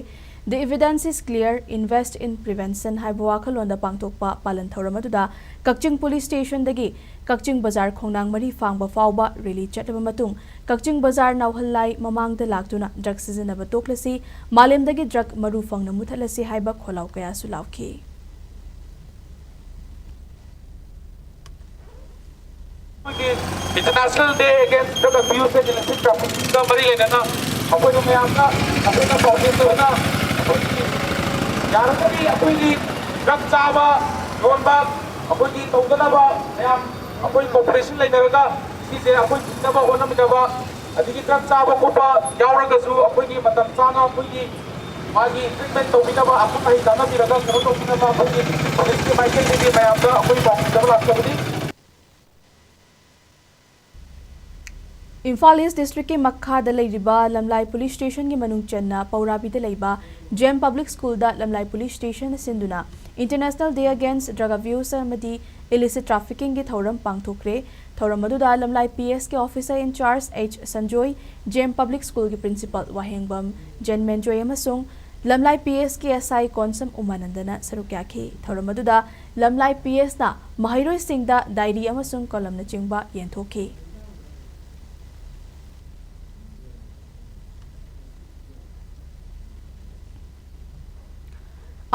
The evidence is clear, invest in prevention ꯍꯥꯏꯕ ꯋꯥꯈꯜꯂꯣꯟꯗ ꯄꯥꯡꯊꯣꯛꯄ ꯄꯥꯂꯟ ꯊꯧꯔꯝ ꯑꯗꯨꯗ ꯀꯛꯆꯤꯡ ꯄꯨꯂꯤꯁ ꯁ꯭ꯇꯦꯁꯟꯗꯒꯤ ꯀꯛꯆꯤꯡ ꯕꯖꯥꯔ ꯈꯣꯡꯅꯥꯡ ꯃꯔꯤ ꯐꯥꯡꯕ ꯐꯥꯎꯕ ꯔꯦꯂꯤ ꯆꯠꯂꯕ ꯃꯇꯨꯡ ꯀꯛꯆꯤꯡ ꯕꯖꯥꯔ ꯅꯥꯎꯍꯜꯂꯥꯏ ꯃꯃꯥꯡꯗ ꯂꯥꯛꯇꯨꯅ ꯗ꯭ꯔꯒ ꯁꯤꯖꯤꯟꯅꯕ ꯇꯣꯛꯂꯁꯤ, ꯃꯥꯂꯦꯝꯗꯒꯤ ꯗ꯭ꯔꯒ ꯃꯔꯨ ꯐꯪꯅ ꯃꯨꯊꯠꯂꯁꯤ ꯍꯥꯏꯕ ꯈꯣꯜꯂꯥꯎ ꯀꯌꯥꯁꯨ ꯂꯥꯎꯈꯤ꯫ ꯑꯩꯈꯣꯏꯒꯤ International Day Against Drug Abuse and Illicit Traffickingꯒ ꯃꯔꯤ ꯂꯩꯅꯅ ꯑꯩꯈꯣꯏꯅ ꯃꯌꯥꯝꯅ ꯑꯩꯈꯣꯏꯅ ꯄꯥꯎꯖꯦꯜ ꯑꯣꯏꯅ ꯑꯩꯈꯣꯏꯒꯤ ꯌꯥꯔꯒꯗꯤ ꯑꯩꯈꯣꯏꯒꯤ ꯗ꯭ꯔꯒ ꯆꯥꯕ, ꯌꯣꯟꯕ ꯑꯩꯈꯣꯏꯒꯤ ꯇꯧꯗꯅꯕ ꯃꯌꯥꯝ ꯑꯩꯈꯣꯏ ꯀꯣꯑꯣꯄꯔꯦꯁꯟ ꯂꯩꯅꯔꯒ ꯁꯤꯁꯦ ꯑꯩꯈꯣꯏ ꯊꯤꯡꯅꯕ ꯍꯣꯠꯅꯃꯤꯟꯅꯕ, ꯑꯗꯒꯤ ꯗ꯭ꯔꯒ ꯆꯥꯕ ꯈꯣꯠꯄ ꯌꯥꯎꯔꯒꯁꯨ ꯑꯩꯈꯣꯏꯒꯤ ꯃꯇꯝ ꯆꯥꯅ ꯑꯩꯈꯣꯏꯒꯤ ꯃꯥꯒꯤ ꯇ꯭ꯔꯤꯠꯃꯦꯟ ꯇꯧꯕꯤꯅꯕ, ꯑꯈꯪ ꯑꯍꯩ ꯇꯥꯟꯅꯕꯤꯔꯒ ꯀꯩꯅꯣ ꯇꯧꯕꯤꯅꯕ ꯑꯩꯈꯣꯏꯒꯤ ꯄꯨꯂꯤꯁꯀꯤ ꯃꯥꯏꯀꯩꯗꯒꯤ ꯃꯌꯥꯝꯗ ꯑꯩꯈꯣꯏ ꯄꯥꯎ ꯄꯤꯅꯕ ꯂꯥꯛꯆꯕꯅꯤ꯫ ꯏꯝꯐꯥꯜ ꯏꯁ ꯗꯤꯁꯇ꯭ꯔꯤꯛꯀꯤ ꯃꯈꯥꯗ ꯂꯩꯔꯤꯕ ꯂꯝꯂꯥꯏ ꯄꯨꯂꯤꯁ ꯁ꯭ꯇꯦꯁꯟꯒꯤ ꯃꯅꯨꯡ ꯆꯟꯅ ꯄꯧꯔꯥꯕꯤꯗ ꯂꯩꯕ ꯖꯦꯝ ꯄꯕ꯭ꯂꯤꯛ ꯁ꯭ꯀꯨꯜꯗ ꯂꯝꯂꯥꯏ ꯄꯨꯂꯤꯁ ꯁ꯭ꯇꯦꯁꯟꯅ ꯁꯤꯟꯗꯨꯅ International Day Against Drug Abuse ꯑꯃꯗꯤ Illicit Traffickingꯒꯤ ꯊꯧꯔꯝ ꯄꯥꯡꯊꯣꯛꯈ꯭ꯔꯦ꯫ ꯊꯧꯔꯝ ꯑꯗꯨꯗ ꯂꯝꯂꯥꯏ ꯄꯤ ꯑꯦꯁꯀꯤ officer in charge H Sanjoy, gem public ꯁ꯭ꯀꯨꯜꯒꯤ ꯄ꯭ꯔꯤꯟꯁꯤꯄꯥꯜ ꯋꯥꯍꯦꯡꯕꯝ ꯖꯦꯟ ꯃꯦꯟꯖꯣꯏ ꯑꯃꯁꯨꯡ ꯂꯝꯂꯥꯏ ꯄꯤ ꯑꯦꯁꯀꯤ ꯑꯦꯁ ꯑꯥꯏ ꯀꯣꯟꯁꯝ ꯎꯃꯥꯅꯟꯗꯅ ꯁꯔꯨꯛ ꯌꯥꯈꯤ꯫ ꯊꯧꯔꯝ ꯑꯗꯨꯗ ꯂꯝꯂꯥꯏ ꯄꯤ ꯑꯦꯁꯅ ꯃꯍꯩꯔꯣꯏꯁꯤꯡꯗ ꯗꯥꯏꯔꯤ ꯑꯃꯁꯨꯡ ꯀꯂꯝꯅꯆꯤꯡꯕ ꯌꯦꯟꯊꯣꯛꯈꯤ꯫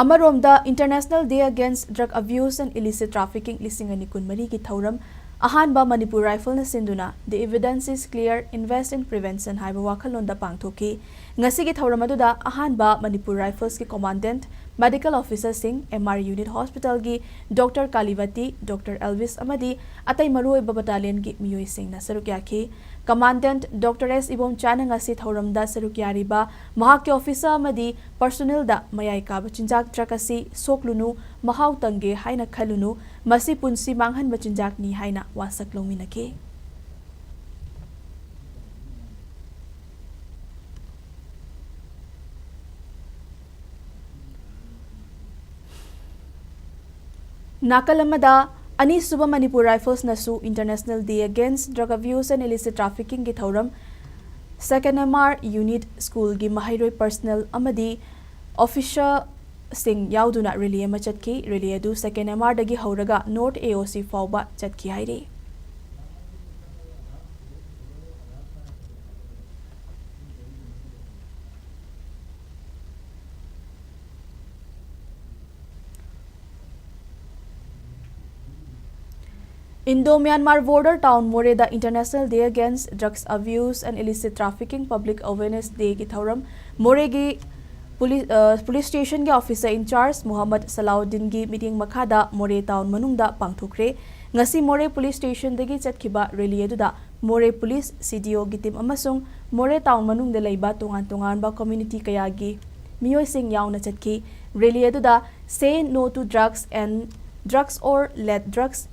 ꯑꯃꯔꯣꯝꯗ, International Day Against Drug Abuse and Illicit Trafficking ꯂꯤꯁꯤꯡ ꯑꯅꯤ ꯀꯨꯟꯃꯔꯤꯒꯤ ꯊꯧꯔꯝ ꯑꯍꯥꯟꯕ ꯃꯅꯤꯄꯨꯔ ꯔꯥꯏꯐꯜꯅ ꯁꯤꯟꯗꯨꯅ The Evidence is Clear, Invest in Prevention ꯍꯥꯏꯕ ꯋꯥꯈꯜꯂꯣꯟꯗ ꯄꯥꯡꯊꯣꯛꯈꯤ꯫ ꯉꯁꯤꯒꯤ ꯊꯧꯔꯝ ꯑꯗꯨꯗ ꯑꯍꯥꯟꯕ ꯃꯅꯤꯄꯨꯔ ꯔꯥꯏꯐꯜꯁꯀꯤ ꯀꯣꯃꯥꯟꯗꯦꯟꯠ, ꯃꯦꯗꯤꯀꯦꯜ ꯑꯣꯐꯤꯁꯔꯁꯤꯡ, ꯑꯦꯝ ꯑꯥꯔ ꯌꯨꯅꯤꯠ ꯍꯣꯁꯄꯤꯇꯥꯜꯒꯤ ꯗꯣꯛꯇꯔ ꯀꯥꯂꯤꯕꯇꯤ, ꯗꯣꯛꯇꯔ ꯑꯦꯜꯚꯤꯁ ꯑꯃꯗꯤ ꯑꯇꯩ ꯃꯔꯨꯑꯣꯏꯕ ꯕꯇꯥꯂꯤꯌꯟꯒꯤ ꯃꯤꯑꯣꯏꯁꯤꯡꯅ ꯁꯔꯨꯛ ꯌꯥꯈꯤ꯫ ꯀꯃꯥꯟꯗꯦꯟꯠ ꯗꯣꯛꯇꯔ ꯑꯦꯁ ꯏꯕꯣꯝꯆꯥꯅ ꯉꯁꯤ ꯊꯧꯔꯝꯗ ꯁꯔꯨꯛ ꯌꯥꯔꯤꯕ ꯃꯍꯥꯛꯀꯤ ꯑꯣꯐꯤꯁꯔ ꯑꯃꯗꯤ ꯄꯔꯁꯣꯅꯦꯜꯗ ꯃꯌꯥꯏ ꯀꯥꯕ ꯆꯤꯟꯖꯥꯛ ꯗ꯭ꯔꯒ ꯑꯁꯤ ꯁꯣꯛꯂꯨꯅꯨ, ꯃꯍꯥꯎ ꯇꯪꯒꯦ ꯍꯥꯏꯅ ꯈꯜꯂꯨꯅꯨ, ꯃꯁꯤ ꯄꯨꯟꯁꯤ ꯃꯥꯡꯍꯟꯕ ꯆꯤꯟꯖꯥꯛꯅꯤ ꯍꯥꯏꯅ ꯋꯥꯁꯛ ꯂꯧꯃꯤꯟꯅꯈꯤ꯫ ꯅꯥꯀꯜ ꯑꯃꯗ, ꯑꯅꯤꯁꯨꯕ Manipur ꯔꯥꯏꯐꯜꯁꯅꯁꯨ International Day Against Drug Abuse and Illicit Traffickingꯒꯤ ꯊꯧꯔꯝ, ꯁꯦꯀꯦꯟꯗ ꯑꯦꯝ ꯑꯥꯔ ꯌꯨꯅꯤꯠ ꯁ꯭ꯀꯨꯜꯒꯤ ꯃꯍꯩꯔꯣꯏ ꯄꯔꯁꯅꯦꯜ ꯑꯃꯗꯤ officerꯁꯤꯡ ꯌꯥꯎꯗꯨꯅ rally ꯑꯃ ꯆꯠꯈꯤ꯫ Rally ꯑꯗꯨ second M R ꯗꯒꯤ ꯍꯧꯔꯒ North A O C ꯐꯥꯎꯕ ꯆꯠꯈꯤ ꯍꯥꯏꯔꯤ꯫ Indo-Myanmar border town ꯃꯣꯔꯦꯗ International Day Against Drugs Abuse and Illicit Trafficking Public Awareness Dayꯒꯤ ꯊꯧꯔꯝ꯫ ꯃꯣꯔꯦꯒꯤ ꯄꯨꯂꯤ-, ꯑ, police stationꯒꯤ officer in charge ꯃꯨꯍꯝꯃꯗ ꯁꯂꯥꯎꯗꯤꯟꯒꯤ ꯃꯤꯠꯌꯦꯡ ꯃꯈꯥꯗ ꯃꯣꯔꯦ town ꯃꯅꯨꯡꯗ ꯄꯥꯡꯊꯣꯛꯈ꯭ꯔꯦ꯫ ꯉꯁꯤ ꯃꯣꯔꯦ police stationꯗꯒꯤ ꯆꯠꯈꯤꯕ rally ꯑꯗꯨꯗ ꯃꯣꯔꯦ police, C D Oꯒꯤ team ꯑꯃꯁꯨꯡ ꯃꯣꯔꯦ town ꯃꯅꯨꯡꯗ ꯂꯩꯕ ꯇꯣꯉꯥꯟ ꯇꯣꯉꯥꯟꯕ community ꯀꯌꯥꯒꯤ ꯃꯤꯑꯣꯏꯁꯤꯡ ꯌꯥꯎꯅ ꯆꯠꯈꯤ꯫ Rally ꯑꯗꯨꯗ Say no to drugs and drugs or let drugs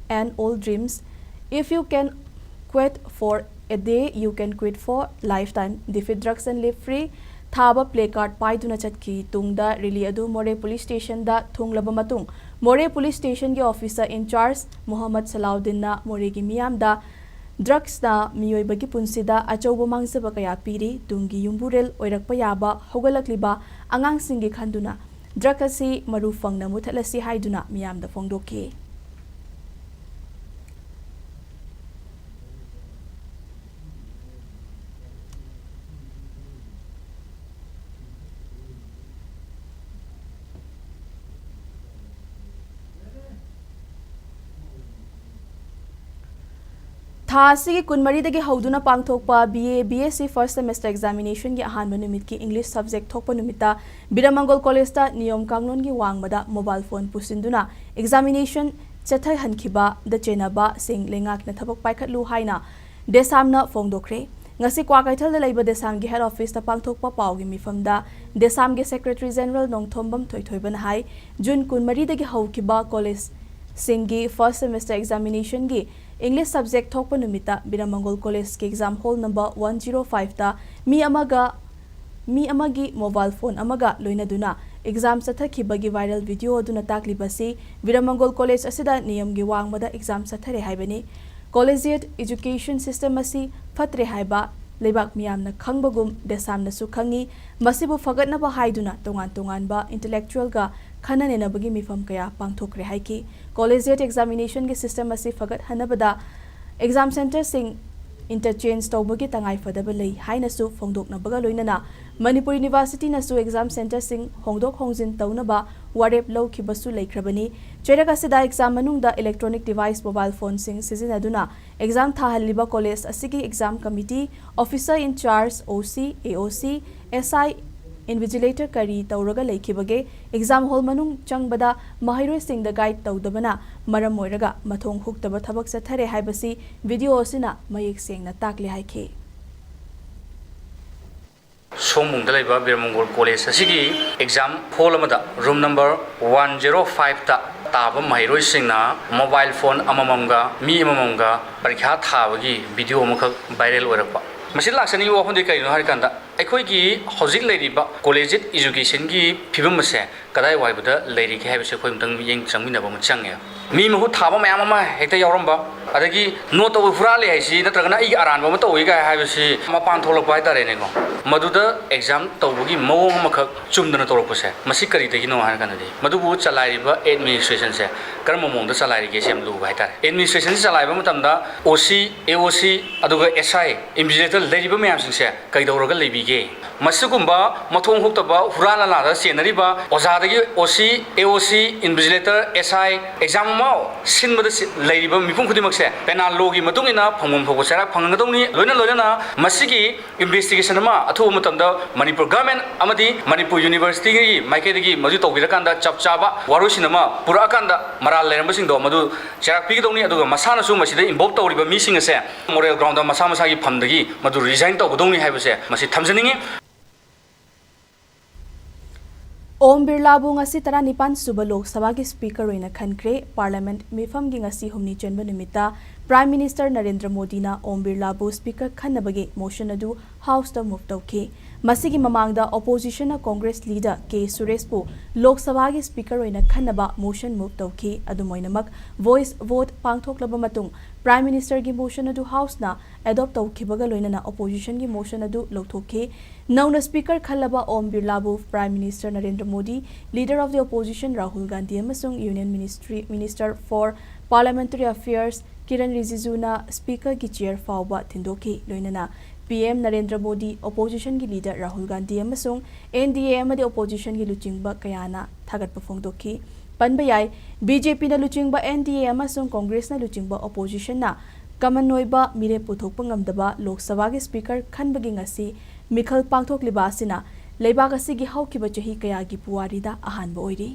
and all dreams. If you can quit for a day, you can quit for lifetime. Defeat drugs and live free ꯊꯥꯕ placard ꯄꯥꯏꯗꯨꯅ ꯆꯠꯈꯤ꯫ ꯇꯨꯡꯗ rally ꯑꯗꯨ ꯃꯣꯔꯦ police stationꯗ ꯊꯨꯡꯂꯕ ꯃꯇꯨꯡ, ꯃꯣꯔꯦ police stationꯒꯤ officer in charge ꯃꯨꯍꯝꯃꯗ ꯁꯂꯥꯎꯗꯤꯟꯅ ꯃꯣꯔꯦꯒꯤ ꯃꯤꯌꯥꯝꯗ drugsꯅ ꯃꯤꯑꯣꯏꯕꯒꯤ ꯄꯨꯟꯁꯤꯗ ꯑꯆꯧꯕ ꯃꯥꯡꯖꯕ ꯀꯌꯥ ꯄꯤꯔꯤ, ꯇꯨꯡꯒꯤ ꯌꯨꯝꯕꯨꯔꯦꯜ ꯑꯣꯏꯔꯛꯄ ꯌꯥꯕ ꯍꯧꯒꯠꯂꯛꯂꯤꯕ ꯑꯉꯥꯡꯁꯤꯡꯒꯤ ꯈꯟꯗꯨꯅ drug ꯑꯁꯤ ꯃꯔꯨ ꯐꯪꯅ ꯃꯨꯊꯠꯂꯁꯤ ꯍꯥꯏꯗꯨꯅ ꯃꯤꯌꯥꯝꯗ ꯐꯣꯡꯗꯣꯛꯈꯤ꯫ ꯊꯥ ꯑꯁꯤꯒꯤ ꯀꯨꯟꯃꯔꯤꯗꯒꯤ ꯍꯧꯗꯨꯅ ꯄꯥꯡꯊꯣꯛꯄ B A, B S C first semester examinationꯒꯤ ꯑꯍꯥꯟꯕ ꯅꯨꯃꯤꯠꯀꯤ English subject ꯊꯣꯛꯄ ꯅꯨꯃꯤꯠꯇ ꯕꯤꯔꯃꯪꯒꯣꯜ collegeꯇ ꯅꯤꯌꯣꯝ ꯀꯥꯡꯂꯣꯟꯒꯤ ꯋꯥꯡꯃꯗ mobile phone ꯄꯨꯁꯤꯟꯗꯨꯅ examination ꯆꯠꯊꯍꯟꯈꯤꯕꯗ ꯆꯦꯟꯅꯕꯁꯤꯡ ꯂꯩꯉꯥꯛꯅ ꯊꯕꯛ ꯄꯥꯏꯈꯠꯂꯨ ꯍꯥꯏꯅ ꯗꯦꯁꯥꯝꯅ ꯐꯣꯡꯗꯣꯛꯈ꯭ꯔꯦ꯫ ꯉꯁꯤ ꯀ꯭ꯋꯥꯀꯩꯊꯦꯜꯗ ꯂꯩꯕ ꯗꯦꯁꯥꯝꯒꯤ head officeꯇ ꯄꯥꯡꯊꯣꯛꯄ ꯄꯥꯎꯒꯤ ꯃꯤꯐꯝꯗ ꯗꯦꯁꯥꯝꯒꯤ Secretary General ꯅꯣꯡꯊꯣꯝꯕꯝ ꯊꯣꯏꯊꯣꯏꯕꯅ ꯍꯥꯏ, ꯖꯨꯟ ꯀꯨꯟꯃꯔꯤꯗꯒꯤ ꯍꯧꯈꯤꯕ collegeꯁꯤꯡꯒꯤ first semester examinationꯒꯤ English subject ꯊꯣꯛꯄ ꯅꯨꯃꯤꯠꯇ ꯕꯤꯔꯃꯪꯒꯣꯜ collegeꯀꯤ exam hall number one zero fiveꯇ ꯃꯤ ꯑꯃꯒ, ꯃꯤ ꯑꯃꯒꯤ mobile phone ꯑꯃꯒ ꯂꯣꯏꯅꯗꯨꯅ exam ꯆꯠꯊꯈꯤꯕꯒꯤ viral video ꯑꯗꯨꯅ ꯇꯥꯛꯂꯤꯕꯁꯤ ꯕꯤꯔꯃꯪꯒꯣꯜ college ꯑꯁꯤꯗ ꯅꯤꯌꯝꯒꯤ ꯋꯥꯡꯃꯗ exam ꯆꯠꯊꯔꯦ ꯍꯥꯏꯕꯅꯤ꯫ Collegiate education system ꯑꯁꯤ ꯐꯠꯇ꯭ꯔꯦ ꯍꯥꯏꯕ ꯂꯩꯕꯥꯛ ꯃꯤꯌꯥꯝꯅ ꯈꯪꯕꯒꯨꯝ ꯗꯦꯁꯥꯝꯅꯁꯨ ꯈꯪꯏ꯫ ꯃꯁꯤꯕꯨ ꯐꯒꯠꯅꯕ ꯍꯥꯏꯗꯨꯅ ꯇꯣꯉꯥꯟ ꯇꯣꯉꯥꯟꯕ intellectual ꯒ ꯈꯟꯅ ꯅꯩꯅꯕꯒꯤ ꯃꯤꯐꯝ ꯀꯌꯥ ꯄꯥꯡꯊꯣꯛꯈ꯭ꯔꯦ ꯍꯥꯏꯈꯤ꯫ Collegiate examination ꯒꯤ system ꯑꯁꯤ ꯐꯒꯠꯍꯟꯅꯕꯗ exam center ꯁꯤꯡ interchange ꯇꯧꯕꯒꯤ ꯇꯉꯥꯏ ꯐꯗꯕ ꯂꯩ ꯍꯥꯏꯅꯁꯨ ꯐꯣꯡꯗꯣꯛꯅꯕꯒ ꯂꯣꯏꯅꯅ ꯃꯅꯤꯄꯨꯔ University ꯅꯁꯨ exam center ꯁꯤꯡ ꯍꯣꯡꯗꯣꯛ ꯍꯣꯡꯖꯤꯟ ꯇꯧꯅꯕ ꯋꯥꯔꯦꯞ ꯂꯧꯈꯤꯕꯁꯨ ꯂꯩꯈ꯭ꯔꯕꯅꯤ꯫ ꯆꯩꯔꯛ ꯑꯁꯤꯗ exam ꯃꯅꯨꯡꯗ electronic device, mobile phone ꯁꯤꯡ ꯁꯤꯖꯤꯟꯅꯗꯨꯅ exam ꯊꯥꯍꯜꯂꯤꯕ college ꯑꯁꯤꯒꯤ exam committee, officer in charge, O C, A O C, S I, invigilator ꯀꯔꯤ ꯇꯧꯔꯒ ꯂꯩꯈꯤꯕꯒꯦ? Exam hall ꯃꯅꯨꯡ ꯆꯪꯕꯗ ꯃꯍꯩꯔꯣꯏꯁꯤꯡꯗ guide ꯇꯧꯗꯕꯅ ꯃꯔꯝ ꯑꯣꯏꯔꯒ ꯃꯊꯣꯡ ꯍꯨꯛꯇꯕ ꯊꯕꯛ ꯆꯠꯊꯔꯦ ꯍꯥꯏꯕꯁꯤ video ꯑꯁꯤꯅ ꯃꯌꯦꯛ ꯁꯦꯡꯅ ꯇꯥꯛꯂꯦ ꯍꯥꯏꯈꯤ꯫ ꯁꯣꯝꯕꯨꯡꯗ ꯂꯩꯕ ꯕꯤꯔꯃꯪꯒꯣꯜ ꯀꯣꯂꯦꯖ ꯑꯁꯤꯒꯤ exam hall ꯑꯃꯗ room number one zero five ꯇ ꯇꯥꯕ ꯃꯍꯩꯔꯣꯏꯁꯤꯡꯅ mobile phone ꯑꯃꯃꯝꯒ ꯃꯤ ꯑꯃꯃꯝꯒ ꯄꯔꯤꯈ꯭ꯌꯥ ꯊꯥꯕꯒꯤ video ꯑꯃꯈꯛ viral ꯑꯣꯏꯔꯛꯄ꯫ ꯃꯁꯤ ꯂꯥꯛꯆꯅꯤꯡꯕ ꯋꯥꯐꯝꯗꯤ ꯀꯔꯤꯅꯣ ꯍꯥꯏꯔꯀꯥꯟꯗ, ꯑꯩꯈꯣꯏꯒꯤ ꯍꯧꯖꯤꯛ ꯂꯩꯔꯤꯕ collegiate education ꯒꯤ ꯐꯤꯕꯝ ꯑꯁꯦ ꯀꯗꯥꯏ ꯋꯥꯏꯕꯗ ꯂꯩꯔꯤꯒꯦ ꯍꯥꯏꯕꯁꯦ ꯑꯩꯈꯣꯏ ꯑꯃꯨꯛꯇꯪ ꯃꯤꯠꯌꯦꯡ ꯆꯪꯃꯤꯟꯅꯕ ꯑꯃ ꯆꯪꯉꯦ꯫ ꯃꯤ ꯃꯍꯨꯠ ꯊꯥꯕ ꯃꯌꯥꯝ ꯑꯃ ꯍꯦꯛꯇ ꯌꯥꯎꯔꯝꯕ, ꯑꯗꯒꯤ ꯅꯣꯠ ꯇꯧꯕ ꯍꯨꯔꯥꯜꯂꯦ ꯍꯥꯏꯁꯤ ꯅꯠꯇ꯭ꯔꯒꯅ ꯑꯩꯒꯤ ꯑꯔꯥꯟꯕ ꯑꯃ ꯇꯧꯏ ꯀꯥꯏ ꯍꯥꯏꯕꯁꯤ ꯃꯄꯥꯟ ꯊꯣꯛꯂꯛꯄ ꯍꯥꯏꯇꯥꯔꯦꯅꯦꯀꯣ꯫ ꯃꯗꯨꯗ exam ꯇꯧꯕꯒꯤ ꯃꯑꯣꯡ ꯑꯃꯈꯛ ꯆꯨꯝꯗꯅ ꯇꯧꯔꯛꯄꯁꯦ, ꯃꯁꯤ ꯀꯔꯤꯗꯒꯤꯅꯣ ꯍꯥꯏꯔ ꯀꯥꯟꯗꯗꯤ, ꯃꯗꯨꯕꯨ ꯆꯂꯥꯏꯔꯤꯕ administration ꯁꯦ ꯀꯔꯝꯕ ꯃꯑꯣꯡꯗ ꯆꯂꯥꯏꯔꯤꯒꯦ ꯁꯤ ꯌꯥꯝ ꯂꯨꯕ ꯍꯥꯏꯇꯥꯔꯦ꯫ Administration ꯁꯦ ꯆꯂꯥꯏꯕ ꯃꯇꯝꯗ O C, A O C, ꯑꯗꯨꯒ S I, invigilator ꯂꯩꯔꯤꯕ ꯃꯌꯥꯝꯁꯤꯡꯁꯦ ꯀꯩꯗꯧꯔꯒ ꯂꯩꯕꯤꯒꯦ? ꯃꯁꯤꯒꯨꯝꯕ ꯃꯊꯣꯡ ꯍꯨꯛꯇꯕ ꯍꯨꯔꯥꯟ ꯂꯥꯟꯗ ꯆꯦꯟꯅꯔꯤꯕ ꯑꯣꯖꯥꯗꯒꯤ O C, A O C, invigilator, S I, exam ꯑꯃ ꯁꯤꯟꯕꯗ ꯁꯤ-, ꯂꯩꯔꯤꯕ ꯃꯤꯄꯨꯝ ꯈꯨꯗꯤꯡꯃꯛꯁꯦ penal law ꯒꯤ ꯃꯇꯨꯡ ꯏꯟꯅ ꯐꯪꯐꯝ ꯊꯣꯛꯄ ꯆꯩꯔꯥꯛ ꯐꯪꯒꯗꯧꯅꯤ꯫ ꯂꯣꯏꯅ ꯂꯣꯏꯅꯅ ꯃꯁꯤꯒꯤ investigation ꯑꯃ ꯑꯊꯨꯕ ꯃꯇꯝꯗ ꯃꯅꯤꯄꯨꯔ government ꯑꯃꯗꯤ ꯃꯅꯤꯄꯨꯔ University ꯒꯤ ꯃꯥꯏꯀꯩꯗꯒꯤ ꯃꯗꯨ ꯇꯧꯕꯤꯔꯀꯥꯟꯗ ꯆꯞ ꯆꯥꯕ ꯋꯥꯔꯣꯏꯁꯤꯟ ꯑꯃ ꯄꯨꯔꯛꯑꯀꯥꯟꯗ ꯃꯔꯥꯜ ꯂꯩꯔꯝꯕꯁꯤꯡꯗꯣ ꯃꯗꯨ ꯆꯩꯔꯥꯛ ꯄꯤꯒꯗꯧꯅꯤ꯫ ꯑꯗꯨꯒ ꯃꯁꯥꯅꯁꯨ ꯃꯁꯤꯗ involve ꯇꯧꯔꯤꯕ ꯃꯤꯁꯤꯡ ꯑꯁꯦ moral ground ꯗ ꯃꯁꯥ ꯃꯁꯥꯒꯤ ꯐꯝꯗꯒꯤ ꯃꯗꯨ resign ꯇꯧꯒꯗꯧꯅꯤ ꯍꯥꯏꯕꯁꯦ ꯃꯁꯤ ꯊꯝꯖꯅꯤꯡꯉꯤ꯫ ꯑꯣꯝ ꯕꯤꯔꯂꯥꯕꯨ ꯉꯁꯤ ꯇꯔꯥꯅꯤꯄꯥꯟ ꯁꯨꯕ ꯂꯣꯛ ꯁꯚꯥꯒꯤ speaker ꯑꯣꯏꯅ ꯈꯟꯈ꯭ꯔꯦ꯫ Parliament ꯃꯤꯐꯝꯒꯤ ꯉꯁꯤ ꯍꯨꯝꯅꯤ ꯆꯟꯕ ꯅꯨꯃꯤꯠꯇ Prime Minister ꯅꯔꯦꯟꯗ꯭ꯔ ꯃꯣꯗꯤꯅ ꯑꯣꯝ ꯕꯤꯔꯂꯥꯕꯨ speaker ꯈꯟꯅꯕꯒꯤ motion ꯑꯗꯨ House ꯇ move ꯇꯧꯈꯤ꯫ ꯃꯁꯤꯒꯤ ꯃꯃꯥꯡꯗ oppositionꯅ Congress leader ꯀꯦ ꯁꯨꯔꯦꯁꯄꯨ ꯂꯣꯛ ꯁꯚꯥꯒꯤ Speaker ꯑꯣꯏꯅ ꯈꯟꯅꯕ motion move ꯇꯧꯈꯤ꯫ ꯑꯗꯨꯝ ꯑꯣꯏꯅꯃꯛ, voice vote ꯄꯥꯡꯊꯣꯛꯂꯕ ꯃꯇꯨꯡ Prime Ministerꯒꯤ motion ꯑꯗꯨ Houseꯅ adopt ꯇꯧꯈꯤꯕꯒ ꯂꯣꯏꯅꯅ oppositionꯒꯤ motion ꯑꯗꯨ ꯂꯧꯊꯣꯛꯈꯤ꯫ ꯅꯧꯅ Speaker ꯈꯜꯂꯕ Om ꯕꯤꯔꯂꯥꯕꯨ Prime Minister Narendra Modi, Leader of the Opposition Rahul Gandhi ꯑꯃꯁꯨꯡ Union Ministry Minister for Parliamentary Affairs Kiran ꯔꯤꯖꯤꯖꯨꯅ Speakerꯒꯤ chair ꯐꯥꯎꯕ ꯊꯤꯟꯗꯣꯛꯈꯤ꯫ ꯂꯣꯏꯅꯅ P M Narendra Modi, oppositionꯒꯤ leader Rahul Gandhi ꯑꯃꯁꯨꯡ N D A ꯑꯃꯗꯤ oppositionꯒꯤ ꯂꯨꯆꯤꯡꯕ ꯀꯌꯥꯅ ꯊꯥꯒꯠꯄ ꯐꯣꯡꯗꯣꯛꯈꯤ꯫ ꯄꯟꯕ ꯌꯥꯏ, BJPꯅ ꯂꯨꯆꯤꯡꯕ N D A ꯑꯃꯁꯨꯡ Congressꯅ ꯂꯨꯆꯤꯡꯕ oppositionꯅ common ꯑꯣꯏꯕ ꯃꯤꯔꯦꯞ ꯄꯨꯊꯣꯛꯄ ꯉꯝꯗꯕ ꯂꯣꯛ ꯁꯚꯥꯒꯤ Speaker ꯈꯟꯕꯒꯤ ꯉꯁꯤ ꯃꯤꯈꯜ ꯄꯥꯡꯊꯣꯛꯂꯤꯕ ꯑꯁꯤꯅ ꯂꯩꯕꯥꯛ ꯑꯁꯤꯒꯤ ꯍꯧꯈꯤꯕ ꯆꯍꯤ ꯀꯌꯥꯒꯤ ꯄꯨꯋꯥꯔꯤꯗ ꯑꯍꯥꯟꯕ ꯑꯣꯏꯔꯤ꯫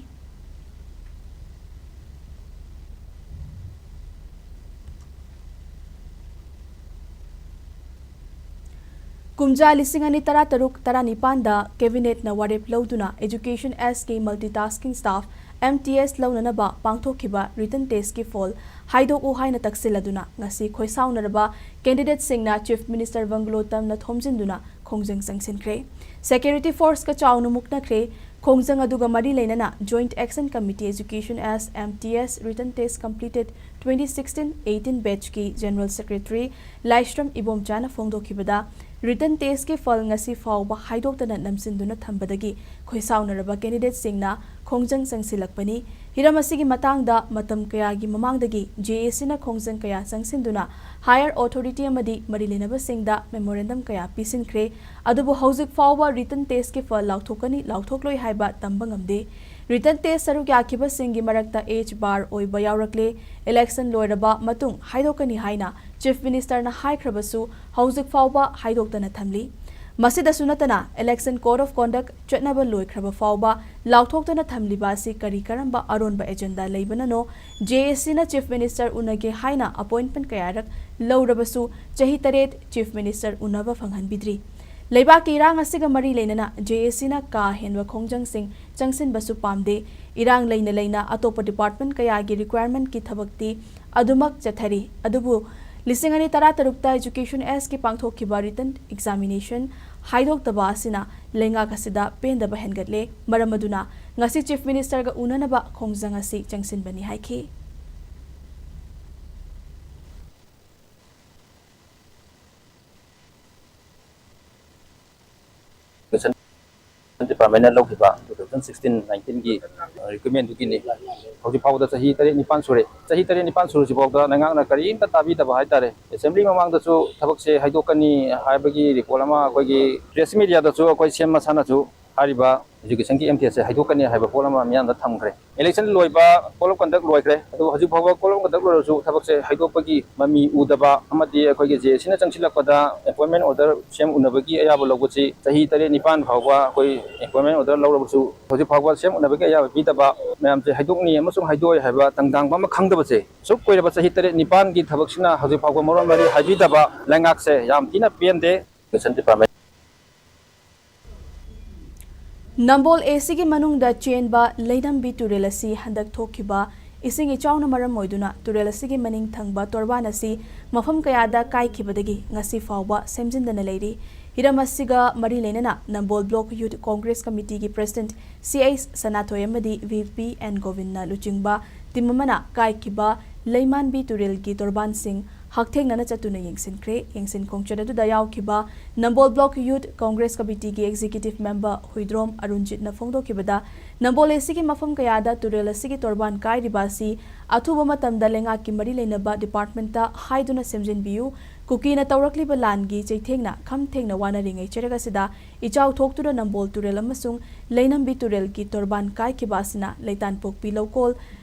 ꯀꯨꯝꯖꯥ ꯂꯤꯁꯤꯡ ꯑꯅꯤ ꯇꯔꯥꯇꯔꯨꯛ ꯇꯔꯥꯅꯤꯄꯥꯟꯗ Cabinetꯅ ꯋꯥꯔꯦꯞ ꯂꯧꯗꯨꯅ Education Askꯀꯤ Multitasking Staff, M T S, ꯂꯧꯅꯅꯕ ꯄꯥꯡꯊꯣꯛꯈꯤꯕ written testꯀꯤ ꯐꯣꯜ ꯍꯥꯏꯗꯣꯛꯎ ꯍꯥꯏꯅ ꯇꯛꯁꯤꯜꯂꯗꯨꯅ ꯉꯁꯤ ꯈꯣꯏꯁꯥꯎꯅꯔꯕ candidateꯁꯤꯡꯅ Chief Minister ꯕꯪꯒꯂꯣ ꯇꯝꯅ ꯊꯣꯝꯖꯤꯟꯗꯨꯅ ꯈꯣꯡꯖꯪ ꯆꯪꯁꯤꯟꯈ꯭ꯔꯦ꯫ Security forceꯀ ꯆꯥꯎꯅ ꯃꯨꯛꯅꯈ꯭ꯔꯦ꯫ ꯈꯣꯡꯖꯪ ꯑꯗꯨꯒ ꯃꯔꯤ ꯂꯩꯅꯅ Joint Action Committee Education Ask, M T S, written test completed twenty sixteen eighteen batchꯀꯤ General Secretary ꯂꯥꯏꯁ꯭ꯔꯝ ꯏꯕꯣꯝꯆꯥꯅ ꯐꯣꯡꯗꯣꯛꯈꯤꯕꯗ, written testꯀꯤ ꯐꯜ ꯉꯁꯤ ꯐꯥꯎꯕ ꯍꯥꯏꯗꯣꯛꯇꯅ ꯅꯝꯁꯤꯟꯗꯨꯅ ꯊꯝꯕꯗꯒꯤ ꯈꯣꯏꯁꯥꯎꯅꯔꯕ candidateꯁꯤꯡꯅ ꯈꯣꯡꯖꯪ ꯆꯪꯁꯤꯜꯂꯛꯄꯅꯤ꯫ ꯍꯤꯔꯝ ꯑꯁꯤꯒꯤ ꯃꯇꯥꯡꯗ ꯃꯇꯝ ꯀꯌꯥꯒꯤ ꯃꯃꯥꯡꯗꯒꯤ JACꯅ ꯈꯣꯡꯖꯪ ꯀꯌꯥ ꯆꯪꯁꯤꯟꯗꯨꯅ higher authority ꯑꯃꯗꯤ ꯃꯔꯤ ꯂꯩꯅꯕꯁꯤꯡꯗ memorandum ꯀꯌꯥ ꯄꯤꯁꯤꯟꯈ꯭ꯔꯦ꯫ ꯑꯗꯨꯕꯨ ꯍꯧꯖꯤꯛ ꯐꯥꯎꯕ written testꯀꯤ ꯐꯜ ꯂꯥꯎꯊꯣꯛꯀꯅꯤ ꯂꯥꯎꯊꯣꯛꯂꯣꯏ ꯍꯥꯏꯕ ꯇꯝꯕ ꯉꯝꯗꯦ꯫ Written test ꯁꯔꯨꯛ ꯌꯥꯈꯤꯕꯁꯤꯡꯒꯤ ꯃꯔꯛꯇ age bar ꯑꯣꯏꯕ ꯌꯥꯎꯔꯛꯂꯦ꯫ Election ꯂꯣꯏꯔꯕ ꯃꯇꯨꯡ ꯍꯥꯏꯗꯣꯛꯀꯅꯤ ꯍꯥꯏꯅ Chief Ministerꯅ ꯍꯥꯏꯈ꯭ꯔꯕꯁꯨ ꯍꯧꯖꯤꯛ ꯐꯥꯎꯕ ꯍꯥꯏꯗꯣꯛꯇꯅ ꯊꯝꯂꯤ꯫ ꯃꯁꯤꯗꯁꯨ ꯅꯠꯇꯅ Election Code of Conduct ꯆꯠꯅꯕ ꯂꯣꯏꯈ꯭ꯔꯕ ꯐꯥꯎꯕ ꯂꯥꯎꯊꯣꯛꯇꯅ ꯊꯝꯂꯤꯕ ꯑꯁꯤ ꯀꯔꯤ ꯀꯔꯝꯕ ꯑꯔꯣꯟꯕ agenda ꯂꯩꯕꯅꯅꯣ? JACꯅ Chief Minister ꯎꯅꯒꯦ ꯍꯥꯏꯅ appointment ꯀꯌꯥꯔꯛ ꯂꯧꯔꯕꯁꯨ ꯆꯍꯤ ꯇꯔꯦꯠ Chief Minister ꯎꯅꯕ ꯐꯪꯍꯟꯕꯤꯗ꯭ꯔꯤ꯫ ꯂꯩꯕꯥꯛꯀꯤ ꯏꯔꯥꯡ ꯑꯁꯤꯒ ꯃꯔꯤ ꯂꯩꯅꯅ JACꯅ ꯀꯥ ꯍꯦꯟꯕ ꯈꯣꯡꯖꯪꯁꯤꯡ ꯆꯪꯁꯤꯟꯕꯁꯨ ꯄꯥꯝꯗꯦ꯫ ꯏꯔꯥꯡ ꯂꯩꯅ ꯂꯩꯅ ꯑꯇꯣꯞꯄ department ꯀꯌꯥꯒꯤ requirementꯀꯤ ꯊꯕꯛꯇꯤ ꯑꯗꯨꯃꯛ ꯆꯠꯊꯔꯤ꯫ ꯑꯗꯨꯕꯨ ꯂꯤꯁꯤꯡ ꯑꯅꯤ ꯇꯔꯥꯇꯔꯨꯛꯇ Education Askꯀꯤ ꯄꯥꯡꯊꯣꯛꯈꯤꯕ written examination ꯍꯥꯏꯗꯣꯛꯇꯕ ꯑꯁꯤꯅ ꯂꯩꯉꯥꯛ ꯑꯁꯤꯗ ꯄꯦꯟꯗꯕ ꯍꯦꯟꯒꯠꯂꯦ꯫ ꯃꯔꯝ ꯑꯗꯨꯅ ꯉꯁꯤ Chief Minister ꯒ ꯎꯅꯅꯕ ꯈꯣꯡꯖꯪ ꯑꯁꯤ ꯆꯪꯁꯤꯟꯕꯅꯤ ꯍꯥꯏꯈꯤ꯫ Education Department ꯅ ꯂꯧꯈꯤꯕ two thousand sixteen nineteen ꯒꯤ recruitment ꯗꯨꯒꯤꯅꯤ꯫ ꯍꯧꯖꯤꯛ ꯐꯥꯎꯕꯗ ꯆꯍꯤ ꯇꯔꯦꯠ ꯅꯤꯄꯥꯟ ꯁꯨꯔꯦ꯫ ꯆꯍꯤ ꯇꯔꯦꯠ ꯅꯤꯄꯥꯟ ꯁꯨꯔꯁꯤ ꯐꯥꯎꯗ ꯂꯩꯉꯥꯛꯅ ꯀꯔꯤꯝꯇ ꯇꯥꯕꯤꯗꯕ ꯍꯥꯏꯇꯥꯔꯦ꯫ Assembly ꯃꯃꯥꯡꯗꯁꯨ ꯊꯕꯛꯁꯦ ꯍꯥꯏꯗꯣꯛꯀꯅꯤ ꯍꯥꯏꯕꯒꯤ report ꯑꯃ ꯑꯩꯈꯣꯏꯒꯤ press media ꯗꯁꯨ ꯑꯩꯈꯣꯏ ꯁꯦꯝ ꯃꯁꯥꯅꯁꯨ ꯍꯥꯏꯔꯤꯕ education ꯒꯤ M T S ꯁꯦ ꯍꯥꯏꯗꯣꯛꯀꯅꯤ ꯍꯥꯏꯕ ꯄꯣꯠ ꯑꯃ ꯃꯤꯌꯥꯝꯗ ꯊꯝꯈ꯭ꯔꯦ꯫ Election ꯂꯣꯏꯕ, code of conduct ꯂꯣꯏꯈ꯭ꯔꯦ꯫ ꯑꯗꯨꯕꯨ ꯍꯧꯖꯤꯛ ꯐꯥꯎꯕ code of conduct ꯂꯣꯏꯔꯁꯨ ꯊꯕꯛꯁꯦ ꯍꯥꯏꯗꯣꯛꯄꯒꯤ ꯃꯃꯤ ꯎꯗꯕ ꯑꯃꯗꯤ ꯑꯩꯈꯣꯏꯒꯤ J A C ꯅ ꯆꯪꯁꯤꯜꯂꯛꯄꯗ appointment order ꯁꯦꯝ ꯎꯅꯕꯒꯤ ꯑꯌꯥꯕ ꯂꯧꯕꯁꯤ ꯆꯍꯤ ꯇꯔꯦꯠ ꯅꯤꯄꯥꯟ ꯐꯥꯎꯕ ꯑꯩꯈꯣꯏ appointment order ꯂꯧꯔꯕꯁꯨ ꯍꯧꯖꯤꯛ ꯐꯥꯎꯕ ꯁꯦꯝ ꯎꯅꯕꯒꯤ ꯑꯌꯥꯕ ꯄꯤꯗꯕ, ꯃꯌꯥꯝꯁꯦ ꯍꯥꯏꯗꯣꯛꯅꯤ ꯑꯃꯁꯨꯡ ꯍꯥꯏꯗꯣꯛꯑꯣꯏ ꯍꯥꯏꯕ ꯇꯪꯗꯥꯡꯕ ꯑꯃ ꯈꯪꯗꯕꯁꯦ, ꯑꯁꯨꯛ ꯀꯨꯏꯔꯕ ꯆꯍꯤ ꯇꯔꯦꯠ ꯅꯤꯄꯥꯟꯒꯤ ꯊꯕꯛꯁꯤꯅ ꯍꯧꯖꯤꯛ ꯐꯥꯎꯕ ꯃꯔꯣꯟ ꯃꯔꯤ ꯍꯥꯏꯕꯤꯗꯕ ꯂꯩꯉꯥꯛꯁꯦ ꯌꯥꯝ ꯊꯤꯅ ꯄꯦꯟꯗꯦ꯫ Education Department ꯅꯝꯕꯣꯜ A Cꯒꯤ ꯃꯅꯨꯡꯗ ꯆꯦꯟꯕ ꯂꯩꯅꯝꯕꯤ ꯇꯨꯔꯦꯜ ꯑꯁꯤ ꯍꯟꯗꯛ ꯊꯣꯛꯈꯤꯕ ꯏꯁꯤꯡ ꯏꯆꯥꯎꯅ ꯃꯔꯝ ꯑꯣꯏꯗꯨꯅ ꯇꯨꯔꯦꯜ ꯑꯁꯤꯒꯤ ꯃꯅꯤꯡ ꯊꯪꯕ ꯇꯣꯔꯕꯥꯟ ꯑꯁꯤ ꯃꯐꯝ ꯀꯌꯥꯗ ꯀꯥꯏꯈꯤꯕꯗꯒꯤ ꯉꯁꯤ ꯐꯥꯎꯕ ꯁꯦꯝꯖꯤꯟꯗꯅ ꯂꯩꯔꯤ꯫ ꯍꯤꯔꯝ ꯑꯁꯤꯒ ꯃꯔꯤ ꯂꯩꯅꯅ ꯅꯝꯕꯣꯜ Block Youth Congress Committeeꯒꯤ President C I ꯁꯅꯥꯊꯣꯏ ꯑꯃꯗꯤ V P N ꯒꯣꯕꯤꯟꯅ ꯂꯨꯆꯤꯡꯕ team ꯑꯃꯅ ꯀꯥꯏꯈꯤꯕ ꯂꯩꯃꯥꯟꯕꯤ ꯇꯨꯔꯦꯜꯒꯤ ꯇꯣꯔꯕꯥꯟꯁꯤꯡ ꯍꯛꯊꯦꯡꯅꯅ ꯆꯠꯇꯨꯅ ꯌꯦꯡꯁꯤꯟꯈ꯭ꯔꯦ꯫ ꯌꯦꯡꯁꯤꯟ ꯈꯣꯡꯆꯠ ꯑꯗꯨꯗ ꯌꯥꯎꯈꯤꯕ ꯅꯝꯕꯣꯜ Block Youth Congress Committeeꯒꯤ Executive Member Huidrom ꯑꯔꯨꯟꯖꯤꯠꯅ ꯐꯣꯡꯗꯣꯛꯈꯤꯕꯗ, Nambol A Cꯒꯤ ꯃꯐꯝ ꯀꯌꯥꯗ ꯇꯨꯔꯦꯜ ꯑꯁꯤꯒꯤ ꯇꯣꯔꯕꯥꯟ ꯀꯥꯏꯔꯤꯕ ꯑꯁꯤ ꯑꯊꯨꯕ ꯃꯇꯝꯗ ꯂꯩꯉꯥꯛꯀꯤ ꯃꯔꯤ ꯂꯩꯅꯕ departmentꯇ ꯍꯥꯏꯗꯨꯅ ꯁꯦꯝꯖꯤꯟꯕꯤꯌꯨ꯫ ꯀꯨꯀꯤꯅ ꯇꯧꯔꯛꯂꯤꯕ ꯂꯥꯟꯒꯤ ꯆꯩꯊꯦꯡꯅ ꯈꯝ ꯊꯦꯡꯅ ꯋꯥꯅꯔꯤꯉꯩ ꯆꯩꯔꯛ ꯑꯁꯤꯗ ꯏꯆꯥꯎ ꯊꯣꯛꯇꯨꯅ ꯅꯝꯕꯣꯜ ꯇꯨꯔꯦꯜ ꯑꯃꯁꯨꯡ ꯂꯩꯅꯝꯕꯤ ꯇꯨꯔꯦꯜꯒꯤ ꯇꯣꯔꯕꯥꯟ ꯀꯥꯏꯈꯤꯕ ꯑꯁꯤꯅ ꯂꯩꯇꯥꯟꯄꯣꯛꯄꯤ ꯂꯧꯀꯣꯜ,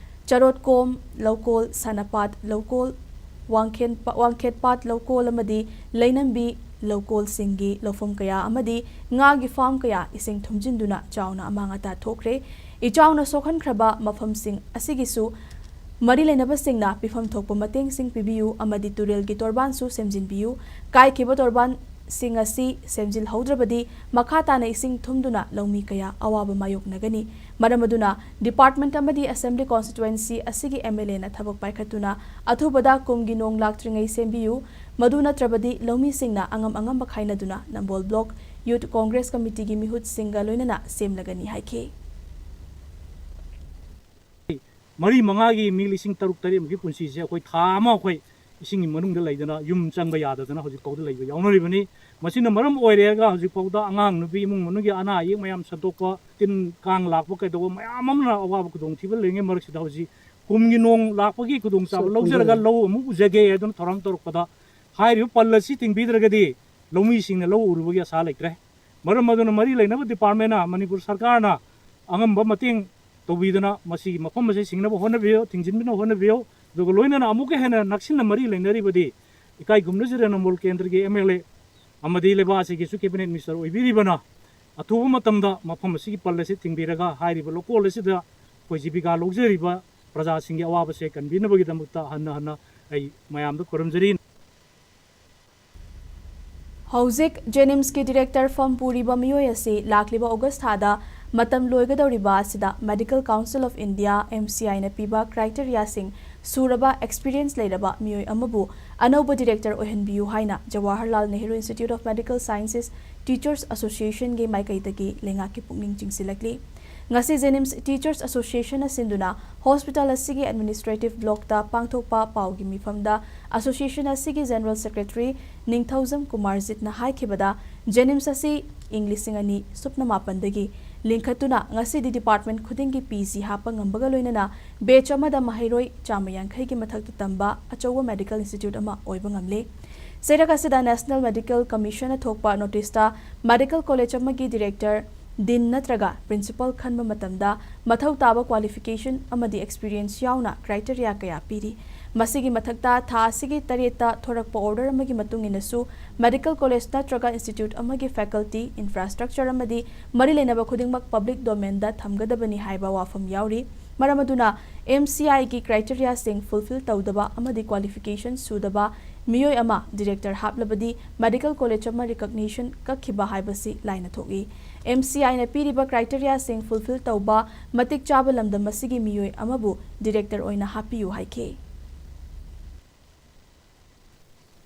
ꯆꯔꯣꯠꯀꯣꯝ ꯂꯧꯀꯣꯜ, ꯁꯥꯅꯄꯥꯠ ꯂꯧꯀꯣꯜ, ꯋꯥꯡꯈꯦꯟ-, ꯋꯥꯡꯈꯦꯠꯄꯥꯠ ꯂꯧꯀꯣꯜ ꯑꯃꯗꯤ ꯂꯩꯅꯝꯕꯤ ꯂꯧꯀꯣꯜꯁꯤꯡꯒꯤ ꯂꯧꯐꯝ ꯀꯌꯥ ꯑꯃꯗꯤ ꯉꯥꯒꯤ farm ꯀꯌꯥ ꯏꯁꯤꯡ ꯊꯨꯝꯖꯤꯟꯗꯨꯅ ꯆꯥꯎꯅ ꯑꯃꯥꯡ ꯑꯇꯥ ꯊꯣꯛꯈ꯭ꯔꯦ꯫ ꯏꯆꯥꯎꯅ ꯁꯣꯛꯍꯟꯈ꯭ꯔꯕ ꯃꯐꯝꯁꯤꯡ ꯑꯁꯤꯒꯤꯁꯨ ꯃꯔꯤ ꯂꯩꯅꯕꯁꯤꯡꯅ ꯄꯤꯐꯝ ꯊꯣꯛꯄ ꯃꯇꯦꯡꯁꯤꯡ ꯄꯤꯕꯤꯌꯨ ꯑꯃꯗꯤ ꯇꯨꯔꯦꯜꯒꯤ ꯇꯣꯔꯕꯥꯟꯁꯨ ꯁꯦꯝꯖꯤꯟꯕꯤꯌꯨ꯫ ꯀꯥꯏꯈꯤꯕ ꯇꯣꯔꯕꯥꯟꯁꯤꯡ ꯑꯁꯤ ꯁꯦꯝꯖꯤꯜꯍꯧꯗ꯭ꯔꯕꯗꯤ ꯃꯈꯥ ꯇꯥꯅ ꯏꯁꯤꯡ ꯊꯨꯝꯗꯨꯅ ꯂꯧꯃꯤ ꯀꯌꯥ ꯑꯋꯥꯕ ꯃꯥꯌꯣꯛꯅꯒꯅꯤ꯫ ꯃꯔꯝ ꯑꯗꯨꯅ department ꯑꯃꯗꯤ Assembly Constituency ꯑꯁꯤꯒꯤ M L Aꯅ ꯊꯕꯛ ꯄꯥꯏꯈꯠꯇꯨꯅ ꯑꯊꯨꯕꯗ ꯀꯨꯝꯒꯤ ꯅꯣꯡ ꯂꯥꯛꯇ꯭ꯔꯤꯉꯩ ꯁꯦꯝꯕꯤꯌꯨ꯫ ꯃꯗꯨ ꯅꯠꯇ꯭ꯔꯕꯗꯤ ꯂꯧꯃꯤꯁꯤꯡꯅ ꯑꯉꯝ ꯑꯉꯝꯕ ꯈꯥꯏꯅꯗꯨꯅ ꯅꯝꯕꯣꯜ Block ꯌꯨꯊ ꯀꯣꯡꯒ꯭ꯔꯦꯁ ꯀꯃꯤꯇꯤꯒꯤ ꯃꯤꯍꯨꯠꯁꯤꯡꯒ ꯂꯣꯏꯅꯅ ꯁꯦꯝꯂꯒꯅꯤ ꯍꯥꯏꯈꯤ꯫ ꯃꯔꯤ ꯃꯉꯥꯒꯤ ꯃꯤ ꯂꯤꯁꯤꯡ ꯇꯔꯨꯛ ꯇꯔꯦꯠꯃꯨꯛꯀꯤ ꯄꯨꯟꯁꯤꯁꯦ ꯑꯩꯈꯣꯏ ꯊꯥ ꯑꯃ ꯑꯩꯈꯣꯏ ꯏꯁꯤꯡꯒꯤ ꯃꯅꯨꯡꯗ ꯂꯩꯗꯅ ꯌꯨꯝ ꯆꯪꯕ ꯌꯥꯗꯗꯅ ꯍꯧꯖꯤꯛ ꯐꯥꯎꯗ ꯂꯩꯕ ꯌꯥꯎꯅꯔꯤꯕꯅꯤ꯫ ꯃꯁꯤꯅ ꯃꯔꯝ ꯑꯣꯏꯔꯦꯒ ꯍꯧꯖꯤꯛ ꯐꯥꯎꯗ ꯑꯉꯥꯡ ꯅꯨꯄꯤ ꯏꯃꯨꯡ ꯃꯅꯨꯡꯒꯤ ꯑꯅꯥ ꯑꯌꯦꯛ ꯃꯌꯥꯝ ꯁꯟꯗꯣꯛꯄ, ꯇꯤꯟ ꯀꯥꯡ ꯂꯥꯛꯄ ꯀꯩꯗꯧꯕ ꯃꯌꯥꯝ ꯑꯃꯅ ꯑꯋꯥꯕ ꯈꯨꯗꯣꯡꯊꯤꯕ ꯂꯩꯔꯤꯉꯩ ꯃꯔꯛꯁꯤꯗ ꯍꯧꯖꯤꯛ ꯀꯨꯝꯒꯤ ꯅꯣꯡ ꯂꯥꯛꯄꯒꯤ ꯈꯨꯗꯣꯡꯆꯥꯕ ꯂꯧꯖꯔꯒ ꯂꯧ ꯑꯃꯨꯛ ꯎꯖꯒꯦ ꯍꯥꯏꯗꯨꯅ ꯊꯧꯔꯥꯡ ꯇꯧꯔꯛꯄꯗ ꯍꯥꯏꯔꯤꯕ ꯄꯜ ꯑꯁꯤ ꯊꯤꯡꯕꯤꯗ꯭ꯔꯒꯗꯤ ꯂꯧꯃꯤꯁꯤꯡꯅ ꯂꯧ ꯎꯔꯨꯕꯒꯤ ꯑꯁꯥ ꯂꯩꯇ꯭ꯔꯦ꯫ ꯃꯔꯝ ꯑꯗꯨꯅ ꯃꯔꯤ ꯂꯩꯅꯕ ꯗꯤꯄꯥꯔꯠꯃꯦꯟꯅ, ꯃꯅꯤꯄꯨꯔ ꯁꯔꯀꯥꯔꯅ ꯑꯉꯝꯕ ꯃꯇꯦꯡ ꯇꯧꯕꯤꯗꯨꯅ ꯃꯁꯤꯒꯤ ꯃꯐꯝ ꯑꯁꯤ ꯁꯤꯡꯅꯕ ꯍꯣꯠꯅꯕꯤꯌꯨ, ꯊꯤꯡꯖꯤꯟꯕꯤꯅꯕ ꯍꯣꯠꯅꯕꯤꯌꯨ꯫ ꯑꯗꯨꯒ ꯂꯣꯏꯅꯅ ꯑꯃꯨꯛꯀ ꯍꯦꯟꯅ ꯅꯛꯁꯤꯟꯅ ꯃꯔꯤ ꯂꯩꯅꯔꯤꯕꯗꯤ ꯏꯀꯥꯏ ꯈꯨꯝꯅꯖꯔꯦ ꯅꯝꯕꯣꯜ ꯀꯦꯟꯗ꯭ꯔꯒꯤ ꯑꯦꯝ ꯑꯦꯜ ꯑꯦ ꯑꯃꯗꯤ ꯂꯩꯕꯥꯛ ꯑꯁꯤꯒꯤꯁꯨ ꯀꯦꯕꯤꯅꯦꯠ ꯃꯤꯅꯤꯁꯇꯔ ꯑꯣꯏꯕꯤꯔꯤꯕꯅ ꯑꯊꯨꯕ ꯃꯇꯝꯗ ꯃꯐꯝ ꯑꯁꯤꯒꯤ ꯄꯜ ꯑꯁꯤ ꯊꯤꯡꯕꯤꯔꯒ ꯍꯥꯏꯔꯤꯕ ꯂꯧꯀꯣꯜ ꯑꯁꯤꯗ ꯑꯩꯈꯣꯏ ꯖꯤꯕꯤꯀꯥ ꯂꯧꯖꯔꯤꯕ ꯄ꯭ꯔꯖꯥꯁꯤꯡꯒꯤ ꯑꯋꯥꯕꯁꯦ ꯀꯟꯕꯤꯅꯕꯒꯤꯗꯃꯛꯇ ꯍꯟꯅ ꯍꯟꯅ ꯑꯩ ꯃꯌꯥꯝꯗ ꯈꯨꯔꯨꯝꯖꯔꯤ꯫ ꯍꯧꯖꯤꯛ ꯖꯦꯅꯤꯝꯁꯀꯤ ꯗꯤꯔꯦꯛꯇꯔ ꯐꯝ ꯄꯨꯔꯤꯕ ꯃꯤꯑꯣꯏ ꯑꯁꯤ ꯂꯥꯛꯂꯤꯕ ꯑꯣꯒꯁ ꯊꯥꯗ ꯃꯇꯝ ꯂꯣꯏꯒꯗꯧꯔꯤꯕ ꯑꯁꯤꯗ Medical Council of India, M C I ꯅ ꯄꯤꯕ ꯀ꯭ꯔꯥꯏꯇꯦꯔꯤꯌꯥꯁꯤꯡ ꯁꯨꯔꯕ ꯑꯦꯛꯁꯄꯤꯔꯤꯌꯦꯟꯁ ꯂꯩꯔꯕ ꯃꯤꯑꯣꯏ ꯑꯃꯕꯨ ꯑꯅꯧꯕ ꯗꯤꯔꯦꯛꯇꯔ ꯑꯣꯏꯍꯟꯕꯤꯌꯨ ꯍꯥꯏꯅ Jawaharlal Nehru institute of medical sciences teachers ꯑꯦꯁꯣꯁꯤꯌꯦꯁꯟꯒꯤ ꯃꯥꯏꯀꯩꯗꯒꯤ ꯂꯩꯉꯥꯛꯀꯤ ꯄꯨꯛꯅꯤꯡ ꯆꯤꯡꯁꯤꯜꯂꯛꯂꯤ꯫ ꯉꯁꯤ ꯖꯦꯅꯤꯝꯁ ꯇꯤꯆꯔꯁ ꯑꯦꯁꯣꯁꯤꯌꯦꯁꯟꯅ ꯁꯤꯟꯗꯨꯅ ꯍꯣꯁꯄꯤꯇꯥꯜ ꯑꯁꯤꯒꯤ ꯑꯦꯗꯃꯤꯅꯤꯁꯇ꯭ꯔꯦꯇꯤꯚ ꯕ꯭ꯂꯣꯛꯇ ꯄꯥꯡꯊꯣꯛꯄ ꯄꯥꯎꯒꯤ ꯃꯤꯐꯝꯗ ꯑꯦꯁꯣꯁꯤꯌꯦꯁꯟ ꯑꯁꯤꯒꯤ ꯖꯦꯅꯔꯦꯜ ꯁꯦꯀ꯭ꯔꯦꯇꯔꯤ ꯅꯤꯡꯊꯧꯖꯝ ꯀꯨꯃꯥꯔꯖꯤꯠꯅ ꯍꯥꯏꯈꯤꯕꯗ, ꯖꯦꯅꯤꯝꯁ ꯑꯁꯤ ꯏꯪ ꯂꯤꯁꯤꯡ ꯑꯅꯤ ꯁꯨꯞꯅ ꯃꯥꯄꯟꯗꯒꯤ ꯂꯤꯡꯈꯠꯇꯨꯅ ꯉꯁꯤꯗꯤ ꯗꯤꯄꯥꯔꯠꯃꯦꯟ ꯈꯨꯗꯤꯡꯒꯤ ꯄꯤ ꯖꯤ ꯍꯥꯞꯄ ꯉꯝꯕꯒ ꯂꯣꯏꯅꯅ ꯕꯦꯆ ꯑꯃꯗ ꯃꯍꯩꯔꯣꯏ ꯆꯥꯝꯃ ꯌꯥꯡꯈꯩꯒꯤ ꯃꯊꯛꯇ ꯇꯝꯕ ꯑꯆꯧꯕ ꯃꯦꯗꯤꯀꯦꯜ ꯏꯟꯁꯇꯤꯇ꯭ꯌꯨꯠ ꯑꯃ ꯑꯣꯏꯕ ꯉꯝꯂꯦ꯫ ꯆꯩꯔꯛ ꯑꯁꯤꯗ ꯅꯦꯁꯅꯦꯜ ꯃꯦꯗꯤꯀꯦꯜ ꯀꯃꯤꯁꯟꯅ ꯊꯣꯛꯄ ꯅꯣꯇꯤꯁꯇ ꯃꯦꯗꯤꯀꯦꯜ ꯀꯣꯂꯦꯖ ꯑꯃꯒꯤ ꯗꯤꯔꯦꯛꯇꯔ, ꯗꯤꯟ ꯅꯠꯇ꯭ꯔꯒ ꯄ꯭ꯔꯤꯟꯁꯤꯄꯜ ꯈꯟꯕ ꯃꯇꯝꯗ ꯃꯊꯧ ꯇꯥꯕ ꯀ꯭ꯋꯥꯂꯤꯐꯤꯀꯦꯁꯟ ꯑꯃꯗꯤ ꯑꯦꯛꯁꯄꯤꯔꯤꯌꯦꯟꯁ ꯌꯥꯎꯅ ꯀ꯭ꯔꯥꯏꯇꯦꯔꯤꯌꯥ ꯀꯌꯥ ꯄꯤꯔꯤ꯫ ꯃꯁꯤꯒꯤ ꯃꯊꯛꯇ ꯊꯥ ꯑꯁꯤꯒꯤ ꯇꯔꯦꯠꯇ ꯊꯣꯔꯛꯄ ꯑꯣꯔꯗꯔ ꯑꯃꯒꯤ ꯃꯇꯨꯡ ꯏꯟꯅꯁꯨ ꯃꯦꯗꯤꯀꯦꯜ ꯀꯣꯂꯦꯖ ꯅꯠꯇ꯭ꯔꯒ ꯏꯟꯁꯇꯤꯇ꯭ꯌꯨꯠ ꯑꯃꯒꯤ ꯐꯦꯀꯜꯇꯤ, ꯏꯟꯐ꯭ꯔꯥꯁ꯭ꯇ꯭ꯔꯛꯆꯔ ꯑꯃꯗꯤ ꯃꯔꯤ ꯂꯩꯅꯕ ꯈꯨꯗꯤꯡꯃꯛ ꯄꯕ꯭ꯂꯤꯛ ꯗꯣꯃꯦꯟꯗ ꯊꯝꯒꯗꯕꯅꯤ ꯍꯥꯏꯕ ꯋꯥꯐꯝ ꯌꯥꯎꯔꯤ꯫ ꯃꯔꯝ ꯑꯗꯨꯅ, M C I ꯒꯤ ꯀ꯭ꯔꯥꯏꯇꯦꯔꯤꯌꯥꯁꯤꯡ ꯐꯨꯜꯐꯤꯜ ꯇꯧꯗꯕ ꯑꯃꯗꯤ ꯀ꯭ꯋꯥꯂꯤꯐꯤꯀꯦꯁꯟ ꯁꯨꯗꯕ ꯃꯤꯑꯣꯏ ꯑꯃ ꯗꯤꯔꯦꯛꯇꯔ ꯍꯥꯞꯂꯕꯗꯤ ꯃꯦꯗꯤꯀꯦꯜ ꯀꯣꯂꯦꯖ ꯑꯃ ꯔꯤꯀꯛꯅꯤꯁꯟ ꯀꯛꯈꯤꯕ ꯍꯥꯏꯕꯁꯤ ꯂꯥꯏꯅ ꯊꯣꯛꯏ꯫ M C I ꯅ ꯄꯤꯔꯤꯕ ꯀ꯭ꯔꯥꯏꯇꯦꯔꯤꯌꯥꯁꯤꯡ ꯐꯨꯜꯐꯤꯜ ꯇꯧꯕ ꯃꯇꯤꯛ ꯆꯥꯕ ꯂꯝꯗꯝ ꯑꯁꯤꯒꯤ ꯃꯤꯑꯣꯏ ꯑꯃꯕꯨ ꯗꯤꯔꯦꯛꯇꯔ ꯑꯣꯏꯅ ꯍꯥꯞꯄꯤꯌꯨ ꯍꯥꯏꯈꯤ꯫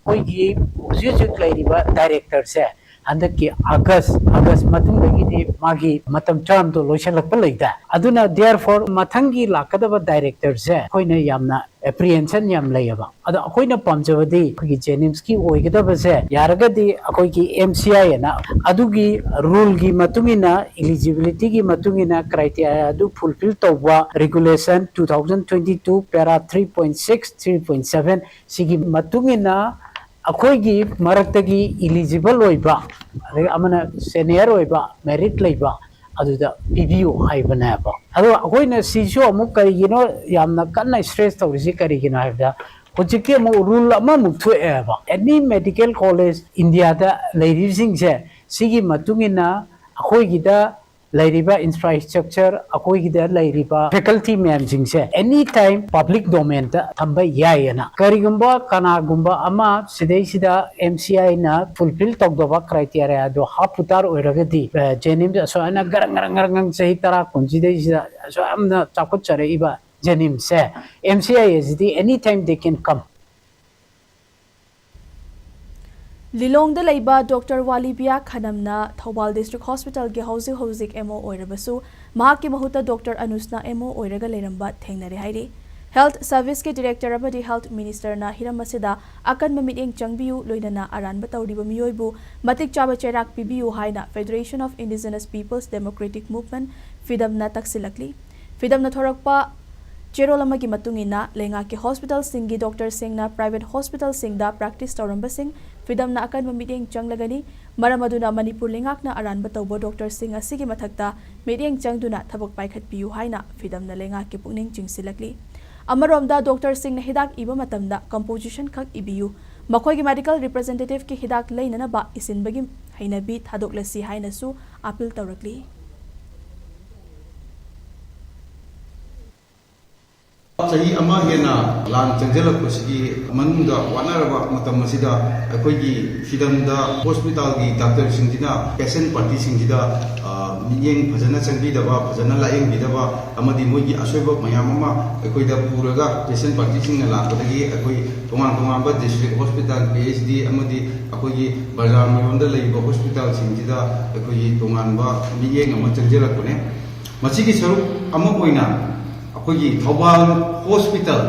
ꯑꯩꯈꯣꯏꯒꯤ ꯍꯧꯖꯤꯛ ꯍꯧꯖꯤꯛ ꯂꯩꯔꯤꯕ ꯗꯥꯏꯔꯦꯛꯇꯔꯁꯦ ꯍꯟꯗꯛꯀꯤ ꯑꯥꯒꯁ ꯑꯥꯒꯁ ꯃꯇꯨꯡꯗꯒꯤꯗꯤ ꯃꯥꯒꯤ ꯃꯇꯝ ꯇꯔꯝꯗꯣ ꯂꯣꯏꯁꯤꯜꯂꯛꯄ ꯂꯩꯇꯥꯏ꯫ ꯑꯗꯨꯅ therefore ꯃꯊꯪꯒꯤ ꯂꯥꯛꯀꯗꯕ ꯗꯥꯏꯔꯦꯛꯇꯔꯁꯦ ꯑꯩꯈꯣꯏꯅ ꯌꯥꯝꯅ ꯑꯦꯄ꯭ꯔꯤꯍꯦꯟꯁꯟ ꯌꯥꯝ ꯂꯩꯌꯦꯕ꯫ ꯑꯗꯣ ꯑꯩꯈꯣꯏꯅ ꯄꯥꯝꯖꯕꯗꯤ ꯑꯩꯈꯣꯏꯒꯤ ꯖꯦꯅꯤꯝꯁꯀꯤ ꯑꯣꯏꯒꯗꯕꯁꯦ ꯌꯥꯔꯒꯗꯤ ꯑꯩꯈꯣꯏꯒꯤ ꯑꯦꯝ ꯁꯤ ꯑꯥꯏ ꯑꯅ ꯑꯗꯨꯒꯤ ꯔꯨꯜꯒꯤ ꯃꯇꯨꯡ ꯏꯟꯅ, ꯏꯂꯤꯖꯤꯕꯤꯂꯤꯇꯤꯒꯤ ꯃꯇꯨꯡ ꯏꯟꯅ, ꯀ꯭ꯔꯥꯏꯇꯦꯔꯤꯌꯥ ꯑꯗꯨ ꯐꯨꯜꯐꯤꯜ ꯇꯧꯕ regulation two thousand twenty two para three point six, three point seven ꯁꯤꯒꯤ ꯃꯇꯨꯡ ꯏꯟꯅ ꯑꯩꯈꯣꯏꯒꯤ ꯃꯔꯛꯇꯒꯤ ꯏꯂꯤꯖꯤꯕꯜ ꯑꯣꯏꯕ, ꯑꯗꯒꯤ ꯑꯃꯅ ꯁꯦꯅꯤꯌꯔ ꯑꯣꯏꯕ, ꯃꯦꯔꯤꯠ ꯂꯩꯕ, ꯑꯗꯨꯗ ꯄꯤꯕꯤꯌꯨ ꯍꯥꯏꯕꯅꯦꯕ꯫ ꯑꯗꯣ ꯑꯩꯈꯣꯏꯅ ꯁꯤꯁꯨ ꯑꯃꯨꯛ ꯀꯔꯤꯒꯤꯅꯣ ꯌꯥꯝꯅ ꯀꯟꯅ ꯁ꯭ꯇ꯭ꯔꯦꯁ ꯇꯧꯔꯤꯁꯤ ꯀꯔꯤꯒꯤꯅꯣ ꯍꯥꯏꯕꯗ, ꯍꯧꯖꯤꯛꯀꯤ ꯑꯃꯨꯛ ꯔꯨꯜ ꯑꯃꯃꯨꯛ ꯊꯣꯛꯑꯦꯕ꯫ ꯑꯦꯅꯤ ꯃꯦꯗꯤꯀꯦꯜ ꯀꯣꯂꯦꯖ ꯏꯟꯗꯤꯌꯥꯗ ꯂꯩꯔꯤꯕꯁꯤꯡꯁꯦ, ꯁꯤꯒꯤ ꯃꯇꯨꯡ ꯏꯟꯅ ꯑꯩꯈꯣꯏꯒꯤꯗ ꯂꯩꯔꯤꯕ ꯏꯟꯐ꯭ꯔꯥꯁ꯭ꯇ꯭ꯔꯛꯆꯔ, ꯑꯩꯈꯣꯏꯒꯤꯗ ꯂꯩꯔꯤꯕ ꯐꯦꯀꯜꯇꯤ ꯃꯌꯥꯝꯁꯤꯡꯁꯦ ꯑꯦꯅꯤ ꯇꯥꯏꯝ ꯄꯕ꯭ꯂꯤꯛ ꯗꯣꯃꯦꯟꯗ ꯊꯝꯕ ꯌꯥꯏꯌꯦꯅ꯫ ꯀꯔꯤꯒꯨꯝꯕ ꯀꯅꯥꯒꯨꯝꯕ ꯑꯃ ꯁꯤꯗꯩꯁꯤꯗ ꯑꯦꯝ ꯁꯤ ꯑꯥꯏꯅ ꯐꯨꯜꯐꯤꯜ ꯇꯧꯗꯕ ꯀ꯭ꯔꯥꯏꯇꯦꯔꯤꯌꯥꯗꯣ ꯍꯥꯞꯄꯨ ꯇꯥꯔ ꯑꯣꯏꯔꯒꯗꯤ, ꯑ, ꯖꯦꯅꯤꯝꯁ ꯑꯁꯨꯃꯥꯏꯅ ꯒꯔꯪ ꯒꯔꯪ ꯒꯔꯪ ꯒꯔꯪ ꯆꯍꯤ ꯇꯔꯥ ꯀꯨꯟꯁꯤꯗꯩꯁꯤꯗ ꯑꯁꯨꯛ ꯌꯥꯝꯅ ꯆꯥꯎꯈꯠꯆꯔꯛꯏꯕ ꯖꯦꯅꯤꯝꯁꯁꯦ, ꯑꯦꯝ ꯁꯤ ꯑꯥꯏ ꯑꯁꯤꯗꯤ ꯑꯦꯅꯤ ꯇꯥꯏꯝ ꯗꯦ ꯀꯦꯟ ꯀꯝ꯫ ꯂꯤꯂꯣꯡꯗ ꯂꯩꯕ ꯗꯣꯛꯇꯔ ꯋꯥꯂꯤꯕꯤꯌꯥ ꯈꯅꯝꯅ ꯊꯧꯕꯥꯜ ꯗꯤꯁꯇ꯭ꯔꯤꯛ ꯍꯣꯁꯄꯤꯇꯥꯜꯒꯤ ꯍꯧꯖꯤꯛ ꯍꯧꯖꯤꯛ ꯑꯦꯝ ꯑꯣ ꯑꯣꯏꯔꯕꯁꯨ, ꯃꯍꯥꯛꯀꯤ ꯃꯍꯨꯠꯇ ꯗꯣꯛꯇꯔ ꯑꯅꯨꯁꯅ ꯑꯦꯝ ꯑꯣ ꯑꯣꯏꯔꯒ ꯂꯩꯔꯝꯕ ꯊꯦꯡꯅꯔꯦ ꯍꯥꯏꯔꯤ꯫ ꯍꯦꯜꯊ ꯁꯔꯚꯤꯁꯀꯤ ꯗꯤꯔꯦꯛꯇꯔ ꯑꯃꯗꯤ ꯍꯦꯜꯊ ꯃꯤꯅꯤꯁꯇꯔꯅ ꯍꯤꯔꯝ ꯑꯁꯤꯗ ꯑꯀꯟꯕ ꯃꯤꯠꯌꯦꯡ ꯆꯪꯕꯤꯌꯨ, ꯂꯣꯏꯅꯅ ꯑꯔꯥꯟꯕ ꯇꯧꯔꯤꯕ ꯃꯤꯑꯣꯏꯕꯨ ꯃꯇꯤꯛ ꯆꯥꯕ ꯆꯩꯔꯥꯛ ꯄꯤꯕꯤꯌꯨ ꯍꯥꯏꯅ Federation of Indigenous Peoples Democratic Movement, ꯐꯤꯗꯝꯅ ꯇꯛꯁꯤꯜꯂꯛꯂꯤ꯫ ꯐꯤꯗꯝꯅ ꯊꯣꯔꯛꯄ ꯆꯦꯔꯣꯜ ꯑꯃꯒꯤ ꯃꯇꯨꯡ ꯏꯟꯅ, ꯂꯩꯉꯥꯛꯀꯤ ꯍꯣꯁꯄꯤꯇꯥꯜꯁꯤꯡꯒꯤ ꯗꯣꯛꯇꯔꯁꯤꯡꯅ ꯄ꯭ꯔꯥꯏꯚꯦꯠ ꯍꯣꯁꯄꯤꯇꯥꯜꯁꯤꯡꯗ ꯄ꯭ꯔꯦꯛꯇꯤꯁ ꯇꯧꯔꯝꯕꯁꯤꯡ ꯐꯤꯗꯝꯅ ꯑꯀꯟꯕ ꯃꯤꯠꯌꯦꯡ ꯆꯪꯂꯒꯅꯤ꯫ ꯃꯔꯝ ꯑꯗꯨꯅ ꯃꯅꯤꯄꯨꯔ ꯂꯩꯉꯥꯛꯅ ꯑꯔꯥꯟꯕ ꯇꯧꯕ ꯗꯣꯛꯇꯔꯁꯤꯡ ꯑꯁꯤꯒꯤ ꯃꯊꯛꯇ ꯃꯤꯠꯌꯦꯡ ꯆꯪꯗꯨꯅ ꯊꯕꯛ ꯄꯥꯏꯈꯠꯄꯤꯌꯨ ꯍꯥꯏꯅ ꯐꯤꯗꯝꯅ ꯂꯩꯉꯥꯛꯀꯤ ꯄꯨꯛꯅꯤꯡ ꯆꯤꯡꯁꯤꯜꯂꯛꯂꯤ꯫ ꯑꯃꯔꯣꯝꯗ, ꯗꯣꯛꯇꯔꯁꯤꯡꯅ ꯍꯤꯗꯥꯛ ꯏꯕ ꯃꯇꯝꯗ ꯀꯝꯄꯣꯖꯤꯁꯟ ꯈꯛ ꯏꯕꯤꯌꯨ, ꯃꯈꯣꯏꯒꯤ ꯃꯦꯗꯤꯀꯦꯜ ꯔꯤꯄ꯭ꯔꯖꯦꯟꯇꯦꯇꯤꯚꯀꯤ ꯍꯤꯗꯥꯛ ꯂꯩꯅꯅꯕ ꯏꯁꯤꯟꯕꯒꯤ ꯍꯩꯅꯕꯤ ꯊꯥꯗꯣꯛꯂꯁꯤ ꯍꯥꯏꯅꯁꯨ ꯑꯥꯄꯤꯜ ꯇꯧꯔꯛꯂꯤ꯫ ꯆꯍꯤ ꯑꯃ ꯍꯦꯟꯅ ꯂꯥꯟ ꯆꯪꯁꯤꯜꯂꯛꯄꯁꯤꯒꯤ ꯃꯅꯨꯡꯗ ꯋꯥꯅꯔꯕ ꯃꯇꯝ ꯑꯁꯤꯗ ꯑꯩꯈꯣꯏꯒꯤ ꯐꯤꯗꯝꯗ ꯍꯣꯁꯄꯤꯇꯥꯜꯒꯤ ꯗꯥꯛꯇꯔꯁꯤꯡꯁꯤꯅ ꯄꯦꯁꯦꯟ ꯄꯥꯔꯇꯤꯁꯤꯡꯁꯤꯗ, ꯑ, ꯃꯤꯠꯌꯦꯡ ꯐꯖꯅ ꯆꯪꯕꯤꯗꯕ, ꯐꯖꯅ ꯂꯥꯌꯦꯡꯕꯤꯗꯕ ꯑꯃꯗꯤ ꯃꯣꯏꯒꯤ ꯑꯁꯣꯏꯕ ꯃꯌꯥꯝ ꯑꯃ ꯑꯩꯈꯣꯏꯗ ꯄꯨꯔꯒ ꯄꯦꯁꯦꯟ ꯄꯥꯔꯇꯤꯁꯤꯡꯅ ꯂꯥꯛꯄꯗꯒꯤ ꯑꯩꯈꯣꯏ ꯇꯣꯉꯥꯟ ꯇꯣꯉꯥꯟꯕ district hospital, P H D ꯑꯃꯗꯤ ꯑꯩꯈꯣꯏꯒꯤ ꯕꯖꯥꯔ ꯃꯌꯣꯟꯗ ꯂꯩꯔꯤꯕ ꯍꯣꯁꯄꯤꯇꯥꯜꯁꯤꯡꯁꯤꯗ ꯑꯩꯈꯣꯏꯒꯤ ꯇꯣꯉꯥꯟꯕ ꯃꯤꯠꯌꯦꯡ ꯑꯃ ꯆꯪꯖꯔꯛꯄꯅꯦ꯫ ꯃꯁꯤꯒꯤ ꯁꯔꯨꯛ ꯑꯃ ꯑꯣꯏꯅ ꯑꯩꯈꯣꯏꯒꯤ ꯊꯧꯕꯥꯜ ꯍꯣꯁꯄꯤꯇꯥꯜ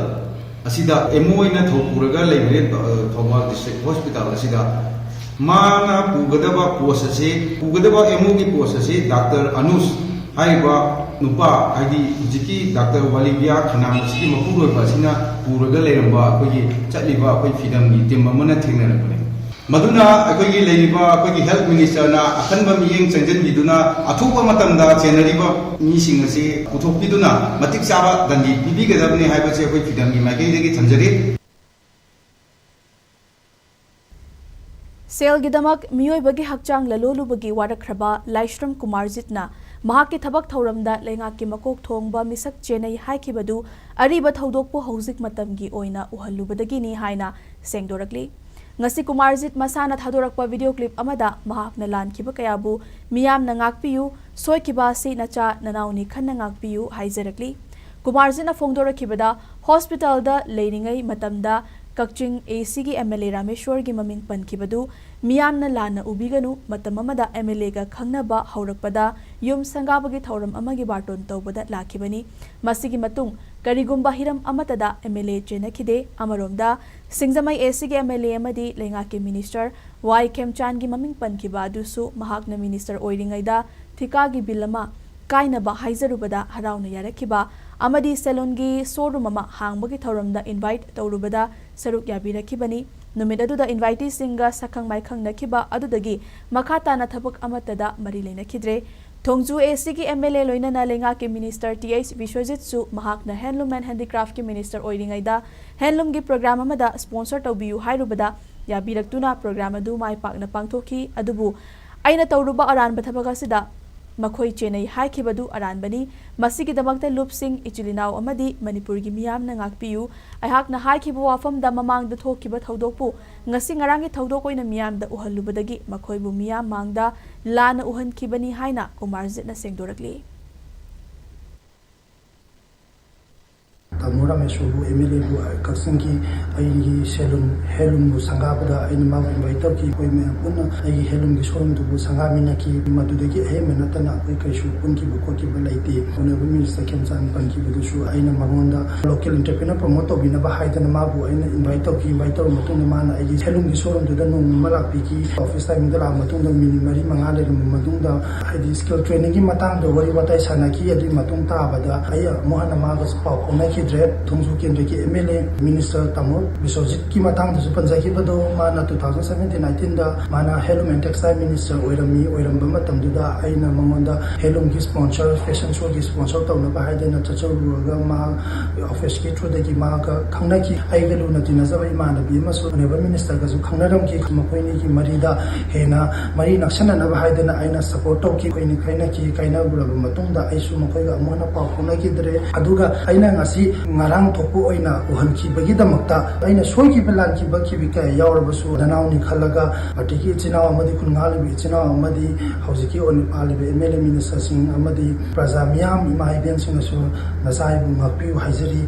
ꯑꯁꯤꯗ ꯑꯦꯝ ꯑꯣ ꯑꯣꯏꯅ ꯊꯧ ꯄꯨꯔꯒ ꯂꯩꯕꯅꯦ, ꯑ, ꯊꯧꯕꯥꯜ ꯗꯤꯁꯇ꯭ꯔꯤꯛ ꯍꯣꯁꯄꯤꯇꯥꯜ ꯑꯁꯤꯗ꯫ ꯃꯥꯅ ꯄꯨꯒꯗꯕ ꯄꯣꯁ ꯑꯁꯤ, ꯄꯨꯒꯗꯕ ꯑꯦꯝ ꯑꯣꯒꯤ ꯄꯣꯁ ꯑꯁꯤ ꯗꯥꯛꯇꯔ ꯑꯅꯨꯁ ꯍꯥꯏꯔꯤꯕ ꯅꯨꯄꯥ, ꯍꯥꯏꯗꯤ ꯍꯧꯖꯤꯛꯀꯤ ꯗꯥꯛꯇꯔ ꯋꯥꯂꯤꯕꯤꯌꯥ ꯈꯅꯥꯝ ꯑꯁꯤꯒꯤ ꯃꯄꯨꯔꯣꯏꯕ ꯑꯁꯤꯅ ꯄꯨꯔꯒ ꯂꯩꯔꯝꯕ ꯑꯩꯈꯣꯏꯒꯤ ꯆꯠꯂꯤꯕ ꯑꯩꯈꯣꯏ ꯐꯤꯗꯝꯒꯤ ꯇꯤꯝ ꯑꯃꯅ ꯊꯦꯡꯅꯔꯛꯄꯅꯤ꯫ ꯃꯗꯨꯅ ꯑꯩꯈꯣꯏꯒꯤ ꯂꯩꯔꯤꯕ ꯑꯩꯈꯣꯏꯒꯤ ꯍꯦꯜꯊ ꯃꯤꯅꯤꯁꯇꯔꯅ ꯑꯈꯟꯕ ꯃꯤꯠꯌꯦꯡ ꯆꯪꯁꯤꯟꯕꯤꯗꯨꯅ ꯑꯊꯨꯕ ꯃꯇꯝꯗ ꯆꯦꯟꯅꯔꯤꯕ ꯃꯤꯁꯤꯡ ꯑꯁꯤ ꯄꯨꯊꯣꯛꯄꯤꯗꯨꯅ ꯃꯇꯤꯛ ꯆꯥꯕ ꯗꯟꯗꯤ ꯄꯤꯕꯤꯒꯗꯕꯅꯤ ꯍꯥꯏꯕꯁꯤ ꯑꯩꯈꯣꯏ ꯐꯤꯗꯝꯒꯤ ꯃꯥꯏꯀꯩꯗꯒꯤ ꯊꯝꯖꯔꯤ꯫ ꯁꯦꯜꯒꯤꯗꯃꯛ ꯃꯤꯑꯣꯏꯕꯒꯤ ꯍꯛꯆꯥꯡ ꯂꯂꯣꯜꯂꯨꯕꯒꯤ ꯋꯥꯔꯛꯈ꯭ꯔꯕ ꯂꯥꯏꯁ꯭ꯔꯝ ꯀꯨꯃꯥꯔꯖꯤꯠꯅ ꯃꯍꯥꯛꯀꯤ ꯊꯕꯛ ꯊꯧꯔꯝꯗ ꯂꯩꯉꯥꯛꯀꯤ ꯃꯀꯣꯛ ꯊꯣꯡꯕ ꯃꯤꯁꯛ ꯆꯦꯟꯅꯩ ꯍꯥꯏꯈꯤꯕꯗꯨ ꯑꯔꯤꯕ ꯊꯧꯗꯣꯛꯄꯨ ꯍꯧꯖꯤꯛ ꯃꯇꯝꯒꯤ ꯑꯣꯏꯅ ꯎꯍꯜꯂꯨꯕꯗꯒꯤꯅꯤ ꯍꯥꯏꯅ ꯁꯦꯡꯗꯣꯔꯛꯂꯤ꯫ ꯉꯁꯤ ꯀꯨꯃꯥꯔꯖꯤꯠ ꯃꯁꯥꯅ ꯊꯥꯗꯣꯔꯛꯄ ꯚꯤꯗꯤꯑꯣ ꯀ꯭ꯂꯤꯞ ꯑꯃꯗ ꯃꯍꯥꯛꯅ ꯂꯥꯟꯈꯤꯕ ꯀꯌꯥꯕꯨ ꯃꯤꯌꯥꯝꯅ ꯉꯥꯛꯄꯤꯌꯨ, ꯁꯣꯏꯈꯤꯕ ꯑꯁꯤ ꯅꯆꯥ ꯅꯅꯥꯎꯅꯤ ꯈꯟꯅ ꯉꯥꯛꯄꯤꯌꯨ ꯍꯥꯏꯖꯔꯛꯂꯤ꯫ ꯀꯨꯃꯥꯔꯖꯤꯠꯅ ꯐꯣꯡꯗꯣꯔꯛꯈꯤꯕꯗ, ꯍꯣꯁꯄꯤꯇꯥꯜꯗ ꯂꯩꯔꯤꯉꯩ ꯃꯇꯝꯗ ꯀꯛꯆꯤꯡ ꯑꯦ ꯁꯤꯒꯤ ꯑꯦꯝ ꯑꯦꯜ ꯑꯦ ꯔꯥꯃꯦꯁ꯭ꯋꯔꯒꯤ ꯃꯃꯤꯡ ꯄꯟꯈꯤꯕꯗꯨ ꯃꯤꯌꯥꯝꯅ ꯂꯥꯟꯅ ꯎꯕꯤꯒꯅꯨ, ꯃꯇꯝ ꯑꯃꯗ ꯑꯦꯝ ꯑꯦꯜ ꯑꯦꯒ ꯈꯪꯅꯕ ꯍꯧꯔꯛꯄꯗ ꯌꯨꯝ ꯁꯪꯒꯥꯕꯒꯤ ꯊꯧꯔꯝ ꯑꯃꯒꯤ ꯕꯥꯔꯇꯣꯟ ꯇꯧꯕꯗ ꯂꯥꯛꯈꯤꯕꯅꯤ꯫ ꯃꯁꯤꯒꯤ ꯃꯇꯨꯡ ꯀꯔꯤꯒꯨꯝꯕ ꯍꯤꯔꯝ ꯑꯃꯠꯇꯗ ꯑꯦꯝ ꯑꯦꯜ ꯑꯦ ꯆꯦꯟꯅꯈꯤꯗꯦ꯫ ꯑꯃꯔꯣꯝꯗ, ꯁꯤꯡꯖꯃꯩ ꯑꯦ ꯁꯤꯒꯤ ꯑꯦꯝ ꯑꯦꯜ ꯑꯦ ꯑꯃꯗꯤ ꯂꯩꯉꯥꯛꯀꯤ ꯃꯤꯅꯤꯁꯇꯔ ꯋꯥꯏ ꯈꯦꯝꯆꯥꯟꯒꯤ ꯃꯃꯤꯡ ꯄꯟꯈꯤꯕ ꯑꯗꯨꯁꯨ ꯃꯍꯥꯛꯅ ꯃꯤꯅꯤꯁꯇꯔ ꯑꯣꯏꯔꯤꯉꯩꯗ ꯊꯤꯀꯥꯒꯤ ꯕꯤꯜ ꯑꯃ ꯀꯥꯏꯅꯕ ꯍꯥꯏꯖꯔꯨꯕꯗ ꯍꯔꯥꯎꯅ ꯌꯥꯔꯛꯈꯤꯕ ꯑꯃꯗꯤ ꯁꯦꯂꯨꯟꯒꯤ ꯁꯣꯔꯨꯝ ꯑꯃ ꯍꯥꯡꯕꯒꯤ ꯊꯧꯔꯝꯗ ꯏꯟꯚꯥꯏꯠ ꯇꯧꯔꯨꯕꯗ ꯁꯔꯨꯛ ꯌꯥꯕꯤꯔꯛꯈꯤꯕꯅꯤ꯫ ꯅꯨꯃꯤꯠ ꯑꯗꯨꯗ ꯏꯟꯚꯥꯏꯇꯤꯁꯤꯡꯒ ꯁꯛꯈꯪ ꯃꯥꯏꯈꯪꯅꯈꯤꯕ ꯑꯗꯨꯗꯒꯤ ꯃꯈꯥ ꯇꯥꯅ ꯊꯕꯛ ꯑꯃꯠꯇꯗ ꯃꯔꯤ ꯂꯩꯅꯈꯤꯗ꯭ꯔꯦ꯫ ꯊꯣꯡꯖꯨ ꯑꯦ ꯁꯤꯒꯤ ꯑꯦꯝ ꯑꯦꯜ ꯑꯦ ꯂꯣꯏꯅꯅ ꯂꯩꯉꯥꯛꯀꯤ ꯃꯤꯅꯤꯁꯇꯔ ꯇꯤ ꯑꯩꯆ ꯕꯤꯁ꯭ꯋꯖꯤꯠꯁꯨ ꯃꯍꯥꯛꯅ ꯍꯦꯟꯂꯨꯝ ꯑꯦꯟ ꯍꯦꯟꯗꯤꯀ꯭ꯔꯥꯐꯀꯤ ꯃꯤꯅꯤꯁꯇꯔ ꯑꯣꯏꯔꯤꯉꯩꯗ ꯍꯦꯟꯂꯨꯝꯒꯤ ꯄ꯭ꯔꯣꯒ꯭ꯔꯥꯝ ꯑꯃꯗ ꯁ꯭ꯄꯣꯟꯁꯔ ꯇꯧꯕꯤꯌꯨ ꯍꯥꯏꯔꯨꯕꯗ ꯌꯥꯕꯤꯔꯛꯇꯨꯅ ꯄ꯭ꯔꯣꯒ꯭ꯔꯥꯝ ꯑꯗꯨ ꯃꯥꯏ ꯄꯥꯛꯅ ꯄꯥꯡꯊꯣꯛꯈꯤ꯫ ꯑꯗꯨꯕꯨ ꯑꯩꯅ ꯇꯧꯔꯨꯕ ꯑꯔꯥꯟꯕ ꯊꯕꯛ ꯑꯁꯤꯗ ꯃꯈꯣꯏ ꯆꯦꯟꯅꯩ ꯍꯥꯏꯈꯤꯕꯗꯨ ꯑꯔꯥꯟꯕꯅꯤ꯫ ꯃꯁꯤꯒꯤꯗꯃꯛꯇ ꯂꯨꯞꯁꯤꯡ, ꯏꯆꯤꯜ ꯏꯅꯥꯎ ꯑꯃꯗꯤ ꯃꯅꯤꯄꯨꯔꯒꯤ ꯃꯤꯌꯥꯝꯅ ꯉꯥꯛꯄꯤꯌꯨ꯫ ꯑꯩꯍꯥꯛꯅ ꯍꯥꯏꯈꯤꯕ ꯋꯥꯐꯝꯗ ꯃꯃꯥꯡꯗ ꯊꯣꯛꯈꯤꯕ ꯊꯧꯗꯣꯛꯄꯨ ꯉꯁꯤ ꯉꯔꯥꯡꯒꯤ ꯊꯧꯗꯣꯛ ꯑꯣꯏꯅ ꯃꯤꯌꯥꯝꯗ ꯎꯍꯜꯂꯨꯕꯗꯒꯤ ꯃꯈꯣꯏꯕꯨ ꯃꯤꯌꯥꯝ ꯃꯥꯡꯗ ꯂꯥꯟꯅ ꯎꯍꯟꯈꯤꯕꯅꯤ ꯍꯥꯏꯅ ꯀꯨꯃꯥꯔꯖꯤꯠꯅ ꯁꯦꯡꯗꯣꯔꯛꯂꯤ꯫ ꯇꯥꯃꯣ ꯔꯥꯃꯦꯁꯣꯔꯕꯨ, ꯑꯦꯝ ꯑꯦꯜ ꯑꯦꯕꯨ, ꯀꯛꯆꯤꯡꯒꯤ ꯑꯩꯒꯤ ꯁꯦꯂꯨꯟ, ꯍꯦꯟꯂꯨꯝꯕꯨ ꯁꯪꯒꯥꯕꯗ ꯑꯩꯅ ꯃꯥꯕꯨ ꯏꯟꯚꯥꯏꯠ ꯇꯧꯈꯤ꯫ ꯑꯩꯈꯣꯏ ꯃꯌꯥꯝ ꯄꯨꯟꯅ ꯑꯩꯒꯤ ꯍꯦꯟꯂꯨꯝꯒꯤ ꯁꯣꯔꯨꯝꯗꯨꯕꯨ ꯁꯪꯒꯥꯃꯤꯟꯅꯈꯤ꯫ ꯃꯗꯨꯗꯒꯤ ꯑꯍꯦꯟꯕ ꯅꯠꯇꯅ ꯑꯩꯈꯣꯏ ꯀꯩꯁꯨ ꯄꯨꯟꯈꯤꯕ ꯈꯣꯠꯈꯤꯕ ꯂꯩꯇꯦ꯫ ꯑꯣꯅꯔꯦꯕꯜ ꯃꯤꯅꯤꯁꯇꯔ ꯈꯦꯝꯆꯥꯟ ꯄꯟꯈꯤꯕꯗꯨꯁꯨ ꯑꯩꯅ ꯃꯉꯣꯟꯗ ꯂꯣꯀꯦꯜ ꯑꯦꯟꯇꯔꯄ꯭ꯔꯤꯅꯔ ꯄ꯭ꯔꯃꯣꯠ ꯇꯧꯕꯤꯅꯕ ꯍꯥꯏꯗꯅ ꯃꯥꯕꯨ ꯑꯩꯅ ꯏꯟꯚꯥꯏꯠ ꯇꯧꯈꯤ꯫ ꯏꯟꯚꯥꯏꯠ ꯇꯧꯔꯕ ꯃꯇꯨꯡꯗ ꯃꯥꯅ ꯑꯩꯒꯤ ꯍꯦꯟꯂꯨꯝꯒꯤ ꯁꯣꯔꯨꯝꯗꯨꯗ ꯅꯣꯡꯃ ꯑꯃ ꯂꯥꯛꯄꯤꯈꯤ꯫ ꯑꯣꯐꯤꯁ ꯇꯥꯏꯃꯤꯡꯗ ꯂꯥꯛꯑ ꯃꯇꯨꯡꯗ ꯃꯤꯅꯤꯠ ꯃꯔꯤ ꯃꯉꯥ ꯂꯩꯔꯝꯕ ꯃꯇꯨꯡꯗ ꯍꯥꯏꯗꯤ ꯁ꯭ꯀꯤꯜ ꯇ꯭ꯔꯦꯅꯤꯡꯒꯤ ꯃꯇꯥꯡꯗ ꯋꯥꯔꯤ ꯋꯥꯇꯥꯏ ꯁꯥꯟꯅꯈꯤ꯫ ꯑꯗꯨꯒꯤ ꯃꯇꯨꯡ ꯇꯥꯕꯗ ꯑꯩ ꯑꯃꯨꯛ ꯍꯟꯅ ꯃꯥꯒꯁꯨ ꯄꯥꯎ ꯐꯥꯎꯅꯈꯤꯗ꯭ꯔꯦ꯫ ꯊꯣꯡꯖꯨ ꯀꯦꯟꯗ꯭ꯔꯒꯤ ꯑꯦꯝ ꯑꯦꯜ ꯑꯦ ꯃꯤꯅꯤꯁꯇꯔ ꯇꯥꯃꯣ ꯕꯤꯁ꯭ꯋꯖꯤꯠꯀꯤ ꯃꯇꯥꯡꯗꯁꯨ ꯄꯟꯖꯈꯤꯕꯗꯣ, ꯃꯥꯅ ꯇꯨ ꯊꯥꯎꯖꯟ ꯁꯚꯦꯟꯇꯤꯟ ꯑꯩꯇꯤꯟꯗ ꯃꯥꯅ ꯍꯦꯟꯂꯨꯝ ꯑꯦꯟ ꯇꯦꯛꯁꯇꯥꯏꯜ ꯃꯤꯅꯤꯁꯇꯔ ꯑꯣꯏꯔꯝꯃꯤ꯫ ꯑꯣꯏꯔꯝꯕ ꯃꯇꯝꯗꯨꯗ ꯑꯩꯅ ꯃꯉꯣꯟꯗ ꯍꯦꯟꯂꯨꯝꯒꯤ ꯁ꯭ꯄꯣꯟꯁꯔ, ꯐꯦꯁꯟ ꯁꯣꯒꯤ ꯁ꯭ꯄꯣꯟꯁꯔ ꯇꯧꯅꯕ ꯍꯥꯏꯗꯅ ꯆꯠꯆꯔꯨꯔꯒ ꯃꯥ ꯑꯣꯐꯤꯁꯀꯤ ꯊ꯭ꯔꯨꯗꯒꯤ ꯃꯥꯒ ꯈꯪꯅꯈꯤ꯫ ꯑꯩꯒ ꯂꯨꯅ ꯇꯤꯟꯅꯖꯕ ꯏꯃꯥꯟꯅꯕꯤ ꯑꯃꯁꯨ ꯑꯣꯅꯔꯦꯕꯜ ꯃꯤꯅꯤꯁꯇꯔꯒꯁꯨ ꯈꯪꯅꯔꯝꯈꯤ꯫ ꯃꯈꯣꯏꯅꯤꯒꯤ ꯃꯔꯤꯗ ꯍꯦꯟꯅ ꯃꯔꯤ ꯅꯛꯁꯟꯅꯅꯕ ꯍꯥꯏꯗꯅ ꯑꯩꯅ ꯁꯄꯣꯔꯠ ꯇꯧꯈꯤ꯫ ꯑꯩꯈꯣꯏꯅꯤ ꯀꯥꯏꯅꯈꯤ꯫ ꯀꯥꯏꯅꯔꯨꯔꯕ ꯃꯇꯨꯡꯗ ꯑꯩꯁꯨ ꯃꯈꯣꯏꯒ ꯑꯃꯨꯛ ꯍꯟꯅ ꯄꯥꯎ ꯐꯥꯎꯅꯈꯤꯗ꯭ꯔꯦ꯫ ꯑꯗꯨꯒ ꯑꯩꯅ ꯉꯁꯤ ꯉꯔꯥꯡ ꯊꯣꯛꯄ ꯑꯣꯏꯅ ꯎꯍꯟꯈꯤꯕꯒꯤꯗꯃꯛꯇ ꯑꯩꯅ ꯁꯣꯏꯈꯤꯕ ꯂꯥꯟꯈꯤꯕ ꯈꯤꯕꯤ ꯀꯌꯥ ꯌꯥꯎꯔꯕꯁꯨ ꯅꯅꯥꯎꯅꯤ ꯈꯜꯂꯒ ꯄꯥꯔꯇꯤꯒꯤ ꯏꯆꯤꯟ ꯏꯅꯥꯎ ꯑꯃꯗꯤ ꯈꯨꯟꯉꯥꯜꯂꯤꯕ ꯏꯆꯤꯟ ꯏꯅꯥꯎ ꯑꯃꯗꯤ ꯍꯧꯖꯤꯛꯀꯤ ꯑꯣꯏꯅ ꯄꯥꯜꯂꯤꯕ ꯑꯦꯝ ꯑꯦꯜ ꯑꯦ ꯃꯤꯅꯤꯁꯇꯔꯁꯤꯡ ꯑꯃꯗꯤ ꯄ꯭ꯔꯖꯥ ꯃꯤꯌꯥꯝ ꯏꯃꯥ ꯏꯕꯦꯟꯁꯤꯡꯅꯁꯨ ꯅꯆꯥ ꯑꯩꯕꯨ ꯉꯥꯛꯄꯤꯌꯨ ꯍꯥꯏꯖꯔꯤ꯫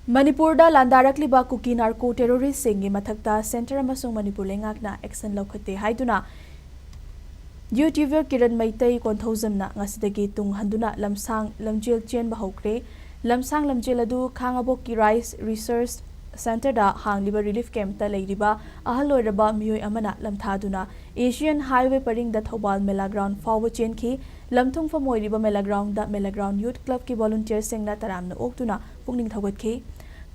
ꯃꯅꯤꯄꯨꯔꯗ ꯂꯥꯟꯗꯥꯔꯛꯂꯤꯕ ꯀꯨꯀꯤ ꯅꯥꯔꯀꯣ ꯇꯦꯔꯣꯔꯤꯁꯁꯤꯡꯒꯤ ꯃꯊꯛꯇ ꯁꯦꯟꯇꯔ ꯑꯃꯁꯨꯡ ꯃꯅꯤꯄꯨꯔ ꯂꯩꯉꯥꯛꯅ ꯑꯦꯛꯁꯟ ꯂꯧꯈꯠꯇꯦ ꯍꯥꯏꯗꯨꯅ ꯌꯨꯇ꯭ꯌꯨꯕꯔ ꯀꯤꯔꯟ ꯃꯩꯇꯩ ꯀꯣꯟꯊꯧꯖꯝꯅ ꯉꯁꯤꯗꯒꯤ ꯇꯨꯡ ꯍꯟꯗꯨꯅ ꯂꯝꯁꯥꯡ ꯂꯝꯖꯦꯜ ꯆꯦꯟꯕ ꯍꯧꯈ꯭ꯔꯦ꯫ ꯂꯝꯁꯥꯡ ꯂꯝꯖꯦꯜ ꯑꯗꯨ ꯈꯥꯉꯕꯣꯛꯀꯤ ꯔꯥꯏꯁ ꯔꯤꯁꯔꯁ ꯁꯦꯟꯇꯔꯗ ꯍꯥꯡꯂꯤꯕ ꯔꯤꯂꯤꯐ ꯀꯦꯝꯞꯇ ꯂꯩꯔꯤꯕ ꯑꯍꯜ ꯑꯣꯏꯔꯕ ꯃꯤꯑꯣꯏ ꯑꯃꯅ ꯂꯝꯊꯥꯗꯨꯅ ꯑꯦꯁꯤꯌꯥꯟ ꯍꯥꯏꯋꯦ ꯄꯔꯤꯡꯗ ꯊꯧꯕꯥꯜ ꯃꯦꯂꯥ ꯒ꯭ꯔꯥꯎꯟ ꯐꯥꯎꯕ ꯆꯦꯟꯈꯤ꯫ ꯂꯝꯊꯨꯡꯐꯝ ꯑꯣꯏꯔꯤꯕ ꯃꯦꯂꯥ ꯒ꯭ꯔꯥꯎꯟꯗ ꯃꯦꯂꯥ ꯒ꯭ꯔꯥꯎꯟ ꯌꯨꯠ ꯀ꯭ꯂꯕꯀꯤ ꯚꯣꯂꯨꯟꯇꯤꯌꯔꯁꯤꯡꯅ ꯇꯔꯥꯝꯅ ꯑꯣꯛꯇꯨꯅ ꯄꯨꯛꯅꯤꯡ ꯊꯧꯒꯠꯈꯤ꯫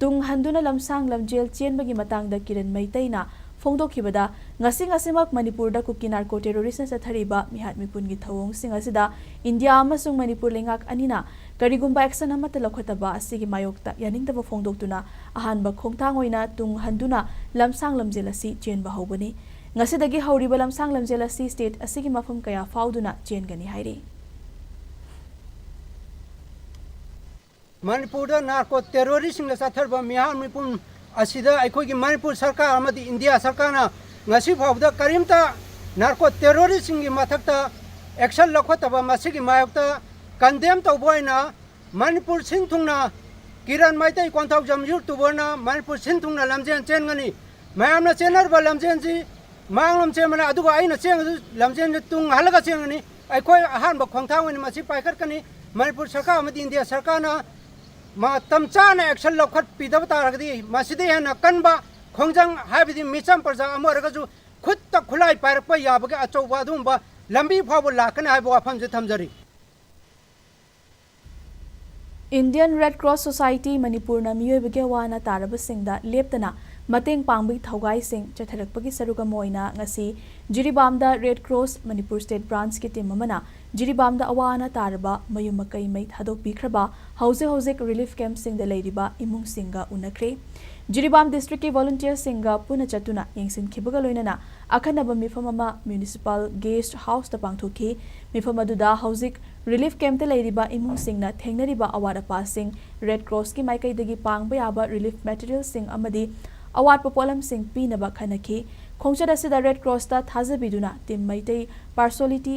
ꯇꯨꯡ ꯍꯟꯗꯨꯅ ꯂꯝꯁꯥꯡ ꯂꯝꯖꯦꯜ ꯆꯦꯟꯕꯒꯤ ꯃꯇꯥꯡꯗ ꯀꯤꯔꯟ ꯃꯩꯇꯩꯅ ꯐꯣꯡꯗꯣꯛꯈꯤꯕꯗ, ꯉꯁꯤ ꯉꯁꯤꯃꯛ ꯃꯅꯤꯄꯨꯔꯗ ꯀꯨꯀꯤ ꯅꯥꯔꯀꯣ ꯇꯦꯔꯣꯔꯤꯁꯅ ꯆꯠꯊꯔꯤꯕ ꯃꯤꯍꯥꯠ ꯃꯤꯄꯨꯟꯒꯤ ꯊꯧꯑꯣꯡꯁꯤꯡ ꯑꯁꯤꯗ ꯏꯟꯗꯤꯌꯥ ꯑꯃꯁꯨꯡ ꯃꯅꯤꯄꯨꯔ ꯂꯩꯉꯥꯛ ꯑꯅꯤꯅ ꯀꯔꯤꯒꯨꯝꯕ ꯑꯦꯛꯁꯟ ꯑꯃꯠꯇ ꯂꯧꯈꯠꯇꯕ ꯑꯁꯤꯒꯤ ꯃꯥꯌꯣꯛꯇ ꯌꯥꯅꯤꯡꯗꯕ ꯐꯣꯡꯗꯣꯛꯇꯨꯅ ꯑꯍꯥꯟꯕ ꯈꯣꯡꯊꯥꯡ ꯑꯣꯏꯅ ꯇꯨꯡ ꯍꯟꯗꯨꯅ ꯂꯝꯁꯥꯡ ꯂꯝꯖꯦꯜ ꯑꯁꯤ ꯆꯦꯟꯕ ꯍꯧꯕꯅꯤ꯫ ꯉꯁꯤꯗꯒꯤ ꯍꯧꯔꯤꯕ ꯂꯝꯁꯥꯡ ꯂꯝꯖꯦꯜ ꯑꯁꯤ state ꯑꯁꯤꯒꯤ ꯃꯐꯝ ꯀꯌꯥ ꯐꯥꯎꯗꯨꯅ ꯆꯦꯟꯒꯅꯤ ꯍꯥꯏꯔꯤ꯫ ꯃꯅꯤꯄꯨꯔꯗ ꯅꯥꯔꯀꯣ ꯇꯦꯔꯣꯔꯤꯁꯁꯤꯡꯅ ꯆꯠꯊꯔꯤꯕ ꯃꯤꯍꯥꯠ ꯃꯤꯄꯨꯟ ꯑꯁꯤꯗ ꯑꯩꯈꯣꯏꯒꯤ ꯃꯅꯤꯄꯨꯔ ꯁꯔꯀꯥꯔ ꯑꯃꯗꯤ ꯏꯟꯗꯤꯌꯥ ꯁꯔꯀꯥꯔꯅ ꯉꯁꯤ ꯐꯥꯎꯕꯗ ꯀꯔꯤꯝꯇ ꯅꯥꯔꯀꯣ ꯇꯦꯔꯣꯔꯤꯁꯁꯤꯡꯒꯤ ꯃꯊꯛꯇ action ꯂꯧꯈꯠꯇꯕ, ꯃꯁꯤꯒꯤ ꯃꯥꯌꯣꯛꯇ condemn ꯇꯧꯕ ꯑꯣꯏꯅ ꯃꯅꯤꯄꯨꯔ ꯁꯤꯟ ꯊꯨꯡꯅ ꯀꯤꯔꯟ ꯃꯩꯇꯩ ꯀꯣꯟꯊꯧꯖꯝ youth ꯇꯨꯕꯔꯅ ꯃꯅꯤꯄꯨꯔ ꯁꯤꯟ ꯊꯨꯡꯅ ꯂꯝꯖꯦꯟ ꯆꯦꯟꯒꯅꯤ꯫ ꯃꯌꯥꯝꯅ ꯆꯦꯟꯅꯔꯤꯕ ꯂꯝꯖꯦꯟꯁꯤ ꯃꯥꯡꯂꯣꯝ ꯆꯦꯟꯕꯅ, ꯑꯗꯨꯒ ꯑꯩꯅ ꯆꯦꯟꯒꯗꯧ ꯂꯝꯖꯦꯟꯁꯤ ꯇꯨꯡ ꯍꯜꯂꯒ ꯆꯦꯟꯒꯅꯤ꯫ ꯑꯩꯈꯣꯏ ꯑꯍꯥꯟꯕ ꯈꯣꯡꯊꯥꯡ ꯑꯣꯏꯅ ꯃꯁꯤ ꯄꯥꯏꯈꯠꯀꯅꯤ꯫ ꯃꯅꯤꯄꯨꯔ ꯁꯔꯀꯥꯔ ꯑꯃꯗꯤ ꯏꯟꯗꯤꯌꯥ ꯁꯔꯀꯥꯔꯅ ꯃꯇꯝ ꯆꯥꯅ action ꯂꯧꯈꯠꯄꯤꯗꯕ ꯇꯥꯔꯒꯗꯤ ꯃꯁꯤꯗꯩ ꯍꯦꯟꯅ ꯀꯟꯕ ꯈꯣꯡꯖꯪ, ꯍꯥꯏꯕꯗꯤ ꯃꯤꯆꯝ ꯄ꯭ꯔꯖꯥ ꯑꯃ ꯑꯣꯏꯔꯒꯁꯨ ꯈꯨꯠꯇ ꯈꯨꯠꯂꯥꯏ ꯄꯥꯏꯔꯛꯄ ꯌꯥꯕꯒꯤ ꯑꯆꯧꯕ ꯑꯗꯨꯒꯨꯝꯕ ꯂꯝꯕꯤ ꯐꯥꯎꯕ ꯂꯥꯛꯀꯅꯤ ꯍꯥꯏꯕ ꯋꯥꯐꯝꯁꯦ ꯊꯝꯖꯔꯤ꯫ Indian Red Cross Society ꯃꯅꯤꯄꯨꯔꯅ ꯃꯤꯑꯣꯏꯕꯒꯤ ꯑꯋꯥ ꯑꯅꯥ ꯇꯥꯔꯕꯁꯤꯡꯗ ꯂꯦꯞꯇꯅ ꯃꯇꯦꯡ ꯄꯥꯡꯕꯒꯤ ꯊꯧꯒꯥꯏꯁꯤꯡ ꯆꯠꯊꯔꯛꯄꯒꯤ ꯁꯔꯨꯛ ꯑꯃ ꯑꯣꯏꯅ ꯉꯁꯤ ꯖꯤꯔꯤꯕꯥꯝꯗ Red Cross Manipur state branchꯀꯤ team ꯑꯃꯅ ꯖꯤꯔꯤꯕꯥꯝꯗ ꯑꯋꯥ ꯑꯅꯥ ꯇꯥꯔꯕ ꯃꯌꯨꯝ ꯃꯀꯩ ꯃꯩ ꯊꯥꯗꯣꯛꯄꯤꯈ꯭ꯔꯕ ꯍꯧꯖꯤꯛ ꯍꯧꯖꯤꯛ relief campꯁꯤꯡꯗ ꯂꯩꯔꯤꯕ ꯏꯃꯨꯡꯁꯤꯡꯒ ꯎꯅꯈ꯭ꯔꯦ꯫ ꯖꯤꯔꯤꯕꯥꯝ districtꯀꯤ volunteerꯁꯤꯡꯒ ꯄꯨꯟꯅ ꯆꯠꯇꯨꯅ ꯌꯦꯡꯁꯤꯟꯈꯤꯕꯒ ꯂꯣꯏꯅꯅ ꯑꯈꯟꯅꯕ ꯃꯤꯐꯝ ꯑꯃ municipal guest houseꯇ ꯄꯥꯡꯊꯣꯛꯈꯤ꯫ ꯃꯤꯐꯝ ꯑꯗꯨꯗ ꯍꯧꯖꯤꯛ relief campꯇ ꯂꯩꯔꯤꯕ ꯏꯃꯨꯡꯁꯤꯡꯅ ꯊꯦꯡꯅꯔꯤꯕ ꯑꯋꯥꯠ ꯑꯄꯥꯁꯤꯡ, Red Crossꯀꯤ ꯃꯥꯏꯀꯩꯗꯒꯤ ꯄꯥꯡꯕ ꯌꯥꯕ relief materialꯁꯤꯡ ꯑꯃꯗꯤ ꯑꯋꯥꯠꯄ ꯄꯣꯠꯂꯝꯁꯤꯡ ꯄꯤꯅꯕ ꯈꯟꯅꯈꯤ꯫ ꯈꯣꯡꯆꯠ ꯑꯁꯤꯗ Red Crossꯇ ꯊꯥꯖꯕꯤꯗꯨꯅ Team ꯃꯩꯇꯩ Parsolity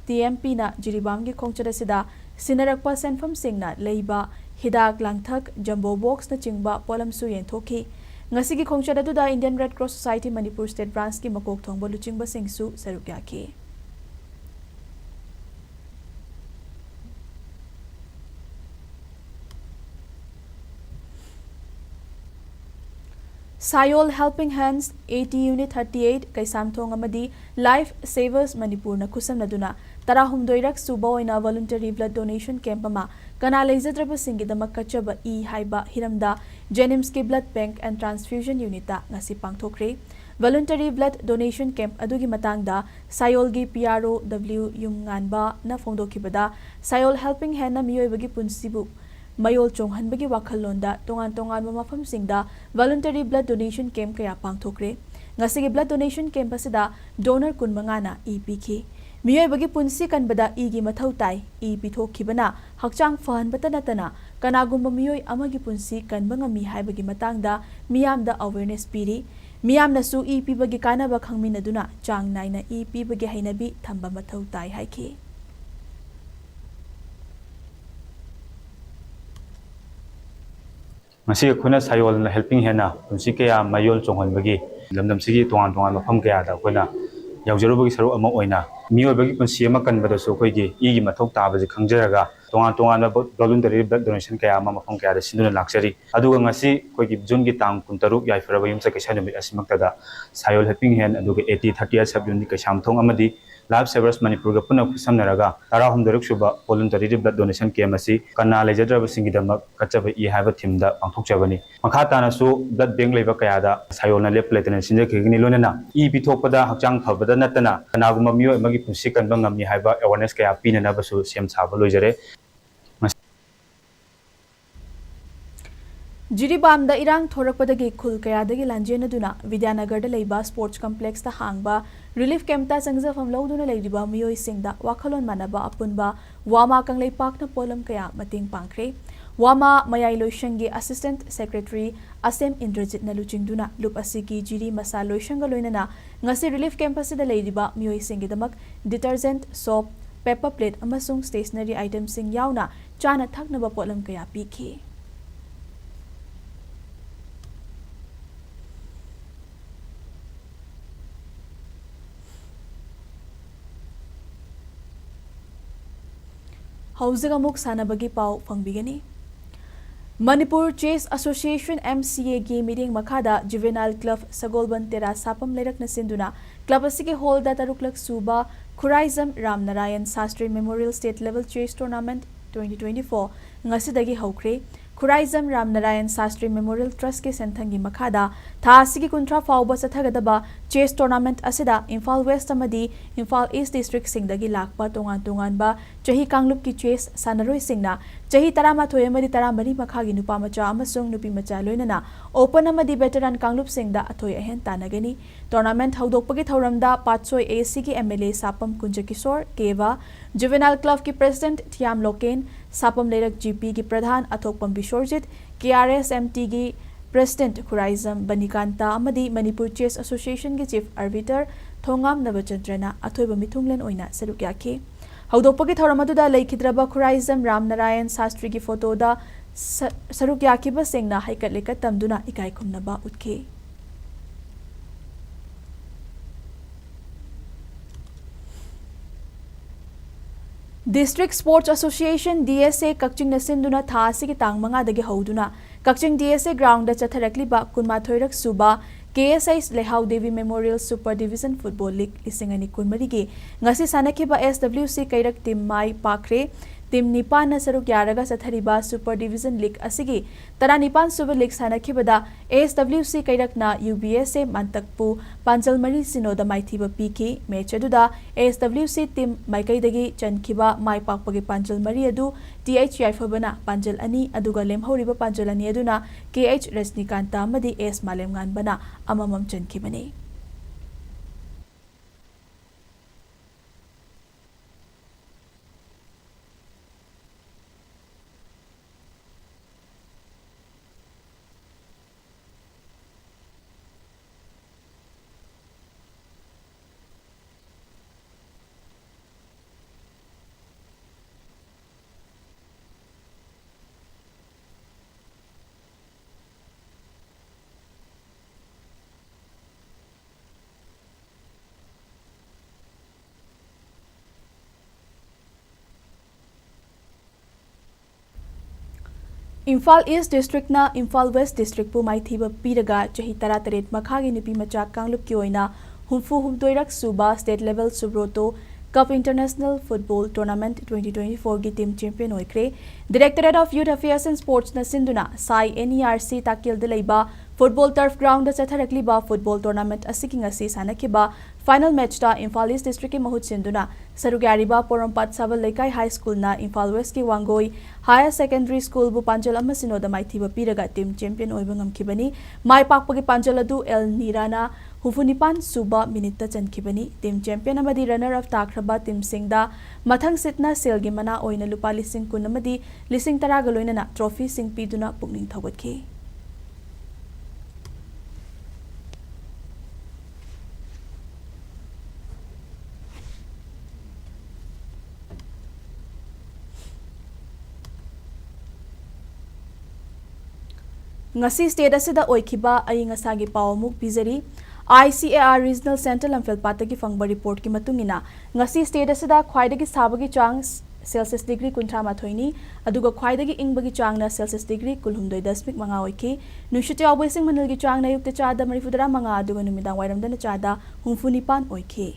TMPꯅ ꯖꯤꯔꯤꯕꯥꯝꯒꯤ ꯈꯣꯡꯆꯠ ꯑꯁꯤꯗ ꯁꯤꯟꯅꯔꯛꯄ ꯁꯦꯟꯐꯝꯁꯤꯡꯅ ꯂꯩꯕ ꯍꯤꯗꯥꯛ ꯂꯥꯡꯊꯛ, jumbo boxꯅꯆꯤꯡꯕ ꯄꯣꯠꯂꯝꯁꯨ ꯌꯦꯟꯊꯣꯛꯈꯤ꯫ ꯉꯁꯤꯒꯤ ꯈꯣꯡꯆꯠ ꯑꯗꯨꯗ Indian Red Cross Society Manipur state branchꯀꯤ ꯃꯀꯣꯛ ꯊꯣꯡꯕ ꯂꯨꯆꯤꯡꯕꯁꯤꯡꯁꯨ ꯁꯔꯨꯛ ꯌꯥꯈꯤ꯫ Sayol Helping Hands, AT Unit thirty-eight, Keishamthong ꯑꯃꯗꯤ Life Savers ꯃꯅꯤꯄꯨꯔꯅ ꯈꯨꯠꯁꯝꯅꯗꯨꯅ ꯇꯔꯥꯍꯨꯝꯗꯣꯏꯔꯛ ꯁꯨꯕ ꯑꯣꯏꯅ voluntary blood donation camp ꯑꯃ ꯀꯅꯥ ꯂꯩꯖꯗ꯭ꯔꯕꯁꯤꯡꯒꯤꯗꯃꯛ ꯀꯠꯆꯕ ꯏ ꯍꯥꯏꯕ ꯍꯤꯔꯝꯗ JNIMSꯀꯤ Blood Bank and Transfusion Unitꯇ ꯉꯁꯤ ꯄꯥꯡꯊꯣꯛꯈ꯭ꯔꯦ꯫ Voluntary blood donation camp ꯑꯗꯨꯒꯤ ꯃꯇꯥꯡꯗ ꯁꯥꯌꯣꯜꯒꯤ PRO W ꯌꯨꯝꯉꯥꯟꯕꯅ ꯐꯣꯡꯗꯣꯛꯈꯤꯕꯗ, Sayol Helping Handꯅ ꯃꯤꯑꯣꯏꯕꯒꯤ ꯄꯨꯟꯁꯤꯕꯨ ꯃꯌꯣꯜ ꯆꯣꯡꯍꯟꯕꯒꯤ ꯋꯥꯈꯜꯂꯣꯟꯗ ꯇꯣꯉꯥꯟ ꯇꯣꯉꯥꯟꯕ ꯃꯐꯝꯁꯤꯡꯗ voluntary blood donation camp ꯀꯌꯥ ꯄꯥꯡꯊꯣꯛꯈ꯭ꯔꯦ꯫ ꯉꯁꯤꯒꯤ blood donation camp ꯑꯁꯤꯗ donor ꯀꯨꯟꯃꯉꯥꯅ ꯏ ꯄꯤꯈꯤ꯫ ꯃꯤꯑꯣꯏꯕꯒꯤ ꯄꯨꯟꯁꯤ ꯀꯟꯕꯗ ꯏꯒꯤ ꯃꯊꯧ ꯇꯥꯏ꯫ ꯏ ꯄꯤꯊꯣꯛꯈꯤꯕꯅ ꯍꯛꯆꯥꯡ ꯐꯍꯟꯕꯇ ꯅꯠꯇꯅ ꯀꯅꯥꯒꯨꯝꯕ ꯃꯤꯑꯣꯏ ꯑꯃꯒꯤ ꯄꯨꯟꯁꯤ ꯀꯟꯕ ꯉꯝꯃꯤ ꯍꯥꯏꯕꯒꯤ ꯃꯇꯥꯡꯗ ꯃꯤꯌꯥꯝꯗ awareness ꯄꯤꯔꯤ꯫ ꯃꯤꯌꯥꯝꯅꯁꯨ ꯏ ꯄꯤꯕꯒꯤ ꯀꯥꯟꯅꯕ ꯈꯪꯃꯤꯟꯅꯗꯨꯅ ꯆꯥꯡ ꯅꯥꯏꯅ ꯏ ꯄꯤꯕꯒꯤ ꯍꯩꯅꯕꯤ ꯊꯝꯕ ꯃꯊꯧ ꯇꯥꯏ ꯍꯥꯏꯈꯤ꯫ ꯉꯁꯤ ꯑꯩꯈꯣꯏꯅ ꯁꯥꯌꯣꯜ ꯍꯦꯜꯄꯤꯡ ꯍꯦꯟꯅ ꯄꯨꯟꯁꯤ ꯀꯌꯥ ꯃꯌꯣꯜ ꯆꯣꯡꯍꯟꯕꯒꯤ ꯂꯝꯗꯝꯁꯤꯒꯤ ꯇꯣꯉꯥꯟ ꯇꯣꯉꯥꯟꯕ ꯃꯐꯝ ꯀꯌꯥꯗ ꯑꯩꯈꯣꯏꯅ ꯌꯥꯎꯖꯔꯨꯕꯒꯤ ꯁꯔꯨꯛ ꯑꯃ ꯑꯣꯏꯅ ꯃꯤꯑꯣꯏꯕꯒꯤ ꯄꯨꯟꯁꯤ ꯑꯃ ꯀꯟꯕꯗꯁꯨ ꯑꯩꯈꯣꯏꯒꯤ ꯏꯒꯤ ꯃꯊꯧ ꯇꯥꯕꯁꯤ ꯈꯪꯖꯔꯒ ꯇꯣꯉꯥꯟ ꯇꯣꯉꯥꯟꯕ voluntary blood donation ꯀꯌꯥ ꯑꯃ ꯃꯐꯝ ꯀꯌꯥꯗ ꯁꯤꯟꯗꯨꯅ ꯂꯥꯛꯆꯔꯤ꯫ ꯑꯗꯨꯒ ꯉꯁꯤ ꯑꯩꯈꯣꯏꯒꯤ ꯖꯨꯟꯒꯤ ꯇꯥꯡ ꯀꯨꯟꯇꯔꯨꯛ ꯌꯥꯏꯐꯔꯕ ꯌꯨꯝꯁꯥꯀꯩꯁꯥ ꯅꯨꯃꯤꯠ ꯑꯁꯤꯃꯛꯇꯗ ꯁꯥꯌꯣꯜ ꯍꯦꯜꯄꯤꯡ ꯍꯦꯟ ꯑꯗꯨꯒ eighty thirty sub unit Keishamthong ꯑꯃꯗꯤ Life Savers ꯃꯅꯤꯄꯨꯔꯒ ꯄꯨꯟꯅ ꯈꯨꯠꯁꯝꯅꯔꯒ ꯇꯔꯥꯍꯨꯝꯗꯣꯏꯔꯛ ꯁꯨꯕ voluntary blood donation camp ꯑꯁꯤ ꯀꯅꯥ ꯂꯩꯖꯗ꯭ꯔꯕꯁꯤꯡꯒꯤꯗꯃꯛ ꯀꯠꯆꯕ ꯏ ꯍꯥꯏꯕ theme ꯗ ꯄꯥꯡꯊꯣꯛꯆꯕꯅꯤ꯫ ꯃꯈꯥ ꯇꯥꯅꯁꯨ blood bank ꯂꯩꯕ ꯀꯌꯥꯗ ꯁꯥꯌꯣꯜꯅ ꯂꯦꯞꯄ ꯂꯩꯇꯅ ꯁꯤꯟꯖꯈꯤꯒꯅꯤ꯫ ꯂꯣꯏꯅꯅ ꯏ ꯄꯤꯊꯣꯛꯄꯗ ꯍꯛꯆꯥꯡ ꯐꯕꯗ ꯅꯠꯇꯅ ꯀꯅꯥꯒꯨꯝꯕ ꯃꯤꯑꯣꯏ ꯑꯃꯒꯤ ꯄꯨꯟꯁꯤ ꯀꯟꯕ ꯉꯝꯃꯤ ꯍꯥꯏꯕ awareness ꯀꯌꯥ ꯄꯤꯅꯅꯕꯁꯨ ꯁꯦꯝ ꯁꯥꯕ ꯂꯣꯏꯖꯔꯦ꯫ ꯖꯤꯔꯤꯕꯥꯝꯗ ꯏꯔꯥꯡ ꯊꯣꯔꯛꯄꯗꯒꯤ ꯈꯨꯜ ꯀꯌꯥꯗꯒꯤ ꯂꯥꯟꯖꯦꯟꯅꯗꯨꯅ ꯕꯤꯗ꯭ꯌꯥꯅꯒꯔꯗ ꯂꯩꯕ sports complex ꯇ ꯍꯥꯡꯕ relief camp ꯇ ꯆꯪꯖꯐꯝ ꯂꯧꯗꯨꯅ ꯂꯩꯔꯤꯕ ꯃꯤꯑꯣꯏꯁꯤꯡꯗ ꯋꯥꯈꯜꯂꯣꯟ ꯃꯥꯟꯅꯕ ꯑꯄꯨꯟꯕ ꯋꯥꯃꯥ ꯀꯪꯂꯩꯄꯥꯛꯅ ꯄꯣꯠꯂꯝ ꯀꯌꯥ ꯃꯇꯦꯡ ꯄꯥꯡꯈ꯭ꯔꯦ꯫ ꯋꯥꯃꯥ ꯃꯌꯥꯏ ꯂꯣꯏꯁꯪꯒꯤ assistant secretary ꯑꯁꯦꯝ ꯏꯟꯗ꯭ꯔꯖꯤꯠꯅ ꯂꯨꯆꯤꯡꯗꯨꯅ ꯂꯨꯞ ꯑꯁꯤꯒꯤ ꯖꯤꯔꯤ ꯃꯁꯥ ꯂꯣꯏꯁꯪꯒ ꯂꯣꯏꯅꯅ ꯉꯁꯤ relief camp ꯑꯁꯤꯗ ꯂꯩꯔꯤꯕ ꯃꯤꯑꯣꯏꯁꯤꯡꯒꯤꯗꯃꯛ detergent, soap, paper plate ꯑꯃꯁꯨꯡ stationery item ꯁꯤꯡ ꯌꯥꯎꯅ ꯆꯥꯅ ꯊꯛꯅꯕ ꯄꯣꯠꯂꯝ ꯀꯌꯥ ꯄꯤꯈꯤ꯫ ꯍꯧꯖꯤꯛ ꯑꯃꯨꯛ ꯁꯥꯟꯅꯕꯒꯤ ꯄꯥꯎ ꯐꯪꯕꯤꯒꯅꯤ꯫ Manipur Chess Association, M C A ꯒꯤ ꯃꯤꯠꯌꯦꯡ ꯃꯈꯥꯗ Juvenile Club ꯁꯒꯣꯜꯕꯟ ꯇꯦꯔꯥ ꯁꯥꯄꯝ ꯂꯩꯔꯛꯅ ꯁꯤꯟꯗꯨꯅ club ꯑꯁꯤꯒꯤ hall ꯗ ꯇꯔꯨꯛꯂꯛ ꯁꯨꯕ Khuraijam Ram Narayan Shastri Memorial State Level Chess Tournament twenty twenty-four ꯉꯁꯤꯗꯒꯤ ꯍꯧꯈ꯭ꯔꯦ꯫ ꯈꯨꯔꯥꯏꯖꯝ ꯔꯥꯝ ꯅꯥꯔꯥꯌꯟ ꯁꯥꯁꯇ꯭ꯔꯤ Memorial Trust ꯀꯤ ꯁꯦꯟꯊꯪꯒꯤ ꯃꯈꯥꯗ ꯊꯥ ꯑꯁꯤꯒꯤ ꯀꯨꯟꯊ꯭ꯔꯥ ꯐꯥꯎꯕ ꯆꯠꯊꯒꯗꯕ chess tournament ꯑꯁꯤꯗ ꯏꯝꯐꯥꯜ West ꯑꯃꯗꯤ ꯏꯝꯐꯥꯜ East district ꯁꯤꯡꯗꯒꯤ ꯂꯥꯛꯄ ꯇꯣꯉꯥꯟ ꯇꯣꯉꯥꯟꯕ ꯆꯍꯤ ꯀꯥꯡꯂꯨꯞꯀꯤ chess ꯁꯥꯟꯅꯔꯣꯏꯁꯤꯡꯅ ꯆꯍꯤ ꯇꯔꯥꯃꯥꯊꯣꯏ ꯑꯃꯗꯤ ꯇꯔꯥꯃꯔꯤ ꯃꯈꯥꯒꯤ ꯅꯨꯄꯥ ꯃꯆꯥ ꯑꯃꯁꯨꯡ ꯅꯨꯄꯤ ꯃꯆꯥ ꯂꯣꯏꯅꯅ open ꯑꯃꯗꯤ veteran ꯀꯥꯡꯂꯨꯞꯁꯤꯡꯗ ꯑꯊꯣꯏ ꯑꯍꯦꯟ ꯇꯥꯟꯅꯒꯅꯤ꯫ Tournament ꯍꯧꯗꯣꯛꯄꯒꯤ ꯊꯧꯔꯝꯗ ꯄꯥꯠꯁꯣꯏ A C ꯒꯤ M L A Sapam Kunjakishor ꯀꯦꯕ, Juvenile Club ꯀꯤ President Thiyam Loken, Sapam Leirak G P ꯒꯤ ꯄ꯭ꯔꯙꯥꯟ ꯑꯊꯣꯛꯄꯝ Bisorjit, K R S M T ꯒꯤ President ꯈꯨꯔꯥꯏꯖꯝ ꯕꯅꯤꯀꯥꯟꯇ ꯑꯃꯗꯤ Manipur Chess Association ꯒꯤ Chief Arbiter ꯊꯣꯡꯉꯥꯝ ꯅꯕꯆꯟꯗ꯭ꯔꯅ ꯑꯊꯣꯏꯕ ꯃꯤꯊꯨꯡꯂꯦꯟ ꯑꯣꯏꯅ ꯁꯔꯨꯛ ꯌꯥꯈꯤ꯫ ꯍꯧꯗꯣꯛꯄꯒꯤ ꯊꯧꯔꯝ ꯑꯗꯨꯗ ꯂꯩꯈꯤꯗ꯭ꯔꯕ ꯈꯨꯔꯥꯏꯖꯝ ꯔꯥꯝꯅꯥꯔꯥꯌꯟ ꯁꯥꯁꯇ꯭ꯔꯤꯒꯤ photo ꯗ ꯁ-, ꯁꯔꯨꯛ ꯌꯥꯈꯤꯕꯁꯤꯡꯅ ꯍꯩꯀꯠ ꯂꯩꯀꯠ ꯇꯝꯗꯨꯅ ꯏꯀꯥꯏ ꯈꯨꯝꯅꯕ ꯎꯠꯈꯤ꯫ District Sports Association, D S A, ꯀꯛꯆꯤꯡꯅ ꯁꯤꯟꯗꯨꯅ ꯊꯥ ꯑꯁꯤꯒꯤ ꯇꯥꯡ ꯃꯉꯥꯗꯒꯤ ꯍꯧꯗꯨꯅ ꯀꯛꯆꯤꯡ D S A ground ꯗ ꯆꯠꯊꯔꯛꯂꯤꯕ ꯀꯨꯟꯃꯥꯊꯣꯏꯔꯛ ꯁꯨꯕ K S H ꯂꯩꯍꯥꯎ Devi Memorial Super Division Football League ꯂꯤꯁꯤꯡ ꯑꯅꯤ ꯀꯨꯟꯃꯔꯤꯒꯤ ꯉꯁꯤ ꯁꯥꯟꯅꯈꯤꯕ S W C ꯀꯩꯔꯛ team ꯃꯥꯏ ꯄꯥꯛꯈ꯭ꯔꯦ꯫ Team ꯅꯤꯄꯥꯟꯅ ꯁꯔꯨꯛ ꯌꯥꯔꯒ ꯆꯠꯊꯔꯤꯕ Super Division League ꯑꯁꯤꯒꯤ ꯇꯔꯥꯅꯤꯄꯥꯟ ꯁꯨꯕ league ꯁꯥꯟꯅꯈꯤꯕꯗ S W C ꯀꯩꯔꯛꯅ U B S A ꯃꯥꯟꯇꯛꯄꯨ ꯄꯥꯟꯖꯜ ꯃꯔꯤ ꯁꯤꯅꯣꯗ ꯃꯥꯏꯊꯤꯕ ꯄꯤꯈꯤ꯫ Match ꯑꯗꯨꯗ S W C team ꯃꯥꯏꯀꯩꯗꯒꯤ ꯆꯟꯈꯤꯕ ꯃꯥꯏ ꯄꯥꯛꯄꯒꯤ ꯄꯥꯟꯖꯜ ꯃꯔꯤ ꯑꯗꯨ T H ꯌꯥꯏꯐꯕꯅ ꯄꯥꯟꯖꯜ ꯑꯅꯤ, ꯑꯗꯨꯒ ꯂꯦꯝꯍꯧꯔꯤꯕ ꯄꯥꯟꯖꯜ ꯑꯅꯤ ꯑꯗꯨꯅ K H ꯔꯖꯅꯤꯀꯥꯟꯇ ꯑꯃꯗꯤ S ꯃꯥꯂꯦꯝꯉꯥꯟꯕꯅ ꯑꯃꯃꯝ ꯆꯟꯈꯤꯕꯅꯤ꯫ ꯏꯝꯐꯥꯜ East District ꯅ ꯏꯝꯐꯥꯜ West District ꯄꯨ ꯃꯥꯏꯊꯤꯕ ꯄꯤꯔꯒ ꯆꯍꯤ ꯇꯔꯥꯇꯔꯦꯠ ꯃꯈꯥꯒꯤ ꯅꯨꯄꯤ ꯃꯆꯥ ꯀꯥꯡꯂꯨꯞꯀꯤ ꯑꯣꯏꯅ ꯍꯨꯝꯐꯨ ꯍꯨꯝꯗꯣꯏꯔꯛ ꯁꯨꯕ State Level Subroto Cup International Football Tournament twenty twenty-four ꯒꯤ team champion ꯑꯣꯏꯈ꯭ꯔꯦ꯫ Directorate of Youth Affairs and Sports ꯅ ꯁꯤꯟꯗꯨꯅ ꯁꯥꯏ N E R C ꯇꯥꯀꯦꯜꯗ ꯂꯩꯕ Football turf ground ꯗ ꯆꯠꯊꯔꯛꯂꯤꯕ football tournament ꯑꯁꯤꯒꯤ ꯉꯁꯤ ꯁꯥꯟꯅꯈꯤꯕ final match ꯇ ꯏꯝꯐꯥꯜ East district ꯀꯤ ꯃꯍꯨꯠ ꯁꯤꯟꯗꯨꯅ ꯁꯔꯨꯛ ꯌꯥꯔꯤꯕ ꯄꯣꯔꯣꯝꯄꯥꯠ ꯁꯥꯕꯜ ꯂꯩꯀꯥꯏ high school ꯅ ꯏꯝꯐꯥꯜ West ꯀꯤ ꯋꯥꯡꯒꯣꯏ Higher Secondary School ꯕꯨ ꯄꯥꯟꯖꯜ ꯑꯃ ꯁꯤꯅꯣꯗ ꯃꯥꯏꯊꯤꯕ ꯄꯤꯔꯒ team champion ꯑꯣꯏꯕ ꯉꯝꯈꯤꯕꯅꯤ꯫ ꯃꯥꯏ ꯄꯥꯛꯄꯒꯤ ꯄꯥꯟꯖꯜ ꯑꯗꯨ ꯑꯦꯜ ꯅꯤꯔꯥꯅ ꯍꯨꯝꯐꯨ ꯅꯤꯄꯥꯟ ꯁꯨꯕ minute ꯇ ꯆꯟꯈꯤꯕꯅꯤ꯫ Team champion ꯑꯃꯗꯤ runner up ꯇꯥꯈ꯭ꯔꯕ team ꯁꯤꯡꯗ ꯃꯊꯪ ꯁꯤꯠꯅ ꯁꯦꯜꯒꯤ ꯃꯅꯥ ꯑꯣꯏꯅ ꯂꯨꯄꯥ ꯂꯤꯁꯤꯡ ꯀꯨꯟ ꯑꯃꯗꯤ ꯂꯤꯁꯤꯡ ꯇꯔꯥꯒ ꯂꯣꯏꯅꯅ trophy ꯁꯤꯡ ꯄꯤꯗꯨꯅ ꯄꯨꯛꯅꯤꯡ ꯊꯧꯒꯠꯈꯤ꯫ ꯉꯁꯤ state ꯑꯁꯤꯗ ꯑꯣꯏꯈꯤꯕ ꯑꯏꯪ ꯑꯁꯥꯒꯤ ꯄꯥꯎ ꯑꯃꯨꯛ ꯄꯤꯖꯔꯤ꯫ I C A R Regional Centre ꯂꯝꯐꯦꯜꯄꯥꯠꯇꯒꯤ ꯐꯪꯕ report ꯀꯤ ꯃꯇꯨꯡ ꯏꯟꯅ, ꯉꯁꯤ state ꯑꯁꯤꯗ ꯈ꯭ꯋꯥꯏꯗꯒꯤ ꯁꯥꯕꯒꯤ ꯆꯥꯡ Celsius degree ꯀꯨꯟꯊ꯭ꯔꯥ ꯃꯥꯊꯣꯏꯅꯤ, ꯑꯗꯨꯒ ꯈ꯭ꯋꯥꯏꯗꯒꯤ ꯏꯪꯕꯒꯤ ꯆꯥꯡꯅ Celsius degree ꯀꯨꯟꯍꯨꯝꯗꯣꯏ ꯗꯁꯃꯤꯛ ꯃꯉꯥ ꯑꯣꯏꯈꯤ꯫ ꯅꯨꯡꯁꯤꯠ ꯌꯥꯎꯕ ꯏꯁꯤꯡ ꯃꯅꯤꯜꯒꯤ ꯆꯥꯡꯅ ꯑꯌꯨꯛꯇ ꯆꯥꯗ ꯃꯔꯤꯐꯨ ꯇꯔꯥ ꯃꯉꯥ, ꯑꯗꯨꯒ ꯅꯨꯃꯤꯗꯥꯡ ꯋꯥꯏꯔꯝꯗꯅ ꯆꯥꯗ ꯍꯨꯝꯐꯨ ꯅꯤꯄꯥꯟ ꯑꯣꯏꯈꯤ꯫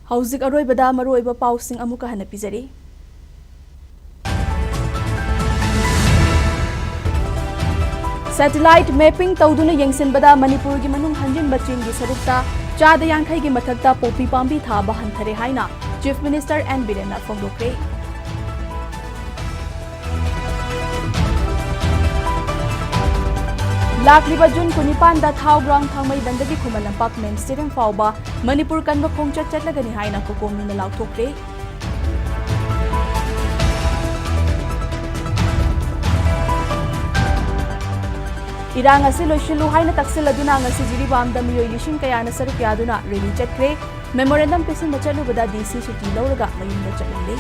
ꯍꯧꯖꯤꯛ ꯑꯔꯣꯏꯕꯗ ꯃꯔꯨꯑꯣꯏꯕ ꯄꯥꯎꯁꯤꯡ ꯑꯃꯨꯛꯀ ꯍꯟꯅ ꯄꯤꯖꯔꯤ꯫ Satellite mapping ꯇꯧꯗꯨꯅ ꯌꯦꯡꯁꯤꯟꯕꯗ ꯃꯅꯤꯄꯨꯔꯒꯤ ꯃꯅꯨꯡ ꯍꯟꯖꯤꯟꯕ ꯆꯤꯡꯒꯤ ꯁꯔꯨꯛꯇ ꯆꯥꯗ ꯌꯥꯡꯈꯩꯒꯤ ꯃꯊꯛꯇ ꯄꯣꯄꯤ ꯄꯥꯝꯕꯤ ꯊꯥꯕ ꯍꯟꯊꯔꯦ ꯍꯥꯏꯅ Chief Minister N ꯕꯤꯔꯦꯟꯅ ꯐꯣꯡꯗꯣꯛꯈ꯭ꯔꯦ꯫ ꯂꯥꯛꯂꯤꯕ ꯖꯨꯟ ꯀꯨꯟꯅꯤꯄꯥꯟꯗ ꯊꯥꯎ ground ꯊꯥꯡꯃꯩꯕꯟꯗꯒꯤ Khuman Lampak main stadium ꯐꯥꯎꯕ ꯃꯅꯤꯄꯨꯔ ꯀꯟꯕ ꯈꯣꯡꯆꯠ ꯆꯠꯂꯒꯅꯤ ꯍꯥꯏꯅ ꯀꯣꯀꯣꯃꯤꯅ ꯂꯥꯎꯊꯣꯛꯈ꯭ꯔꯦ꯫ ꯏꯔꯥꯡ ꯑꯁꯤ ꯂꯣꯏꯁꯤꯜꯂꯨ ꯍꯥꯏꯅ ꯇꯛꯁꯤꯜꯂꯗꯨꯅ ꯉꯁꯤ ꯖꯤꯔꯤꯕꯥꯝꯗ ꯃꯤꯑꯣꯏ ꯂꯤꯁꯤꯡ ꯀꯌꯥꯅ ꯁꯔꯨꯛ ꯌꯥꯗꯨꯅ rally ꯆꯠꯈ꯭ꯔꯦ꯫ Memorandum ꯄꯤꯁꯤꯟꯕ ꯆꯠꯂꯨꯕꯗ D C ꯁꯨꯇꯤ ꯂꯧꯔꯒ ꯃꯌꯨꯝꯗ ꯆꯠꯂꯝꯂꯦ꯫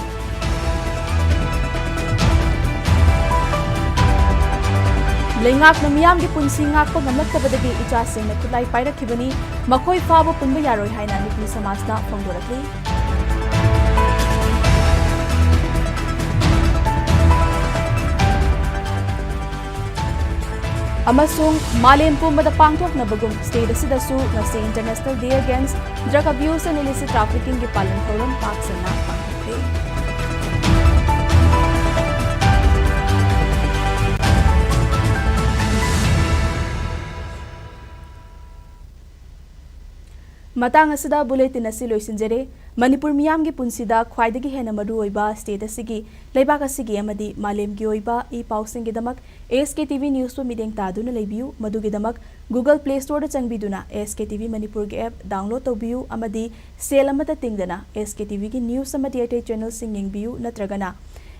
ꯂꯩꯉꯥꯛꯅ ꯃꯤꯌꯥꯝꯒꯤ ꯄꯨꯟꯁꯤ ꯉꯥꯛꯄ ꯉꯝꯂꯛꯇꯕꯗꯒꯤ ꯏꯆꯥꯁꯤꯡꯅ ꯈꯨꯠꯂꯥꯏ ꯄꯥꯏꯔꯛꯈꯤꯕꯅꯤ꯫ ꯃꯈꯣꯏ ꯐꯥꯕ ꯄꯨꯟꯕ ꯌꯥꯔꯣꯏ ꯍꯥꯏꯅ ꯅꯨꯄꯤ ꯁꯃꯥꯖꯅ ꯐꯣꯡꯗꯣꯔꯛꯂꯤ꯫ ꯑꯃꯁꯨꯡ ꯃꯥꯂꯦꯝ ꯄꯨꯝꯕꯗ ꯄꯥꯡꯊꯣꯛꯅꯕꯒꯨꯝ state ꯑꯁꯤꯗꯁꯨ ꯉꯁꯤ International Day Against Drug Abuse and Illicit Traffickingꯒꯤ ꯄꯥꯂꯟ ꯊꯧꯔꯝ ꯄꯥꯛ ꯁꯟꯅ ꯄꯥꯡꯊꯣꯛꯈ꯭ꯔꯦ꯫ ꯃꯇꯥꯡ ꯑꯁꯤꯗ ꯕꯨꯂꯦꯇꯤꯟ ꯑꯁꯤ ꯂꯣꯏꯁꯤꯟꯖꯔꯦ꯫ ꯃꯅꯤꯄꯨꯔ ꯃꯤꯌꯥꯝꯒꯤ ꯄꯨꯟꯁꯤꯗ ꯈ꯭ꯋꯥꯏꯗꯒꯤ ꯍꯦꯟꯅ ꯃꯔꯨ ꯑꯣꯏꯕ ꯁ꯭ꯇꯦꯠ ꯑꯁꯤꯒꯤ, ꯂꯩꯕꯥꯛ ꯑꯁꯤꯒꯤ ꯑꯃꯗꯤ ꯃꯥꯂꯦꯝꯒꯤ ꯑꯣꯏꯕ E ꯄꯥꯎꯁꯤꯡꯒꯤꯗꯃꯛ S K T V News ꯄꯨ ꯃꯤꯠꯌꯦꯡ ꯇꯥꯗꯨꯅ ꯂꯩꯕꯤꯌꯨ꯫ ꯃꯗꯨꯒꯤꯗꯃꯛ Google Play Store ꯗ ꯆꯪꯕꯤꯗꯨꯅ S K T V ꯃꯅꯤꯄꯨꯔꯒꯤ app download ꯇꯧꯕꯤꯌꯨ ꯑꯃꯗꯤ ꯁꯦꯜ ꯑꯃꯠꯇ ꯇꯤꯡꯗꯅ S K T V ꯒꯤ news ꯑꯃꯗꯤ ꯑꯇꯩ channel ꯁꯤꯡ ꯌꯦꯡꯕꯤꯌꯨ, ꯅꯠꯇ꯭ꯔꯒꯅ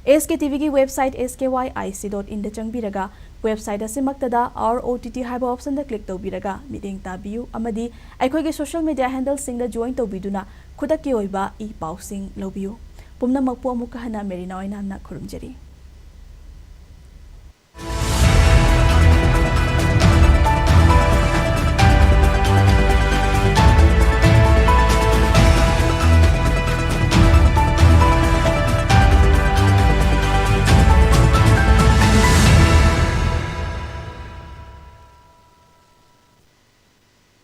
S K T V ꯒꯤ website S K Y I C dot in ꯗ ꯆꯪꯕꯤꯔꯒ website ꯑꯁꯤꯃꯛꯇꯗ Our O T T ꯍꯥꯏꯕ option ꯗ click ꯇꯧꯕꯤꯔꯒ ꯃꯤꯠꯌꯦꯡ ꯇꯥꯕꯤꯌꯨ ꯑꯃꯗꯤ ꯑꯩꯈꯣꯏꯒꯤ social media handle ꯁꯤꯡꯗ join ꯇꯧꯕꯤꯗꯨꯅ ꯈꯨꯗꯛꯀꯤ ꯑꯣꯏꯕ ꯏ ꯄꯥꯎꯁꯤꯡ ꯂꯧꯕꯤꯌꯨ꯫ ꯄꯨꯝꯅꯃꯛꯄꯨ ꯑꯃꯨꯛꯀ ꯍꯟꯅ ꯃꯦꯔꯤꯅꯥ ꯑꯣꯏꯅꯥꯝꯅ ꯈꯨꯔꯨꯝꯖꯔꯤ꯫